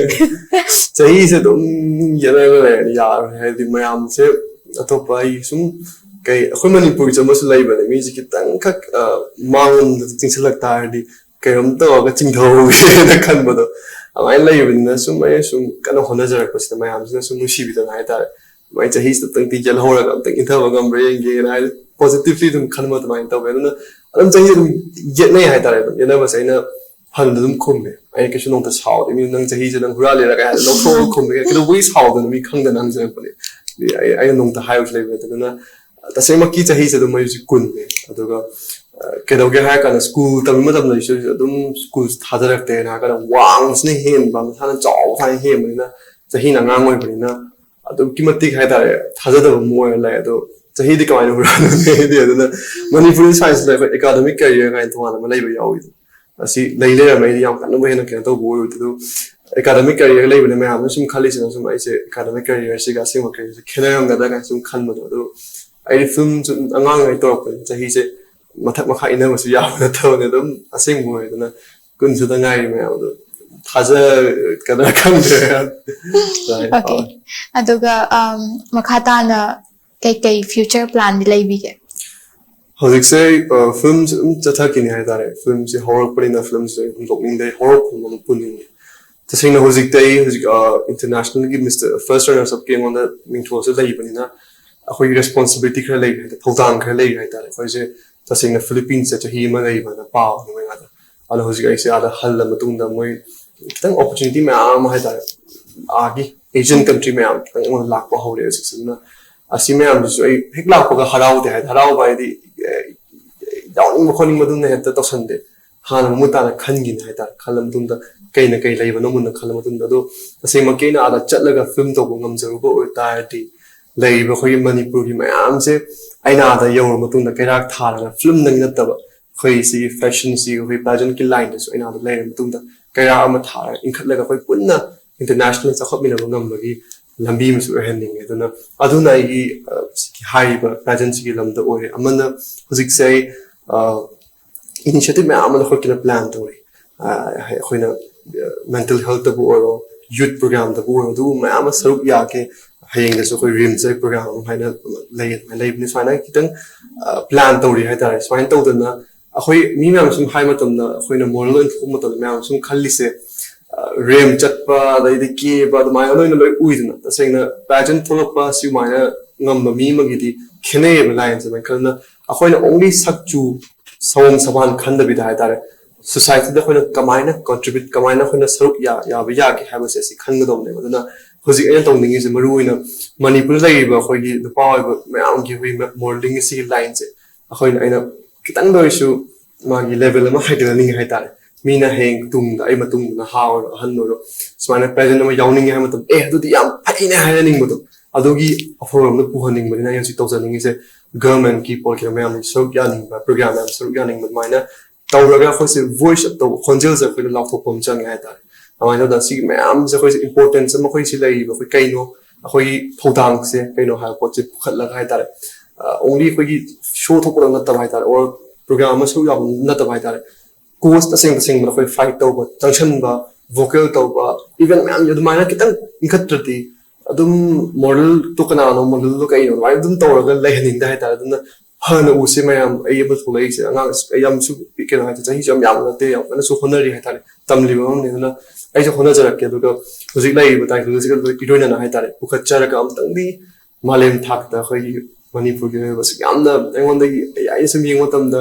ꯆꯍꯤꯁꯦ ꯑꯗꯨꯝ ꯌꯦꯠꯅꯔꯒ ꯂꯩꯔꯗꯤ ꯌꯥꯔꯣꯏ꯫ ꯍꯥꯏꯗꯤ ꯃꯌꯥꯝꯁꯦ ꯑꯇꯣꯞꯄ, ꯑꯩ ꯁꯨꯝ, ꯀꯩ, ꯑꯩꯈꯣꯏ ꯃꯅꯤꯄꯨꯔꯒꯤꯁꯨ ꯑꯃꯁꯨ ꯂꯩꯕꯅꯦ, ꯃꯤꯁꯦ ꯈꯤꯇꯪꯈꯛ, ꯑ, ꯃꯥꯡꯂꯣꯝꯗ ꯆꯤꯡꯁꯤꯜꯂꯛ ꯇꯥꯔꯗꯤ ꯀꯩꯅꯣꯝ ꯇꯧꯔꯒ ꯆꯤꯡꯊꯍꯧꯒꯦꯅ ꯈꯟꯕꯗꯣ, ꯑꯗꯨꯃꯥꯏꯅ ꯂꯩꯕꯅꯤꯅ, ꯁꯨꯝ ꯑꯩꯅ ꯁꯨꯝ ꯀꯟꯅ ꯍꯣꯠꯅꯖꯔꯛꯄꯁꯤꯗ ꯃꯌꯥꯝꯁꯤꯅ ꯁꯨꯝ ꯅꯨꯡꯁꯤꯕꯤꯗꯅ ꯍꯥꯏꯇꯥꯔꯦ, ꯑꯗꯨꯃꯥꯏꯅ ꯆꯍꯤꯁꯤꯗ ꯑꯝꯇꯪꯗꯤ ꯌꯦꯜꯍꯧꯔꯒ ꯑꯝꯇꯪ ꯏꯟꯊꯕ ꯉꯝꯕ꯭ꯔꯥ ꯌꯦꯡꯒꯦꯅ ꯍꯥꯏꯗꯤ ꯄꯣꯖꯤꯇꯤꯚꯂꯤ ꯑꯗꯨꯝ ꯈꯟꯕ ꯑꯗꯨꯃꯥꯏꯅ ꯇꯧꯋꯦ꯫ ꯑꯗꯨꯅ ꯑꯗꯨꯝ ꯆꯍꯤꯁꯦ ꯑꯗꯨꯝ ꯌꯦꯠꯅꯩ ꯍꯥꯏꯇꯥꯔꯦ꯫ ꯑꯗꯨꯝ ꯌꯦꯠꯅꯕꯁꯦ ꯑꯩꯅ ꯐꯅ ꯑꯗꯨꯝ ꯈꯨꯝꯃꯦ꯫ ꯑꯩ ꯀꯩꯁꯨ ꯅꯣꯡꯇ ꯁꯥꯎꯗꯦ, "ꯃꯤ ꯅꯪ ꯆꯍꯤꯁꯦ ꯅꯪ ꯍꯨꯔꯥꯜꯂꯤꯔ?" ꯀꯥꯏꯅ ꯂꯧꯊꯣꯛꯑꯒ ꯈꯨꯝꯃꯦ꯫ ꯀꯩꯗꯧꯕꯒꯤ ꯁꯥꯎꯗꯅ? ꯃꯤ ꯈꯪꯗꯅ ꯍꯪꯖꯔꯛꯄꯅꯦ꯫ ꯑꯗꯨꯗꯤ ꯑꯩ, ꯑꯩꯅ ꯅꯣꯡꯇ ꯍꯥꯏꯕꯁꯨ ꯂꯩꯕ ꯅꯠꯇꯦ꯫ ꯑꯗꯨꯅ ꯇꯁꯦꯡꯃꯛꯀꯤ ꯆꯍꯤꯁꯦ ꯑꯗꯨꯝ ꯑꯩ ꯍꯧꯖꯤꯛ ꯀꯨꯟꯅꯦ꯫ ꯑꯗꯨꯒ ꯀꯩꯗꯧꯒꯦ ꯍꯥꯏꯔ ꯀꯥꯟꯗ ꯁ꯭ꯀꯨꯜ ꯇꯝꯕ ꯃꯇꯝꯗꯁꯨ ꯑꯗꯨꯝ ꯁ꯭ꯀꯨꯜ ꯊꯥꯖꯔꯛꯇꯦꯅ ꯍꯥꯏꯔ ꯀꯥꯟꯗ ꯋꯥꯡꯕꯁꯤꯅ ꯍꯦꯟꯕ, ꯃꯁꯥꯅ ꯆꯥꯎꯕ ꯁꯥꯏꯅ ꯍꯦꯟꯕꯅꯤꯅ, ꯆꯍꯤꯅ ꯑꯉꯥꯡ ꯑꯣꯏꯕꯅꯤꯅ ꯑꯗꯨꯛꯀꯤ ꯃꯇꯤꯛ ꯍꯥꯏꯇꯥꯔꯦ ꯊꯥꯖꯗꯕ ꯑꯃ ꯑꯣꯏꯔ ꯂꯩ꯫ ꯑꯗꯣ ꯆꯍꯤꯗꯤ ꯀꯃꯥꯏꯅ ꯍꯨꯔꯥꯟꯗꯣꯏꯅꯣ? ꯑꯗꯨꯅ ꯃꯅꯤꯄꯨꯔꯤ ꯁꯥꯏꯟꯁꯇ ꯑꯩꯈꯣꯏ ꯑꯦꯀꯥꯗꯃꯤꯛ ꯀꯦꯔꯤꯌꯔ ꯀꯥꯏꯅ ꯇꯣꯉꯥꯟꯅ ꯑꯃ ꯂꯩꯕ ꯌꯥꯎꯋꯤ꯫ ꯑꯁꯤ ꯂꯩ ꯂꯩꯔꯝꯃꯦ꯫ ꯑꯩꯗꯤ ꯌꯥꯝ ꯀꯟꯅꯕꯨ ꯍꯦꯟꯅ ꯀꯩꯅꯣ ꯇꯧꯕ ꯑꯣꯏꯔꯨꯗꯦ꯫ ꯑꯗꯨ ꯑꯦꯀꯥꯗꯃꯤꯛ ꯀꯦꯔꯤꯌꯔ ꯂꯩꯕꯅ ꯃꯌꯥꯝꯅ ꯁꯨꯝ ꯈꯜꯂꯤꯁꯤꯅ ꯁꯨꯝ ꯑꯩꯁꯦ ꯑꯦꯀꯥꯗꯃꯤꯛ ꯀꯦꯔꯤꯌꯔꯁꯤꯒ ꯑꯁꯦꯡꯕ ꯀꯦꯔꯤꯌꯔꯁꯦ ꯈꯦꯠꯅꯔꯝꯒꯗ꯭ꯔꯥ ꯀꯥꯏꯅ ꯁꯨꯝ ꯈꯟꯕꯗꯣ꯫ ꯑꯗꯨ ꯑꯩꯗꯤ ꯐꯤꯂꯝꯁꯨ ꯑꯉꯥꯡꯉꯩ ꯇꯧꯔꯛꯄꯅꯤ, ꯆꯍꯤꯁꯦ ꯃꯊꯛ ꯃꯈꯥ ꯏꯟꯅꯕꯁꯨ ꯌꯥꯕ ꯅꯠꯇꯕꯅꯤ꯫ ꯑꯗꯨꯝ ꯑꯁꯦꯡꯕ ꯑꯣꯏꯗꯅ ꯀꯨꯟꯁꯨꯗ ꯉꯥꯏꯔꯤ ꯃꯌꯥꯝ ꯑꯗꯣ ꯊꯥꯖꯒꯗ꯭ꯔꯥ ꯈꯪꯗ꯭ꯔꯦ꯫ ꯑꯣꯀꯦ꯫ ꯑꯗꯨꯒ ꯃꯈꯥ ꯇꯥꯅ ꯀꯩꯀꯩ ꯐ꯭ꯌꯨꯆꯔ ꯄ꯭ꯂꯥꯟꯗꯤ ꯂꯩꯕꯤꯒꯦ? ꯍꯧꯖꯤꯛꯁꯦ ꯐꯤꯂꯝꯁꯦ ꯑꯗꯨꯝ ꯆꯠꯊꯈꯤꯅꯤ ꯍꯥꯏꯇꯥꯔꯦ꯫ ꯐꯤꯂꯝꯁꯦ ꯍꯧꯔꯛꯄꯅꯤꯅ ꯐꯤꯂꯝꯁꯦ ꯍꯨꯟꯗꯣꯛꯅꯤꯡꯗꯦ꯫ ꯍꯧꯔꯛꯐꯝ ꯑꯃ ꯄꯨꯅꯤꯡꯉꯦ꯫ ꯇꯁꯦꯡꯅ ꯍꯧꯖꯤꯛꯇꯤ ꯑꯩ ꯍꯧꯖꯤꯛ ꯏꯟꯇꯔꯅꯦꯁꯅꯦꯜꯒꯤ ꯃꯤꯁꯇꯔ ꯐꯥꯔꯁ ꯔꯅꯔꯁ ꯑꯞꯀꯤ ꯑꯩꯉꯣꯟꯗ ꯃꯤꯡꯊꯣꯜꯁꯦ ꯂꯩꯕꯅꯤꯅ ꯑꯩꯈꯣꯏꯒꯤ ꯔꯦꯁꯄꯣꯟꯁꯤꯕꯤꯂꯤꯇꯤ ꯈꯔ ꯂꯩꯔꯦ ꯍꯥꯏꯇꯥꯔꯦ, ꯊꯧꯗꯥꯡ ꯈꯔ ꯂꯩꯔꯦ ꯍꯥꯏꯇꯥꯔꯦ꯫ ꯑꯩꯈꯣꯏꯁꯦ ꯇꯁꯦꯡꯅ ꯐꯤꯂꯤꯄꯤꯟꯁꯇ ꯆꯍꯤ ꯑꯃ ꯂꯩꯕꯅ ꯄꯥꯕꯅꯦ ꯃꯣꯏ ꯑꯥꯗ꯫ ꯑꯗꯣ ꯍꯧꯖꯤꯛ ꯑꯩꯁꯦ ꯑꯥꯗ ꯍꯜꯂ ꯃꯇꯨꯡꯗ ꯃꯣꯏ ꯈꯤꯇꯪ ꯑꯣꯄꯣꯔꯆꯨꯅꯤꯇꯤ ꯃꯌꯥꯝ ꯑꯃ ꯍꯥꯏꯇꯥꯔꯦ, ꯑꯥꯒꯤ ꯑꯦꯖꯤꯌꯟ ꯀꯟꯇ꯭ꯔꯤ ꯃꯌꯥꯝ ꯈꯤꯇꯪ ꯑꯩꯉꯣꯟꯗ ꯂꯥꯛꯄ ꯍꯧꯔꯦ ꯍꯧꯖꯤꯛꯁꯦ꯫ ꯑꯗꯨꯅ ꯑꯁꯤ ꯃꯌꯥꯝꯗꯨꯁꯨ ꯑꯩ ꯍꯦꯛ ꯂꯥꯛꯄꯒ ꯍꯔꯥꯎꯗꯦ ꯍꯥꯏꯗꯤ ꯍꯔꯥꯎꯕ ꯍꯥꯏꯗꯤ ꯌꯥꯎꯅꯤꯡꯕ ꯈꯣꯠꯅꯤꯡꯕꯗꯨꯅ ꯍꯦꯛꯇ ꯇꯧꯁꯟꯗꯦ꯫ ꯍꯥꯟꯅ ꯃꯃꯨꯠ ꯇꯥꯅ ꯈꯟꯈꯤꯅꯤ ꯍꯥꯏꯇꯥꯔꯦ꯫ ꯈꯜꯂ ꯃꯇꯨꯡꯗ ꯀꯩꯅ ꯀꯩ ꯂꯩꯕꯅꯣ ꯃꯨꯟꯅ ꯈꯜꯂ ꯃꯇꯨꯡꯗ꯫ ꯑꯗꯣ ꯇꯁꯦꯡꯃꯛꯀꯤ ꯑꯩꯅ ꯑꯥꯗ ꯆꯠꯂꯒ ꯐꯤꯂꯝ ꯇꯧꯕ ꯉꯝꯖꯔꯨꯕ ꯑꯣꯏꯇꯥꯔꯗꯤ ꯂꯩꯔꯤꯕ ꯑꯩꯈꯣꯏꯒꯤ ꯃꯅꯤꯄꯨꯔꯒꯤ ꯃꯌꯥꯝꯁꯦ ꯑꯩꯅ ꯑꯥꯗ ꯌꯧꯔ ꯃꯇꯨꯡꯗ ꯀꯩꯔꯥꯛ ꯊꯥꯔꯒ ꯐꯤꯂꯝꯗꯪ ꯅꯠꯇꯕ ꯑꯩꯈꯣꯏ ꯁꯤꯒꯤ ꯐꯦꯁꯟꯁꯤ, ꯑꯩꯈꯣꯏ ꯄꯦꯖꯦꯟꯀꯤ ꯂꯥꯏꯟꯗꯁꯨ ꯑꯩꯅ ꯑꯥꯗ ꯂꯩꯔ ꯃꯇꯨꯡꯗ ꯀꯩꯔꯥꯛ ꯑꯃ ꯊꯥꯔꯒ ꯏꯟꯈꯠꯂꯒ ꯑꯩꯈꯣꯏ ꯄꯨꯟꯅ ꯏꯟꯇꯔꯅꯦꯁꯅꯦꯜ ꯆꯥꯎꯈꯠꯃꯤꯟꯅꯕ ꯉꯝꯕꯒꯤ ꯂꯝꯕꯤ ꯑꯃꯁꯨ ꯑꯣꯏꯍꯟꯅꯤꯡꯉꯦ꯫ ꯑꯗꯨꯅ ꯑꯗꯨꯅ ꯑꯩꯒꯤ ꯍꯥꯏꯔꯤꯕ ꯄꯦꯖꯦꯟꯁꯤꯒꯤ ꯂꯝꯗ ꯑꯣꯏꯔꯦ꯫ ꯑꯃꯅ ꯍꯧꯖꯤꯛꯁꯦ ꯑꯩ ꯏꯅꯤꯁꯤꯌꯦꯇꯤꯚ ꯃꯌꯥꯝ ꯑꯃ ꯂꯧꯈꯠꯀꯦꯅ ꯄ꯭ꯂꯥꯟ ꯇꯧꯔꯤ꯫ ꯑꯩꯈꯣꯏꯅ ꯃꯦꯟꯇꯦꯜ ꯍꯦꯜꯇꯕꯨ ꯑꯣꯏꯔꯣ, ꯌꯨꯠ ꯄ꯭ꯔꯣꯒ꯭ꯔꯥꯝꯗꯕꯨ ꯑꯣꯏꯔꯣ, ꯑꯗꯨꯒꯨꯝꯕ ꯃꯌꯥꯝ ꯑꯃ ꯁꯔꯨꯛ ꯌꯥꯒꯦ꯫ ꯍꯌꯦꯡꯗꯁꯨ ꯑꯩꯈꯣꯏ ꯔꯤꯝꯁ ꯄ꯭ꯔꯣꯒ꯭ꯔꯥꯝ ꯑꯃ ꯍꯥꯏꯅ ꯂꯩ, ꯑꯗꯨꯃꯥꯏꯅ ꯂꯩꯕꯅꯤ꯫ ꯁꯨꯃꯥꯏꯅ ꯈꯤꯇꯪ ꯄ꯭ꯂꯥꯟ ꯇꯧꯔꯤ ꯍꯥꯏꯇꯥꯔꯦ꯫ ꯁꯨꯃꯥꯏꯅ ꯇꯧꯗꯅ ꯑꯩꯈꯣꯏ ꯃꯤ ꯃꯌꯥꯝ ꯁꯨꯝ ꯍꯥꯏ ꯃꯇꯝꯗ, ꯑꯩꯈꯣꯏꯅ ꯃꯣꯗꯦꯜ ꯑꯣꯏꯅ ꯊꯣꯛꯄ ꯃꯇꯝꯗ ꯃꯌꯥꯝ ꯁꯨꯝ ꯈꯜꯂꯤꯁꯦ ꯔꯦꯝ ꯆꯠꯄ ꯑꯗꯩꯗꯤ ꯀꯦꯕ ꯑꯗꯨꯃꯥꯏꯅ ꯂꯣꯏꯅ ꯂꯣꯏ ꯎꯏꯗꯅ꯫ ꯇꯁꯦꯡꯅ ꯄꯦꯖꯦꯟ ꯊꯣꯛꯂꯛꯄ ꯁꯨꯃꯥꯏꯅ ꯉꯝꯕ ꯃꯤ ꯑꯃꯒꯤꯗꯤ ꯈꯦꯠꯅꯩꯌꯦꯕ ꯂꯥꯏꯟꯁꯦ꯫ ꯑꯗꯨꯃꯥꯏꯅ ꯈꯜꯂꯅ ꯑꯩꯈꯣꯏꯅ ꯑꯣꯡꯂꯤ ꯁꯛꯆꯨ ꯁꯑꯣꯡ ꯁꯕꯥꯟ ꯈꯟꯗꯕꯤꯗ ꯍꯥꯏꯇꯥꯔꯦ, ꯁꯣꯁꯥꯏꯇꯤꯗ ꯑꯩꯈꯣꯏꯅ ꯀꯃꯥꯏꯅ ꯀꯣꯟꯇ꯭ꯔꯤꯕ꯭ꯌꯨꯠ, ꯀꯃꯥꯏꯅ ꯑꯩꯈꯣꯏꯅ ꯁꯔꯨꯛ ꯌꯥꯕ ꯌꯥꯒꯦ ꯍꯥꯏꯕꯁꯦ ꯑꯁꯤ ꯈꯟꯒꯗꯧꯕꯅꯦꯕ꯫ ꯑꯗꯨꯅ ꯍꯧꯖꯤꯛ ꯑꯩꯅ ꯇꯧꯅꯤꯡꯉꯤꯁꯦ ꯃꯔꯨ ꯑꯣꯏꯅ ꯃꯅꯤꯄꯨꯔꯗ ꯂꯩꯔꯤꯕ ꯑꯩꯈꯣꯏꯒꯤ ꯅꯨꯄꯥ ꯑꯣꯏꯕ ꯃꯌꯥꯝꯒꯤ ꯑꯩꯈꯣꯏꯒꯤ ꯃꯣꯗꯦꯂꯤꯡ ꯑꯁꯤꯒꯤ ꯂꯥꯏꯟꯁꯦ ꯑꯩꯈꯣꯏꯅ, ꯑꯩꯅ ꯈꯤꯇꯪꯗ ꯑꯣꯏꯔꯁꯨ ꯃꯥꯒꯤ ꯂꯦꯚꯦꯜ ꯑꯃ ꯍꯥꯏꯒꯠꯍꯟꯅꯤꯡꯉꯦ ꯍꯥꯏꯇꯥꯔꯦ꯫ ꯃꯤꯅ ꯍꯌꯦꯡ ꯇꯨꯡꯗ ꯑꯩ ꯃꯇꯨꯡꯗ ꯅꯍꯥ ꯑꯣꯏꯔꯣ ꯑꯍꯟ ꯑꯣꯏꯔꯣ ꯁꯨꯃꯥꯏꯅ ꯄ꯭ꯔꯦꯖꯦꯟ ꯑꯃ ꯌꯥꯎꯅꯤꯡꯉꯦ ꯍꯥꯏꯕ ꯃꯇꯝꯗ ꯑꯦ ꯑꯗꯨꯗꯤ ꯌꯥꯝ ꯐꯩꯅꯦ ꯍꯥꯏꯍꯟꯅꯤꯡꯕꯗꯣ, ꯑꯗꯨꯒꯤ ꯑꯐꯕꯔꯣꯝꯗ ꯄꯨꯍꯟꯅꯤꯡꯕꯅꯤꯅ ꯑꯩ ꯍꯧꯖꯤꯛ ꯇꯧꯖꯅꯤꯡꯉꯤꯁꯦ ꯒꯚꯔꯟꯃꯦꯟꯠꯀꯤ ꯄꯣꯠꯀꯤꯗ ꯃꯌꯥꯝ ꯁꯔꯨꯛ ꯌꯥꯅꯤꯡꯕ, ꯄ꯭ꯔꯣꯒ꯭ꯔꯥꯝ ꯃꯌꯥꯝ ꯁꯔꯨꯛ ꯌꯥꯅꯤꯡꯕ, ꯑꯗꯨꯃꯥꯏꯅ ꯇꯧꯔꯒ ꯑꯩꯈꯣꯏꯁꯦ ꯚꯣꯏꯁ ꯑꯞ ꯇꯧꯕ, ꯈꯣꯟꯖꯦꯜꯁꯦ ꯑꯩꯈꯣꯏꯅ ꯂꯥꯎꯊꯣꯛꯄ ꯑꯃ ꯆꯪꯉꯦ ꯍꯥꯏꯇꯥꯔꯦ꯫ ꯑꯗꯨꯃꯥꯏꯅ ꯇꯧꯗꯅ ꯁꯤꯒꯤ ꯃꯌꯥꯝꯁꯦ ꯑꯩꯈꯣꯏꯁꯦ ꯏꯝꯄꯣꯔꯇꯦꯟꯁ ꯑꯃ ꯑꯩꯈꯣꯏ ꯁꯤ ꯂꯩꯔꯤꯕ ꯑꯩꯈꯣꯏ ꯀꯩꯅꯣ, ꯑꯩꯈꯣꯏꯒꯤ ꯊꯧꯗꯥꯡꯁꯦ ꯀꯩꯅꯣ ꯍꯥꯏꯕ ꯄꯣꯠꯁꯦ ꯄꯨꯈꯠꯂꯒ ꯍꯥꯏꯇꯥꯔꯦ꯫ ꯑꯣꯡꯂꯤ ꯑꯩꯈꯣꯏꯒꯤ ꯁꯣ ꯊꯣꯛꯄꯗꯪ ꯅꯠꯇꯕ ꯍꯥꯏꯇꯥꯔꯦ, ꯑꯣꯔ ꯄ꯭ꯔꯣꯒ꯭ꯔꯥꯝ ꯑꯃ ꯁꯔꯨꯛ ꯌꯥꯕ ꯅꯠꯇꯕ ꯍꯥꯏꯇꯥꯔꯦ꯫ ꯀꯣꯁ ꯑꯁꯦꯡ ꯇꯁꯦꯡꯕꯗ ꯑꯩꯈꯣꯏ ꯐꯥꯏꯠ ꯇꯧꯕ, ꯆꯪꯁꯟꯕ, ꯚꯣꯀꯦꯜ ꯇꯧꯕ, ꯏꯚꯦꯟꯠ ꯃꯌꯥꯝ ꯑꯗꯨꯃꯥꯏꯅ ꯈꯤꯇꯪ ꯏꯟꯈꯠꯇ꯭ꯔꯗꯤ ꯑꯗꯨꯝ ꯃꯣꯗꯦꯜꯗꯣ ꯀꯅꯥꯅꯣ, ꯃꯣꯗꯦꯜꯗꯣ ꯀꯩꯅꯣ, ꯑꯗꯨꯃꯥꯏꯅ ꯑꯗꯨꯝ ꯇꯧꯔꯒ ꯂꯩꯍꯟꯅꯤꯡꯗꯦ ꯍꯥꯏꯇꯥꯔꯦ꯫ ꯑꯗꯨꯅ ꯐꯅ ꯎꯁꯦ ꯃꯌꯥꯝ꯫ ꯑꯩ ꯑꯃ ꯊꯣꯛꯂꯛꯏꯁꯦ ꯑꯉꯥꯡ ꯑꯁ ꯑꯩ ꯌꯥꯝꯁꯨ ꯀꯩꯅꯣ ꯍꯥꯏꯇꯥꯔꯦ, ꯆꯍꯤꯁꯨ ꯌꯥꯝ ꯌꯥꯝꯕ ꯅꯠꯇꯦ, ꯌꯥꯝ ꯀꯟꯅꯁꯨ ꯍꯣꯠꯅꯔꯤ ꯍꯥꯏꯇꯥꯔꯦ, ꯇꯝꯂꯤꯕ ꯑꯃꯅꯤ꯫ ꯑꯗꯨꯅ ꯑꯩꯁꯨ ꯍꯣꯠꯅꯖꯔꯛꯀꯦ, ꯑꯗꯨꯒ ꯍꯧꯖꯤꯛ ꯂꯩꯔꯤꯕ ꯇꯥꯏꯇꯜꯁꯤꯒ ꯏꯔꯣꯏꯅꯅ ꯍꯥꯏꯇꯥꯔꯦ ꯄꯨꯈꯠꯆꯔꯒ ꯑꯃꯨꯛꯇꯪꯗꯤ ꯃꯥꯂꯦꯝ ꯊꯥꯛꯇ ꯑꯩꯈꯣꯏꯒꯤ ꯃꯅꯤꯄꯨꯔꯒꯤ ꯑꯣꯏꯕ ꯑꯁꯨꯛ ꯌꯥꯝꯅ ꯑꯩꯉꯣꯟꯗꯒꯤ ꯑꯩ ꯑꯩꯅ ꯁꯨꯝ ꯌꯦꯡꯕ ꯃꯇꯝꯗ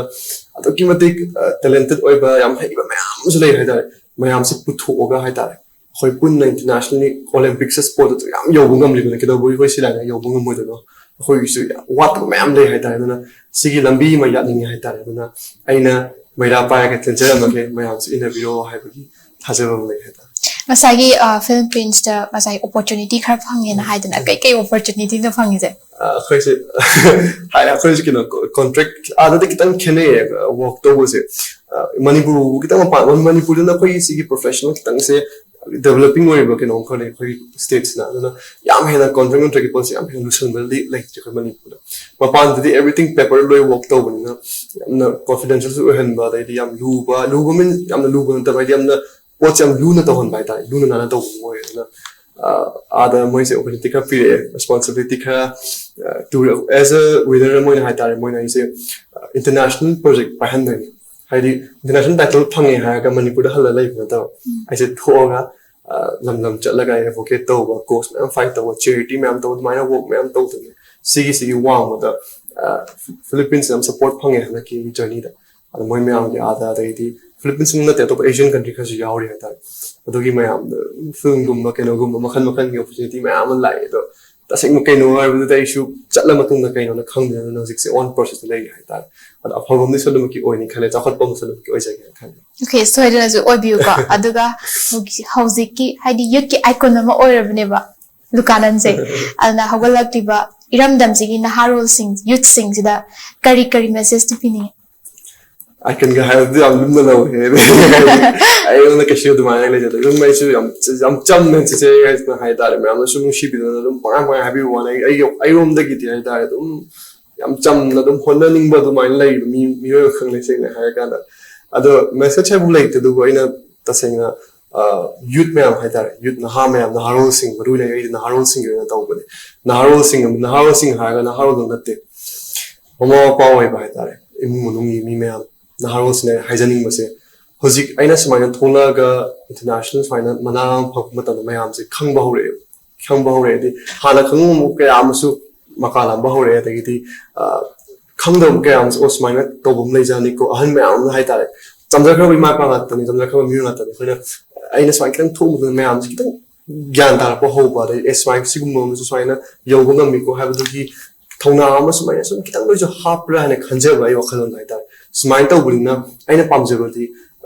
ꯑꯗꯨꯛꯀꯤ ꯃꯇꯤꯛ ꯇꯦꯂꯦꯟꯇꯦꯠ ꯑꯣꯏꯕ ꯌꯥꯝ ꯍꯩꯕ ꯃꯌꯥꯝ ꯑꯃꯁꯨ ꯂꯩ ꯍꯥꯏꯇꯥꯔꯦ꯫ ꯃꯌꯥꯝꯁꯦ ꯄꯨꯊꯣꯛꯑꯒ ꯍꯥꯏꯇꯥꯔꯦ ꯑꯩꯈꯣꯏ ꯄꯨꯟꯅ ꯏꯟꯇꯔꯅꯦꯁꯅꯦꯜꯂꯤ ꯑꯣꯂꯦꯝꯄꯤꯛꯁ ꯁ꯭ꯄꯣꯔꯠꯇꯁꯨ ꯌꯥꯝ ꯌꯧꯕ ꯉꯝꯂꯤꯕꯅꯤ꯫ ꯀꯩꯗꯧꯕꯒꯤ ꯑꯩꯈꯣꯏ ꯁꯤ ꯂꯥꯏꯅ ꯌꯧꯕ ꯉꯝꯃꯣꯏꯗꯣꯏꯅꯣ? ꯑꯩꯈꯣꯏꯒꯤꯁꯨ ꯌꯥꯝ ꯋꯥꯠꯄ ꯃꯌꯥꯝ ꯂꯩ ꯍꯥꯏꯇꯥꯔꯦ꯫ ꯑꯗꯨꯅ ꯁꯤꯒꯤ ꯂꯝꯕꯤ ꯑꯃ ꯌꯥꯠꯅꯤꯡꯉꯦ ꯍꯥꯏꯇꯥꯔꯦ꯫ ꯑꯗꯨꯅ ꯑꯩꯅ ꯃꯩꯔꯥ ꯄꯥꯏꯔꯒ ꯆꯦꯟꯖꯔꯝꯃꯒꯦ, ꯃꯌꯥꯝꯁꯨ ꯏꯟꯅꯕꯤꯔꯣ ꯍꯥꯏꯕꯒꯤ ꯊꯥꯖꯕ ꯑꯃ ꯂꯩ ꯍꯥꯏꯇꯥꯔꯦ꯫ ꯉꯁꯥꯏꯒꯤ ꯐꯤꯜꯝ ꯄ꯭ꯔꯤꯟꯁꯇ ꯉꯁꯥꯏ ꯑꯣꯄꯣꯔꯆꯨꯅꯤꯇꯤ ꯈꯔ ꯐꯪꯉꯦꯅ ꯍꯥꯏꯗꯅ ꯀꯩꯀꯩ ꯑꯣꯄꯣꯔꯆꯨꯅꯤꯇꯤꯅ ꯐꯪꯉꯤꯁꯦ? ꯑꯩꯈꯣꯏꯁꯦ ꯍꯥꯏ ꯑꯩꯈꯣꯏꯁꯦ ꯀꯩꯅꯣ ꯀꯣꯟꯇ꯭ꯔꯦꯛ ꯑꯥꯗꯗꯤ ꯈꯤꯇꯪ ꯈꯦꯠꯅꯩꯌꯦ ꯋꯥꯛ ꯇꯧꯕꯁꯦ꯫ ꯃꯅꯤꯄꯨꯔ ꯈꯤꯇꯪ ꯃꯄꯥꯟ, ꯃꯅꯤꯄꯨꯔꯗꯅ ꯑꯩꯈꯣꯏꯒꯤ ꯁꯤꯒꯤ ꯄ꯭ꯔꯣꯐꯦꯁꯅꯦꯜ ꯈꯤꯇꯪꯁꯦ ꯗꯦꯕꯂꯞꯄꯤꯡ ꯑꯣꯏꯔꯤꯕ ꯀꯩꯅꯣꯝ ꯈꯔ ꯂꯩ ꯑꯩꯈꯣꯏꯒꯤ ꯁ꯭ꯇꯦꯠꯁꯤꯅ꯫ ꯑꯗꯨꯅ ꯌꯥꯝ ꯍꯦꯟꯅ ꯀꯣꯟꯇ꯭ꯔꯦꯛ ꯅꯠꯇ꯭ꯔꯒꯤ ꯄꯣꯠꯁꯦ ꯌꯥꯝ ꯍꯦꯟꯅ ꯂꯨꯁꯟꯕꯗꯤ ꯂꯩꯇ꯭ꯔꯦ ꯑꯩꯈꯣꯏ ꯃꯅꯤꯄꯨꯔꯗ꯫ ꯃꯄꯥꯟꯗꯗꯤ ꯑꯦꯕ꯭ꯔꯤꯊꯤꯡ ꯄꯦꯄꯔ ꯂꯣꯏ ꯋꯥꯛ ꯇꯧꯕꯅꯤꯅ ꯌꯥꯝꯅ ꯀꯣꯟꯐꯤꯗꯦꯟꯁꯤꯌꯦꯜꯁꯨ ꯑꯣꯏꯍꯟꯕ, ꯑꯗꯩꯗꯤ ꯌꯥꯝ ꯂꯨꯕ, ꯂꯨꯕ ꯃꯤꯟꯁ ꯌꯥꯝꯅ ꯂꯨꯕ ꯅꯠꯇꯕ, ꯍꯥꯏꯗꯤ ꯌꯥꯝꯅ ꯄꯣꯠꯁꯦ ꯌꯥꯝ ꯂꯨꯅ ꯇꯧꯍꯟꯕ ꯍꯥꯏꯇꯥꯔꯦ, ꯂꯨꯅ ꯅꯥꯟꯅ ꯇꯧꯕ ꯑꯃ ꯑꯣꯏꯔꯦ꯫ ꯑꯗꯨꯅ ꯑꯥꯗ ꯃꯣꯏꯁꯦ ꯑꯣꯄꯣꯔꯆꯨꯅꯤꯇꯤ ꯈꯔ ꯄꯤꯔꯛꯑꯦ, ꯔꯦꯁꯄꯣꯟꯁꯤꯕꯤꯂꯤꯇꯤ ꯈꯔ, ꯇꯨ ꯑꯦꯖ ꯑ ꯋꯤꯅꯔ ꯑꯃ ꯑꯣꯏꯅ ꯍꯥꯏꯇꯥꯔꯦ, ꯃꯣꯏꯅ ꯑꯩꯁꯦ ꯏꯟꯇꯔꯅꯦꯁꯅꯦꯜ ꯄ꯭ꯔꯣꯖꯦꯛ ꯄꯥꯏꯍꯟꯗꯣꯏꯅꯤ꯫ ꯍꯥꯏꯗꯤ ꯏꯟꯇꯔꯅꯦꯁꯅꯦꯜ ꯇꯥꯏꯇꯜ ꯐꯪꯉꯦ ꯍꯥꯏꯔꯒ ꯃꯅꯤꯄꯨꯔꯗ ꯍꯜꯂ ꯂꯩꯕ ꯅꯠꯇꯕ, ꯑꯩꯁꯦ ꯊꯣꯛꯑꯒ ꯂꯝ ꯂꯝ ꯆꯠꯂꯒ ꯑꯩ ꯑꯦꯗꯚꯣꯀꯦꯠ ꯇꯧꯕ, ꯀꯣꯁ ꯃꯌꯥꯝ ꯐꯥꯏꯠ ꯇꯧꯕ, ꯆꯦꯔꯤꯇꯤ ꯃꯌꯥꯝ ꯇꯧꯕ, ꯑꯗꯨꯃꯥꯏꯅ ꯋꯥꯛ ꯃꯌꯥꯝ ꯇꯧꯗꯣꯏꯅꯦ꯫ ꯁꯤꯒꯤꯁꯤꯒꯤ ꯋꯥꯡꯃꯗ ꯐꯤꯂꯤꯄꯤꯟꯁ ꯌꯥꯝ ꯁꯞꯄꯣꯔꯠ ꯐꯪꯉꯦ ꯍꯟꯗꯛꯀꯤ ꯖꯔꯅꯤꯗ꯫ ꯑꯗꯣ ꯃꯣꯏ ꯃꯌꯥꯝꯒꯤ ꯑꯥꯗ, ꯑꯗꯩꯗꯤ ꯐꯤꯂꯤꯄꯤꯟꯁ ꯅꯠꯇꯦ, ꯑꯇꯣꯞꯄ ꯑꯦꯁꯤꯌꯥꯟ ꯀꯟꯇ꯭ꯔꯤ ꯈꯔꯁꯨ ꯌꯥꯎꯔꯤ ꯍꯥꯏꯇꯥꯔꯦ꯫ ꯑꯗꯨꯒꯤ ꯃꯌꯥꯝꯗ ꯐꯤꯜꯝꯒꯨꯝꯕ ꯀꯩꯅꯣꯒꯨꯝꯕ ꯃꯈꯜ ꯃꯈꯜꯒꯤ ꯑꯣꯄꯣꯔꯆꯨꯅꯤꯇꯤ ꯃꯌꯥꯝ ꯑꯃ ꯂꯥꯛꯑꯦ꯫ ꯑꯗꯣ ꯇꯁꯦꯡꯕ ꯀꯩꯅꯣ ꯍꯥꯏꯕꯗꯨꯗ ꯑꯩꯁꯨ ꯆꯠꯂ ꯃꯇꯨꯡꯗ ꯀꯩꯅꯣꯅ ꯈꯪꯗꯦ꯫ ꯑꯗꯨꯅ ꯍꯧꯖꯤꯛꯁꯦ ꯑꯣꯟ ꯄ꯭ꯔꯣꯁꯦꯁꯇ ꯂꯩꯔꯤ ꯍꯥꯏꯇꯥꯔꯦ꯫ ꯑꯗꯣ ꯑꯐꯕ ꯑꯃꯗꯤ ꯁꯣꯏꯗꯅꯃꯛꯀꯤ ꯑꯣꯏꯅꯤ ꯈꯜꯂꯦ, ꯆꯥꯎꯈꯠꯄ ꯑꯃ ꯁꯣꯏꯗꯅꯃꯛꯀꯤ ꯑꯣꯏꯖꯒꯦꯅ ꯈꯜꯂꯦ꯫ Okay, ꯁꯣꯏꯗꯅꯁꯨ ꯑꯣꯏꯕꯤꯌꯨꯀꯣ꯫ ꯑꯗꯨꯒ ꯍꯧꯖꯤꯛ- ꯍꯧꯖꯤꯛꯀꯤ ꯍꯥꯏꯗꯤ ꯌꯨꯠꯀꯤ ꯑꯥꯏꯀꯣꯟ ꯑꯃ ꯑꯣꯏꯔꯕꯅꯦꯕ ꯂꯨꯀꯥꯅꯟꯁꯦ꯫ ꯑꯗꯨꯅ ꯍꯧꯒꯠꯂꯛꯂꯤꯕ ꯏꯔꯝꯗꯝꯁꯤꯒꯤ ꯅꯍꯥꯔꯣꯜꯁꯤꯡ, ꯌꯨꯠꯁꯤꯡꯁꯤꯗ ꯀꯔꯤ ꯀꯔꯤ ꯃꯦꯁꯦꯖꯇꯤ ꯄꯤꯅꯤꯡꯉꯤ? ꯑꯥꯏꯀꯟꯒ ꯍꯥꯏꯕꯗꯨ ꯌꯥꯝ ꯂꯨꯝꯅ ꯂꯧꯋꯦ꯫ ꯑꯩꯉꯣꯟꯗ ꯀꯩꯁꯨ ꯑꯗꯨꯃꯥꯏꯅ ꯂꯩꯖꯗꯦ꯫ ꯑꯗꯨꯝ ꯑꯩꯁꯨ ꯌꯥꯝ ꯌꯥꯝ ꯆꯝꯅ ꯆꯤꯆꯦ ꯍꯥꯏꯁꯤꯅ ꯍꯥꯏꯇꯥꯔꯦ, ꯃꯌꯥꯝꯅꯁꯨ ꯅꯨꯡꯁꯤꯕꯤꯗꯅ ꯑꯗꯨꯝ ꯄꯉꯥꯡ ꯄꯉꯥꯡ ꯍꯥꯏꯕꯤꯕ ꯋꯥꯅꯤ꯫ ꯑꯩ ꯑꯩ- ꯑꯩꯔꯣꯝꯗꯒꯤꯗꯤ ꯍꯥꯏꯇꯥꯔꯦ, ꯑꯗꯨꯝ ꯌꯥꯝ ꯆꯝꯅ ꯑꯗꯨꯝ ꯍꯣꯠꯅꯅꯤꯡꯕ ꯑꯗꯨꯃꯥꯏꯅ ꯂꯩꯕ ꯃꯤ ꯃꯤꯑꯣꯏ ꯑꯃꯈꯛꯅꯤ, ꯁꯦꯡꯅ ꯍꯥꯏꯔꯀꯥꯟꯗ꯫ ꯑꯗꯣ ꯃꯦꯁꯦꯖ ꯍꯥꯏꯕꯨ ꯂꯩꯇꯦ, ꯑꯗꯨꯕꯨ ꯑꯩꯅ ꯇꯁꯦꯡꯅ ꯌꯨꯠ ꯃꯌꯥꯝ ꯍꯥꯏꯇꯥꯔꯦ, ꯌꯨꯠ ꯅꯍꯥ ꯃꯌꯥꯝ, ꯅꯍꯥꯔꯣꯜꯁꯤꯡ, ꯃꯔꯨ ꯑꯣꯏꯅ ꯑꯩꯗꯤ ꯅꯍꯥꯔꯣꯜꯁꯤꯡꯒꯤ ꯑꯣꯏꯅ ꯇꯧꯕꯅꯦ꯫ ꯅꯍꯥꯔꯣꯜꯁꯤꯡ ꯅꯍꯥꯔꯣꯜꯁꯤꯡ ꯍꯥꯏꯔꯒ ꯅꯍꯥꯔꯣꯜꯗꯣ ꯅꯠꯇꯦ, ꯃꯃꯥ ꯃꯄꯥ ꯑꯣꯏꯕ ꯍꯥꯏꯇꯥꯔꯦ, ꯏꯃꯨꯡ ꯃꯅꯨꯡꯒꯤ ꯃꯤ ꯃꯌꯥꯝ, ꯅꯍꯥꯔꯣꯜꯁꯤꯡꯅ ꯑꯩꯅ ꯍꯥꯏꯖꯅꯤꯡꯕꯁꯦ, ꯍꯧꯖꯤꯛ ꯑꯩꯅ ꯁꯨꯃꯥꯏꯅ ꯊꯣꯛꯂꯛꯑꯒ ꯏꯟꯇꯔꯅꯦꯁꯅꯦꯜ ꯁꯨꯃꯥꯏꯅ ꯃꯅꯥ ꯑꯃ ꯐꯪꯉꯛꯄ ꯃꯇꯝꯗ ꯃꯌꯥꯝꯁꯦ ꯈꯪꯕ ꯍꯧꯔꯛꯑꯦꯕ꯫ ꯈꯪꯕ ꯍꯧꯔꯛꯑꯦꯗꯤ, ꯍꯥꯟꯅ ꯈꯪꯉꯝꯕ ꯀꯌꯥ ꯑꯃꯁꯨ ꯃꯀꯥ ꯂꯥꯝꯕ ꯍꯧꯔꯛꯑꯦ꯫ ꯑꯗꯒꯤꯗꯤ ꯑ, ꯈꯪꯗꯕ ꯀꯌꯥ ꯑꯃꯁꯨ, "ꯑꯣ, ꯁꯨꯃꯥꯏꯅ ꯇꯧꯕ ꯑꯃ ꯂꯩꯖꯥꯠꯅꯤꯀꯣ", ꯑꯍꯟ ꯃꯌꯥꯝ ꯑꯃꯅ ꯍꯥꯏꯇꯥꯔꯦ, ꯆꯝꯖꯈ꯭ꯔꯕ ꯏꯃꯥ ꯏꯄꯥ ꯉꯥꯛꯇꯅꯤ, ꯆꯝꯖꯈ꯭ꯔꯕ ꯃꯤꯑꯣꯏ ꯉꯥꯛꯇꯅꯤ꯫ ꯑꯩꯈꯣꯏꯅ, ꯑꯩꯅ ꯁꯨꯃꯥꯏꯅ ꯈꯤꯇꯪ ꯊꯣꯛꯎꯕꯗ ꯃꯌꯥꯝꯁꯦ ꯈꯤꯇꯪ ꯒ꯭ꯌꯥꯟ ꯇꯥꯔꯛꯄ ꯍꯧꯕ, ꯑꯗꯩ, "ꯑꯦ, ꯁꯨꯃꯥꯏꯅ ꯁꯤꯒꯨꯝꯕ ꯑꯃꯁꯨ ꯁꯨꯃꯥꯏꯅ ꯌꯧꯕ ꯉꯝꯃꯤꯀꯣ" ꯍꯥꯏꯕꯗꯨꯒꯤ ꯊꯧꯅꯥ ꯑꯃ ꯁꯨꯃꯥꯏꯅ ꯁꯨꯝ ꯈꯤꯇꯪ ꯂꯣꯏꯁꯨ ꯍꯥꯞꯄ꯭ꯔꯥ ꯍꯥꯏꯅ ꯈꯟꯖꯕ ꯑꯩ ꯋꯥꯈꯜꯂꯣꯟꯗ ꯍꯥꯏꯇꯥꯔꯦ꯫ ꯁꯨꯃꯥꯏꯅ ꯇꯧꯕꯅꯤꯅ ꯑꯩꯅ ꯄꯥꯝꯖꯕꯗꯤ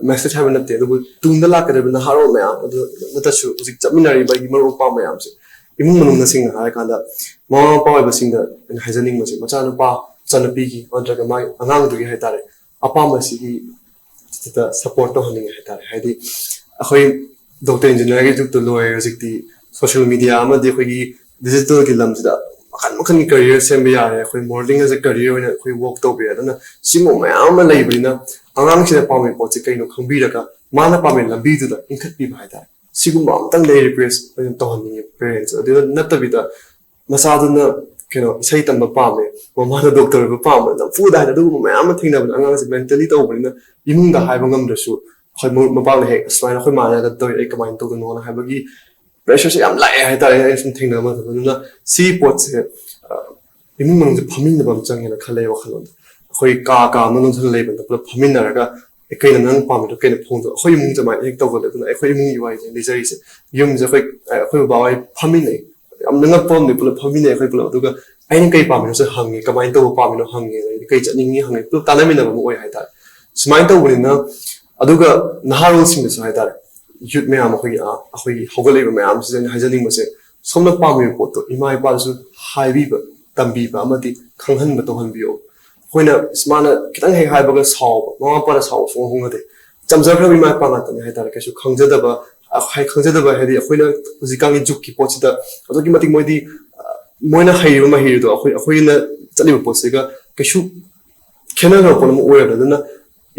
ꯃꯦꯁꯦꯖ ꯍꯥꯏꯕ ꯅꯠꯇꯦ, ꯑꯗꯨꯕꯨ ꯇꯨꯡꯗ ꯂꯥꯛꯀꯗꯕ ꯅꯍꯥꯔꯣꯜ ꯃꯌꯥꯝ ꯑꯗꯨ ꯅꯠꯇ꯭ꯔꯁꯨ ꯍꯧꯖꯤꯛ ꯆꯠꯃꯤꯟꯅꯔꯤꯕ ꯑꯩꯒꯤ ꯃꯔꯨꯞ ꯃꯄꯥꯡ ꯃꯌꯥꯝꯁꯦ, ꯏꯃꯨꯡ ꯃꯅꯨꯡꯅ ꯁꯦꯡꯅ ꯍꯥꯏꯔꯀꯥꯟꯗ ꯃꯃꯥ ꯃꯄꯥ ꯑꯣꯏꯕꯁꯤꯡꯗ ꯑꯩꯅ ꯍꯥꯏꯖꯅꯤꯡꯕꯁꯦ, ꯃꯆꯥꯅꯨꯄꯥ ꯃꯆꯥꯅꯨꯄꯤꯒꯤ ꯅꯠꯇ꯭ꯔꯒ ꯃꯥꯒꯤ ꯑꯉꯥꯡꯗꯨꯒꯤ ꯍꯥꯏꯇꯥꯔꯦ, ꯑꯄꯥꯝꯕꯁꯤꯒꯤ ꯁꯤꯗ ꯁꯞꯄꯣꯔꯠ ꯇꯧꯍꯟꯅꯤꯡꯉꯦ ꯍꯥꯏꯇꯥꯔꯦ꯫ ꯍꯥꯏꯗꯤ ꯑꯩꯈꯣꯏ ꯗꯣꯛꯇꯔ ꯏꯟꯖꯤꯅꯤꯌꯥꯔꯒꯤ ꯖꯨꯛꯇ ꯂꯣꯏꯔꯦ, ꯍꯧꯖꯤꯛꯇꯤ ꯁꯣꯁꯤꯌꯦꯜ ꯃꯤꯗꯤꯌꯥ ꯑꯃꯗꯤ ꯑꯩꯈꯣꯏꯒꯤ ꯗꯤꯖꯤꯇꯦꯜꯒꯤ ꯂꯝꯁꯤꯗ ꯃꯈꯜ ꯃꯈꯜꯒꯤ ꯀꯦꯔꯤꯌꯔ ꯁꯦꯝꯕ ꯌꯥꯔꯦ꯫ ꯑꯩꯈꯣꯏ ꯃꯣꯗꯦꯂꯤꯡ ꯑꯦꯁ ꯑꯦ ꯀꯦꯔꯤꯌꯔ ꯑꯣꯏꯅ ꯑꯩꯈꯣꯏ ꯋꯥꯛ ꯇꯧꯕ ꯌꯥꯏ꯫ ꯑꯗꯨꯅ ꯁꯤꯒꯨꯝꯕ ꯃꯌꯥꯝ ꯑꯃ ꯂꯩꯕꯅꯤꯅ ꯑꯉꯥꯡꯁꯤꯅ ꯄꯥꯝꯃꯤꯕ ꯄꯣꯠꯁꯦ ꯀꯩꯅꯣ ꯈꯪꯕꯤꯔꯒ ꯃꯥꯅ ꯄꯥꯝꯃꯤ ꯂꯝꯕꯤꯗꯨꯗ ꯏꯟꯈꯠꯄꯤꯕ ꯍꯥꯏꯇꯥꯔꯦ꯫ ꯁꯤꯒꯨꯝꯕ ꯑꯃꯇꯪꯗꯤ ꯑꯩ ꯔꯤꯀ꯭ꯋꯦꯁ ꯑꯣꯏꯅ ꯇꯧꯍꯟꯅꯤꯡꯉꯦ ꯄꯦꯔꯦꯟꯁ꯫ ꯑꯗꯨ ꯅꯠꯇꯕꯤꯗ ꯃꯆꯥꯗꯨꯅ ꯀꯩꯅꯣ ꯏꯁꯩ ꯇꯝꯕ ꯄꯥꯝꯃꯦ, ꯃꯃꯥꯅ ꯗꯣꯛꯇꯔ ꯑꯣꯏꯕ ꯄꯥꯝꯕ, ꯅꯝꯐꯨꯗ ꯍꯥꯏꯅ ꯑꯗꯨꯒꯨꯝꯕ ꯃꯌꯥꯝ ꯑꯃ ꯊꯦꯡꯅꯕꯅꯦ꯫ ꯑꯉꯥꯡꯁꯦ ꯃꯦꯟꯇꯦꯜꯂꯤ ꯇꯧꯕꯅꯤꯅ ꯏꯃꯨꯡꯗ ꯍꯥꯏꯕ ꯉꯝꯗ꯭ꯔꯁꯨ ꯑꯩꯈꯣꯏ ꯃꯔꯨꯞ ꯃꯄꯥꯡꯅ ꯍꯦꯛ "ꯁꯨꯃꯥꯏꯅ ꯑꯩꯈꯣꯏ ꯃꯥꯟꯅꯒ ꯇꯧꯔꯤ, ꯑꯩ ꯀꯃꯥꯏꯅ ꯇꯧꯗꯣꯏꯅꯣꯅ" ꯍꯥꯏꯕꯒꯤ ꯄ꯭ꯔꯦꯁꯔꯁꯦ ꯌꯥꯝ ꯂꯥꯛꯑꯦ ꯍꯥꯏꯇꯥꯔꯦ꯫ ꯑꯩꯅ ꯁꯨꯝ ꯊꯦꯡꯅꯕ ꯃꯇꯝꯗ꯫ ꯑꯗꯨꯅ ꯁꯤꯒꯤ ꯄꯣꯠꯁꯦ, ꯑ, ꯏꯃꯨꯡ ꯃꯅꯨꯡꯁꯦ ꯐꯝꯃꯤꯟꯅꯕ ꯑꯃ ꯆꯪꯉꯦꯅ ꯈꯜꯂꯦ ꯋꯥꯈꯜꯂꯣꯟꯗ꯫ ꯑꯩꯈꯣꯏ ꯀꯥ ꯀꯥ ꯑꯃ ꯂꯣꯟꯁꯤꯜꯂ ꯂꯩꯕꯗ ꯄꯨꯂꯞ ꯐꯝꯃꯤꯟꯅꯔꯒ, "ꯑꯦ, ꯀꯩꯅꯣ ꯅꯪ ꯄꯥꯝꯃꯤꯗꯣ ꯀꯩꯅꯣ ꯐꯣꯡꯗꯣꯛ", ꯑꯩꯈꯣꯏ ꯏꯃꯨꯡ ꯑꯗꯨꯃꯥꯏꯅ ꯍꯦꯛ ꯇꯧꯒꯜꯂꯦ꯫ ꯑꯗꯨꯅ ꯑꯩꯈꯣꯏ ꯏꯃꯨꯡꯒꯤ ꯋꯥꯔꯤꯁꯦ ꯂꯤꯖꯔꯤꯁꯦ꯫ ꯌꯨꯝꯁꯦ ꯑꯩꯈꯣꯏ, ꯑꯩꯈꯣꯏ ꯕꯕꯥ ꯍꯣꯏ ꯐꯝꯃꯤꯟꯅꯩ, ꯌꯥꯝꯅ ꯉꯛꯄ ꯑꯃꯅꯤ꯫ ꯄꯨꯂꯞ ꯐꯝꯃꯤꯟꯅꯩ ꯑꯩꯈꯣꯏ ꯄꯨꯂꯞ, ꯑꯗꯨꯒ ꯑꯩꯅ ꯀꯩ ꯄꯥꯝꯃꯤꯅꯣꯁꯨ ꯍꯪꯉꯦ, ꯀꯃꯥꯏꯅ ꯇꯧꯕ ꯄꯥꯝꯃꯤꯅꯣ ꯍꯪꯉꯦ, ꯑꯗꯩꯗꯤ ꯀꯩ ꯆꯠꯅꯤꯡꯉꯤ ꯍꯪꯉꯦ, ꯄꯨꯂꯞ ꯇꯥꯟꯅꯃꯤꯟꯅꯕ ꯑꯃ ꯑꯣꯏ ꯍꯥꯏꯇꯥꯔꯦ꯫ ꯁꯨꯃꯥꯏꯅ ꯇꯧꯕꯅꯤꯅ, ꯑꯗꯨꯒ ꯅꯍꯥꯔꯣꯜꯁꯤꯡꯗꯁꯨ ꯍꯥꯏꯇꯥꯔꯦ, ꯌꯨꯠ ꯃꯌꯥꯝ, ꯑꯩꯈꯣꯏꯒꯤ ꯑ, ꯑꯩꯈꯣꯏꯒꯤ ꯍꯧꯒꯠꯂꯛꯏꯕ ꯃꯌꯥꯝꯁꯤꯗ ꯑꯩꯅ ꯍꯥꯏꯖꯅꯤꯡꯕꯁꯦ, ꯁꯣꯝꯅ ꯄꯥꯝꯃꯤꯕ ꯄꯣꯠꯇꯣ ꯏꯃꯥ ꯏꯄꯥꯗꯁꯨ ꯍꯥꯏꯕꯤꯕ, ꯇꯝꯕꯤꯕ ꯑꯃꯗꯤ ꯈꯪꯍꯟꯕ ꯇꯧꯍꯟꯕꯤꯌꯣ꯫ ꯑꯩꯈꯣꯏꯅ ꯃꯥꯅ ꯈꯤꯇꯪ ꯍꯦꯛ ꯍꯥꯏꯕꯒ ꯁꯥꯎꯕ, ꯃꯃꯥ ꯃꯄꯥꯅ ꯁꯥꯎꯕ ꯁꯨꯡꯍꯧ ꯍꯧꯅꯗꯦ꯫ ꯆꯝꯖꯈ꯭ꯔꯕ ꯏꯃꯥ ꯏꯄꯥ ꯉꯥꯛꯇꯅꯤ ꯍꯥꯏꯇꯥꯔꯦ꯫ ꯀꯩꯁꯨ ꯈꯪꯖꯗꯕ, ꯑ, ꯍꯥꯏ-, ꯈꯪꯖꯗꯕ ꯍꯥꯏꯗꯤ ꯑꯩꯈꯣꯏꯅ ꯍꯧꯖꯤꯛꯀꯥꯟꯒꯤ ꯖꯨꯛꯀꯤ ꯄꯣꯠꯁꯤꯗ ꯑꯗꯨꯛꯀꯤ ꯃꯇꯤꯛ ꯃꯣꯏꯗꯤ, ꯑ, ꯃꯣꯏꯅ ꯍꯩꯔꯤꯕ ꯃꯍꯩꯗꯣ ꯑꯩꯈꯣꯏ, ꯑꯩꯈꯣꯏꯅ ꯆꯠꯂꯤꯕ ꯄꯣꯠꯁꯤꯒ ꯀꯩꯁꯨ ꯈꯦꯠꯅꯈ꯭ꯔꯕ ꯄꯣꯠ ꯑꯃ ꯑꯣꯏꯔꯕꯅꯤ꯫ ꯑꯗꯨꯅ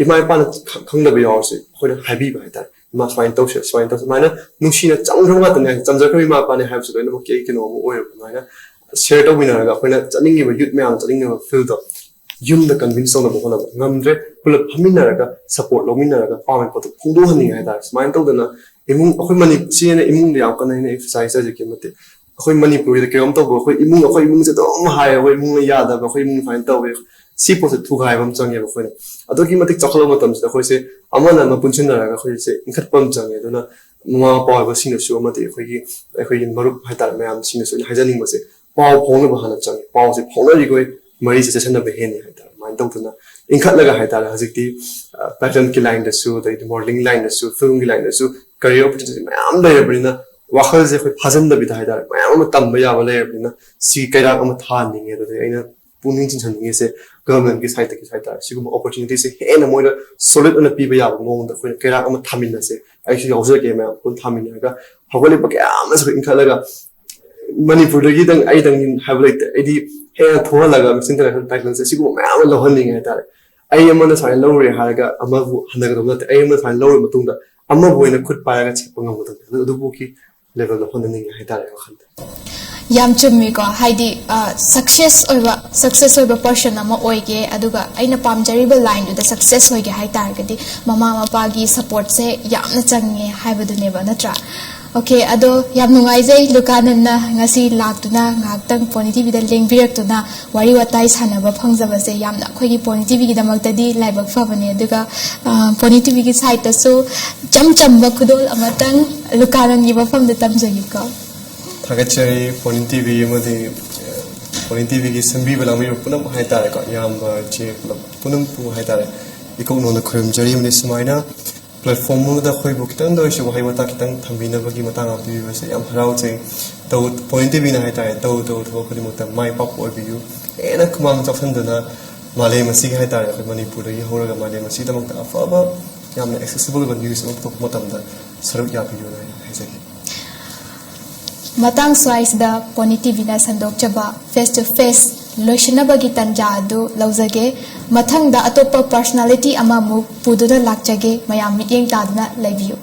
ꯏꯃꯥ ꯏꯄꯥꯅ ꯈ-, ꯈꯪꯗꯕ ꯌꯥꯎꯔꯁꯨ ꯑꯩꯈꯣꯏꯅ ꯍꯥꯏꯕꯤꯕ ꯍꯥꯏꯇꯥꯔꯦ, "ꯏꯃꯥ, ꯁꯨꯃꯥꯏꯅ ꯇꯧꯁꯦ, ꯁꯨꯃꯥꯏꯅ ꯇꯧꯁꯦ", ꯁꯨꯃꯥꯏꯅ ꯅꯨꯡꯁꯤꯅ ꯆꯝꯈ꯭ꯔꯕ ꯉꯥꯛꯇꯅꯦ ꯍꯥꯏ-, ꯆꯝꯖꯈ꯭ꯔꯕ ꯏꯃꯥ ꯏꯄꯥꯅꯦ ꯍꯥꯏꯕꯁꯨ ꯂꯣꯏꯅꯃꯛꯀꯤ ꯑꯩ ꯀꯩꯅꯣ ꯑꯃ ꯑꯣꯏꯔꯕ꯫ ꯑꯗꯨꯃꯥꯏꯅ ꯁꯤꯌꯔ ꯇꯧꯃꯤꯟꯅꯔꯒ ꯑꯩꯈꯣꯏꯅ ꯆꯠꯅꯤꯡꯉꯤꯕ ꯌꯨꯠ ꯃꯌꯥꯝ ꯆꯠꯅꯤꯡꯉꯤꯕ ꯐꯤꯜꯗꯣ ꯌꯨꯝꯗ ꯀꯟꯚꯤꯟꯁ ꯇꯧꯅꯕ ꯍꯣꯠꯅꯕ ꯉꯝꯗ꯭ꯔꯦ꯫ ꯄꯨꯂꯞ ꯐꯝꯃꯤꯟꯅꯔꯒ, ꯁꯄꯣꯔꯠ ꯂꯧꯃꯤꯟꯅꯔꯒ, ꯄꯥꯝꯃꯤ ꯄꯣꯠꯇꯣ ꯐꯣꯡꯗꯣꯛꯍꯟꯅꯤꯡꯉꯦ ꯍꯥꯏꯇꯥꯔꯦ꯫ ꯁꯨꯃꯥꯏꯅ ꯇꯧꯗꯅ ꯏꯃꯨꯡ, ꯑꯩꯈꯣꯏ ꯃꯅꯤ-, ꯁꯤ ꯑꯩꯅ ꯏꯃꯨꯡꯗ ꯌꯥꯝ ꯀꯟꯅ ꯍꯦꯟꯅ ꯑꯦꯝꯐꯁꯥꯏꯁ ꯇꯧꯖꯒꯦ ꯃꯇꯤꯛ ꯑꯩꯈꯣꯏ ꯃꯅꯤꯄꯨꯔꯒꯤꯗ ꯀꯩꯅꯣꯝ ꯇꯧꯕ, ꯑꯩꯈꯣꯏ ꯏꯃꯨꯡ, ꯑꯩꯈꯣꯏ ꯏꯃꯨꯡꯁꯦ ꯑꯗꯨꯝ ꯍꯥꯏ, "ꯑꯩꯈꯣꯏ ꯏꯃꯨꯡꯅ ꯌꯥꯗꯕ, ꯑꯩꯈꯣꯏ ꯏꯃꯨꯡ ꯁꯨꯃꯥꯏꯅ ꯇꯧꯋꯦ", ꯁꯤ ꯄꯣꯠꯁꯦ ꯊꯨꯒꯥꯏꯕ ꯑꯃ ꯆꯪꯉꯦꯕ꯫ ꯑꯩꯈꯣꯏꯅ ꯑꯗꯨꯛꯀꯤ ꯃꯇꯤꯛ ꯆꯥꯎꯈꯠꯂꯕ ꯃꯇꯝꯁꯤꯗ ꯑꯩꯈꯣꯏꯁꯦ ꯑꯃꯅ ꯑꯃ ꯄꯨꯟꯁꯤꯟꯅꯔꯒ ꯑꯩꯈꯣꯏꯁꯦ ꯏꯟꯈꯠꯄ ꯑꯃ ꯆꯪꯉꯦ꯫ ꯑꯗꯨꯅ ꯃꯃꯥ ꯃꯄꯥ ꯑꯣꯏꯕꯁꯤꯡꯅꯁꯨ ꯑꯃꯗꯤ ꯑꯩꯈꯣꯏꯒꯤ, ꯑꯩꯈꯣꯏꯒꯤ ꯃꯔꯨꯞ ꯍꯥꯏꯇꯥꯔꯦ, ꯃꯌꯥꯝꯁꯤꯡꯅꯁꯨ ꯑꯩꯅ ꯍꯥꯏꯖꯅꯤꯡꯕꯁꯦ, ꯄꯥꯎ ꯐꯥꯎꯅꯕ ꯍꯥꯟꯅ ꯆꯪꯉꯦ꯫ ꯄꯥꯎꯁꯦ ꯐꯥꯎꯅꯔꯤꯈꯣꯏ ꯃꯔꯤꯁꯦ ꯆꯦꯁꯟꯅꯕ ꯍꯦꯟꯅꯤ ꯍꯥꯏꯇꯥꯔꯦ꯫ ꯑꯗꯨꯃꯥꯏꯅ ꯇꯧꯗꯅ ꯏꯟꯈꯠꯂꯒ ꯍꯥꯏꯇꯥꯔꯦ, ꯍꯧꯖꯤꯛꯇꯤ ꯄꯦꯇꯔꯟꯒꯤ ꯂꯥꯏꯟꯗꯁꯨ, ꯑꯗꯩꯗꯤ ꯃꯣꯗꯦꯂꯤꯡ ꯂꯥꯏꯟꯗꯁꯨ, ꯐꯤꯂꯝꯒꯤ ꯂꯥꯏꯟꯗꯁꯨ ꯀꯔꯤꯌꯔ ꯑꯣꯄꯣꯔꯆꯨꯅꯤꯇꯤ ꯃꯌꯥꯝ ꯂꯩꯔꯕꯅꯤꯅ, ꯋꯥꯈꯜꯁꯦ ꯑꯩꯈꯣꯏ ꯐꯥꯖꯤꯟꯗꯕꯤꯗ ꯍꯥꯏꯇꯥꯔꯦ, ꯃꯌꯥꯝ ꯑꯃ ꯇꯝꯕ ꯌꯥꯕ ꯂꯩꯔꯕꯅꯤꯅ, ꯁꯤ ꯀꯩꯔꯥꯛ ꯑꯃ ꯊꯥꯍꯟꯅꯤꯡꯉꯦ꯫ ꯑꯗꯨꯗꯒꯤ ꯑꯩꯅ ꯄꯨꯛꯅꯤꯡ ꯆꯤꯡꯁꯤꯟꯅꯤꯡꯉꯤꯁꯦ ꯒꯚꯔꯟꯃꯦꯟꯠꯀꯤ ꯁꯥꯏꯠꯇꯒꯤ ꯍꯥꯏꯇꯥꯔꯦ, ꯁꯤꯒꯨꯝꯕ ꯑꯣꯄꯣꯔꯆꯨꯅꯤꯇꯤꯁꯦ ꯍꯦꯟꯅ ꯃꯣꯏꯗ ꯁꯣꯂꯤꯗ ꯑꯣꯏꯅ ꯄꯤꯕ ꯌꯥꯕ ꯃꯑꯣꯡꯗ ꯑꯩꯈꯣꯏꯅ ꯀꯩꯔꯥꯛ ꯑꯃ ꯊꯥꯃꯤꯟꯅꯁꯦ꯫ ꯑꯩꯁꯨ ꯌꯥꯎꯖꯔꯛꯀꯦ, ꯃꯌꯥꯝ ꯄꯨꯟꯅ ꯊꯥꯃꯤꯟꯅꯔꯒ ꯍꯧꯒꯠꯂꯛꯄ ꯀꯌꯥ ꯑꯃꯁꯨ ꯏꯟꯈꯠꯂꯒ, ꯃꯅꯤꯄꯨꯔꯗꯒꯤꯗꯪ ꯑꯩꯗꯪ ꯍꯥꯏꯕ ꯂꯩꯇꯦ, ꯑꯩꯗꯤ ꯍꯦꯟꯅ ꯊꯣꯛꯍꯜꯂꯒ ꯃꯤꯁ ꯏꯟꯇꯔꯅꯦꯁꯅꯦꯜ ꯇꯥꯏꯇꯜꯁꯦ ꯁꯤꯒꯨꯝꯕ ꯃꯌꯥꯝ ꯑꯃ ꯂꯧꯍꯟꯅꯤꯡꯉꯦ ꯍꯥꯏꯇꯥꯔꯦ꯫ ꯑꯩ ꯑꯃꯅ ꯁꯨꯃꯥꯏꯅ ꯂꯧꯔꯦ ꯍꯥꯏꯔꯒ ꯑꯃꯕꯨ ꯍꯟꯊꯒꯗꯕ ꯅꯠꯇꯦ, ꯑꯩ ꯑꯃꯅ ꯁꯨꯃꯥꯏꯅ ꯂꯧꯔꯕ ꯃꯇꯨꯡꯗ ꯑꯃꯕꯨ ꯑꯣꯏꯅ ꯈꯨꯠ ꯄꯥꯏꯔꯒ ꯆꯤꯛꯄ ꯉꯝꯒꯗꯕꯅꯤ꯫ ꯑꯗꯨ, ꯑꯗꯨꯕꯨꯒꯤ ꯂꯦꯚꯦꯜꯗ ꯍꯣꯠꯅꯅꯤꯡꯉꯦ ꯍꯥꯏꯇꯥꯔꯦ, ꯋꯥꯈꯜꯗ꯫ ꯌꯥꯝ ꯆꯨꯝꯃꯤꯀꯣ, ꯍꯥꯏꯗꯤ ꯁꯛꯁꯦꯁ ꯑꯣꯏꯕ, ꯁꯛꯁꯦꯁ ꯑꯣꯏꯕ ꯄꯔꯁꯟ ꯑꯃ ꯑꯣꯏꯒꯦ, ꯑꯗꯨꯒ ꯑꯩꯅ ꯄꯥꯝꯖꯔꯤꯕ ꯂꯥꯏꯟꯗꯨꯗ ꯁꯛꯁꯦꯁ ꯑꯣꯏꯒꯦ ꯍꯥꯏ ꯇꯥꯔꯒꯗꯤ ꯃꯃꯥ ꯃꯄꯥꯒꯤ ꯁꯄꯣꯔꯠꯁꯦ ꯌꯥꯝꯅ ꯆꯪꯉꯦ ꯍꯥꯏꯕꯗꯨꯅꯦꯕ, ꯅꯠꯇ꯭ꯔꯥ? ꯑꯣꯀꯦ, ꯑꯗꯣ ꯌꯥꯝ ꯅꯨꯡꯉꯥꯏꯖꯩ ꯂꯨꯀꯥꯅꯟꯅ ꯉꯁꯤ ꯂꯥꯛꯇꯨꯅ ꯉꯥꯏꯍꯥꯛꯇꯪ ꯄꯣꯅꯤ ꯇꯤꯚꯤꯗ ꯂꯦꯡꯕꯤꯔꯛꯇꯨꯅ ꯋꯥꯔꯤ ꯋꯥꯇꯥꯏ ꯁꯥꯟꯅꯕ ꯐꯪꯖꯕꯁꯦ ꯌꯥꯝꯅ ꯑꯩꯈꯣꯏꯒꯤ ꯄꯣꯅꯤ ꯇꯤꯚꯤꯒꯤꯗꯃꯛꯇꯗꯤ ꯂꯥꯏꯕꯛ ꯐꯕꯅꯦ꯫ ꯑꯗꯨꯒ ꯄꯣꯅꯤ ꯇꯤꯚꯤꯒꯤ ꯁꯥꯏꯠꯇꯁꯨ ꯏꯆꯝ ꯆꯝꯕ ꯈꯨꯗꯣꯜ ꯑꯃꯇꯪ ꯂꯨꯀꯥꯅꯟꯒꯤ ꯃꯐꯝꯗ ꯇꯝꯖꯒꯦꯀꯣ꯫ ꯊꯥꯒꯠꯆꯔꯤ ꯄꯣꯅꯤ ꯇꯤꯚꯤ ꯑꯃꯗꯤ ꯄꯣꯅꯤ ꯇꯤꯚꯤꯒꯤ ꯁꯤꯟꯕꯤꯕ ꯂꯥꯡꯕꯤꯕ ꯄꯨꯝꯅꯃꯛ ꯍꯥꯏꯇꯥꯔꯦꯀꯣ, ꯏꯌꯥꯝꯕ ꯏꯆꯦ ꯄꯨꯂꯞ ꯄꯨꯝꯅꯃꯛꯄꯨ ꯍꯥꯏꯇꯥꯔꯦ, ꯏꯀꯣꯛ ꯅꯣꯟꯅ ꯈꯨꯔꯨꯝꯖꯔꯤ꯫ ꯑꯃꯗꯤ ꯁꯨꯃꯥꯏꯅ ꯄ꯭ꯂꯦꯠꯐꯣꯝ ꯑꯃꯗ ꯑꯩꯈꯣꯏꯕꯨ ꯈꯤꯇꯪꯗ ꯑꯣꯏꯔꯁꯨ ꯋꯥꯍꯩ ꯋꯥꯇꯥ ꯈꯤꯇꯪ ꯊꯝꯕꯤꯅꯕꯒꯤ ꯃꯇꯥꯡ ꯑꯃ ꯄꯤꯕꯤꯕꯁꯦ ꯌꯥꯝ ꯍꯔꯥꯎꯖꯩ꯫ ꯇꯧ ꯄꯣꯅꯤ ꯇꯤꯚꯤꯅ ꯍꯥꯏꯇꯥꯔꯦ, ꯇꯧ ꯇꯧ ꯊꯕꯛ ꯈꯨꯗꯤꯡꯃꯛꯇ ꯃꯥꯏ ꯄꯥꯛꯄ ꯑꯣꯏꯕꯤꯌꯨ꯫ ꯍꯦꯟꯅ ꯈꯨꯃꯥꯡ ꯆꯥꯎꯁꯤꯟꯗꯨꯅ ꯃꯥꯂꯦꯝ ꯑꯁꯤꯒꯤ ꯍꯥꯏꯇꯥꯔꯦ, ꯑꯩꯈꯣꯏ ꯃꯅꯤꯄꯨꯔꯗꯒꯤ ꯍꯧꯔꯒ ꯃꯥꯂꯦꯝ ꯑꯁꯤꯒꯤꯗꯃꯛꯇ ꯑꯐꯕ, ꯌꯥꯝꯅ ꯑꯦꯛꯁꯦꯁꯤꯕꯜ ꯑꯣꯏꯕ ꯅ꯭ꯌꯨꯁ ꯑꯃ ꯄꯨꯊꯣꯛꯄ ꯃꯇꯝꯗ ꯁꯔꯨꯛ ꯌꯥꯕꯤꯌꯨꯅ ꯑꯩꯅ ꯍꯥꯏꯖꯒꯦ꯫ ꯃꯇꯥꯡ ꯁ꯭ꯋꯥꯏꯁꯤꯗ ꯄꯣꯅꯤ ꯇꯤꯚꯤꯅ ꯁꯟꯗꯣꯛꯆꯕ ꯐꯦꯁ ꯇꯨ ꯐꯦꯁ ꯂꯣꯏꯁꯤꯟꯅꯕꯒꯤ ꯇꯥꯟꯖꯥ ꯑꯗꯨ ꯂꯧꯖꯒꯦ꯫ ꯃꯊꯪꯗ ꯑꯇꯣꯞꯄ ꯄꯔꯁꯣꯅꯥꯂꯤꯇꯤ ꯑꯃꯃꯨꯛ ꯄꯨꯗꯨꯅ ꯂꯥꯛꯆꯒꯦ꯫ ꯃꯌꯥꯝ ꯃꯤꯠꯌꯦꯡ ꯇꯥꯗꯨꯅ ꯂꯩꯕꯤꯌꯨ꯫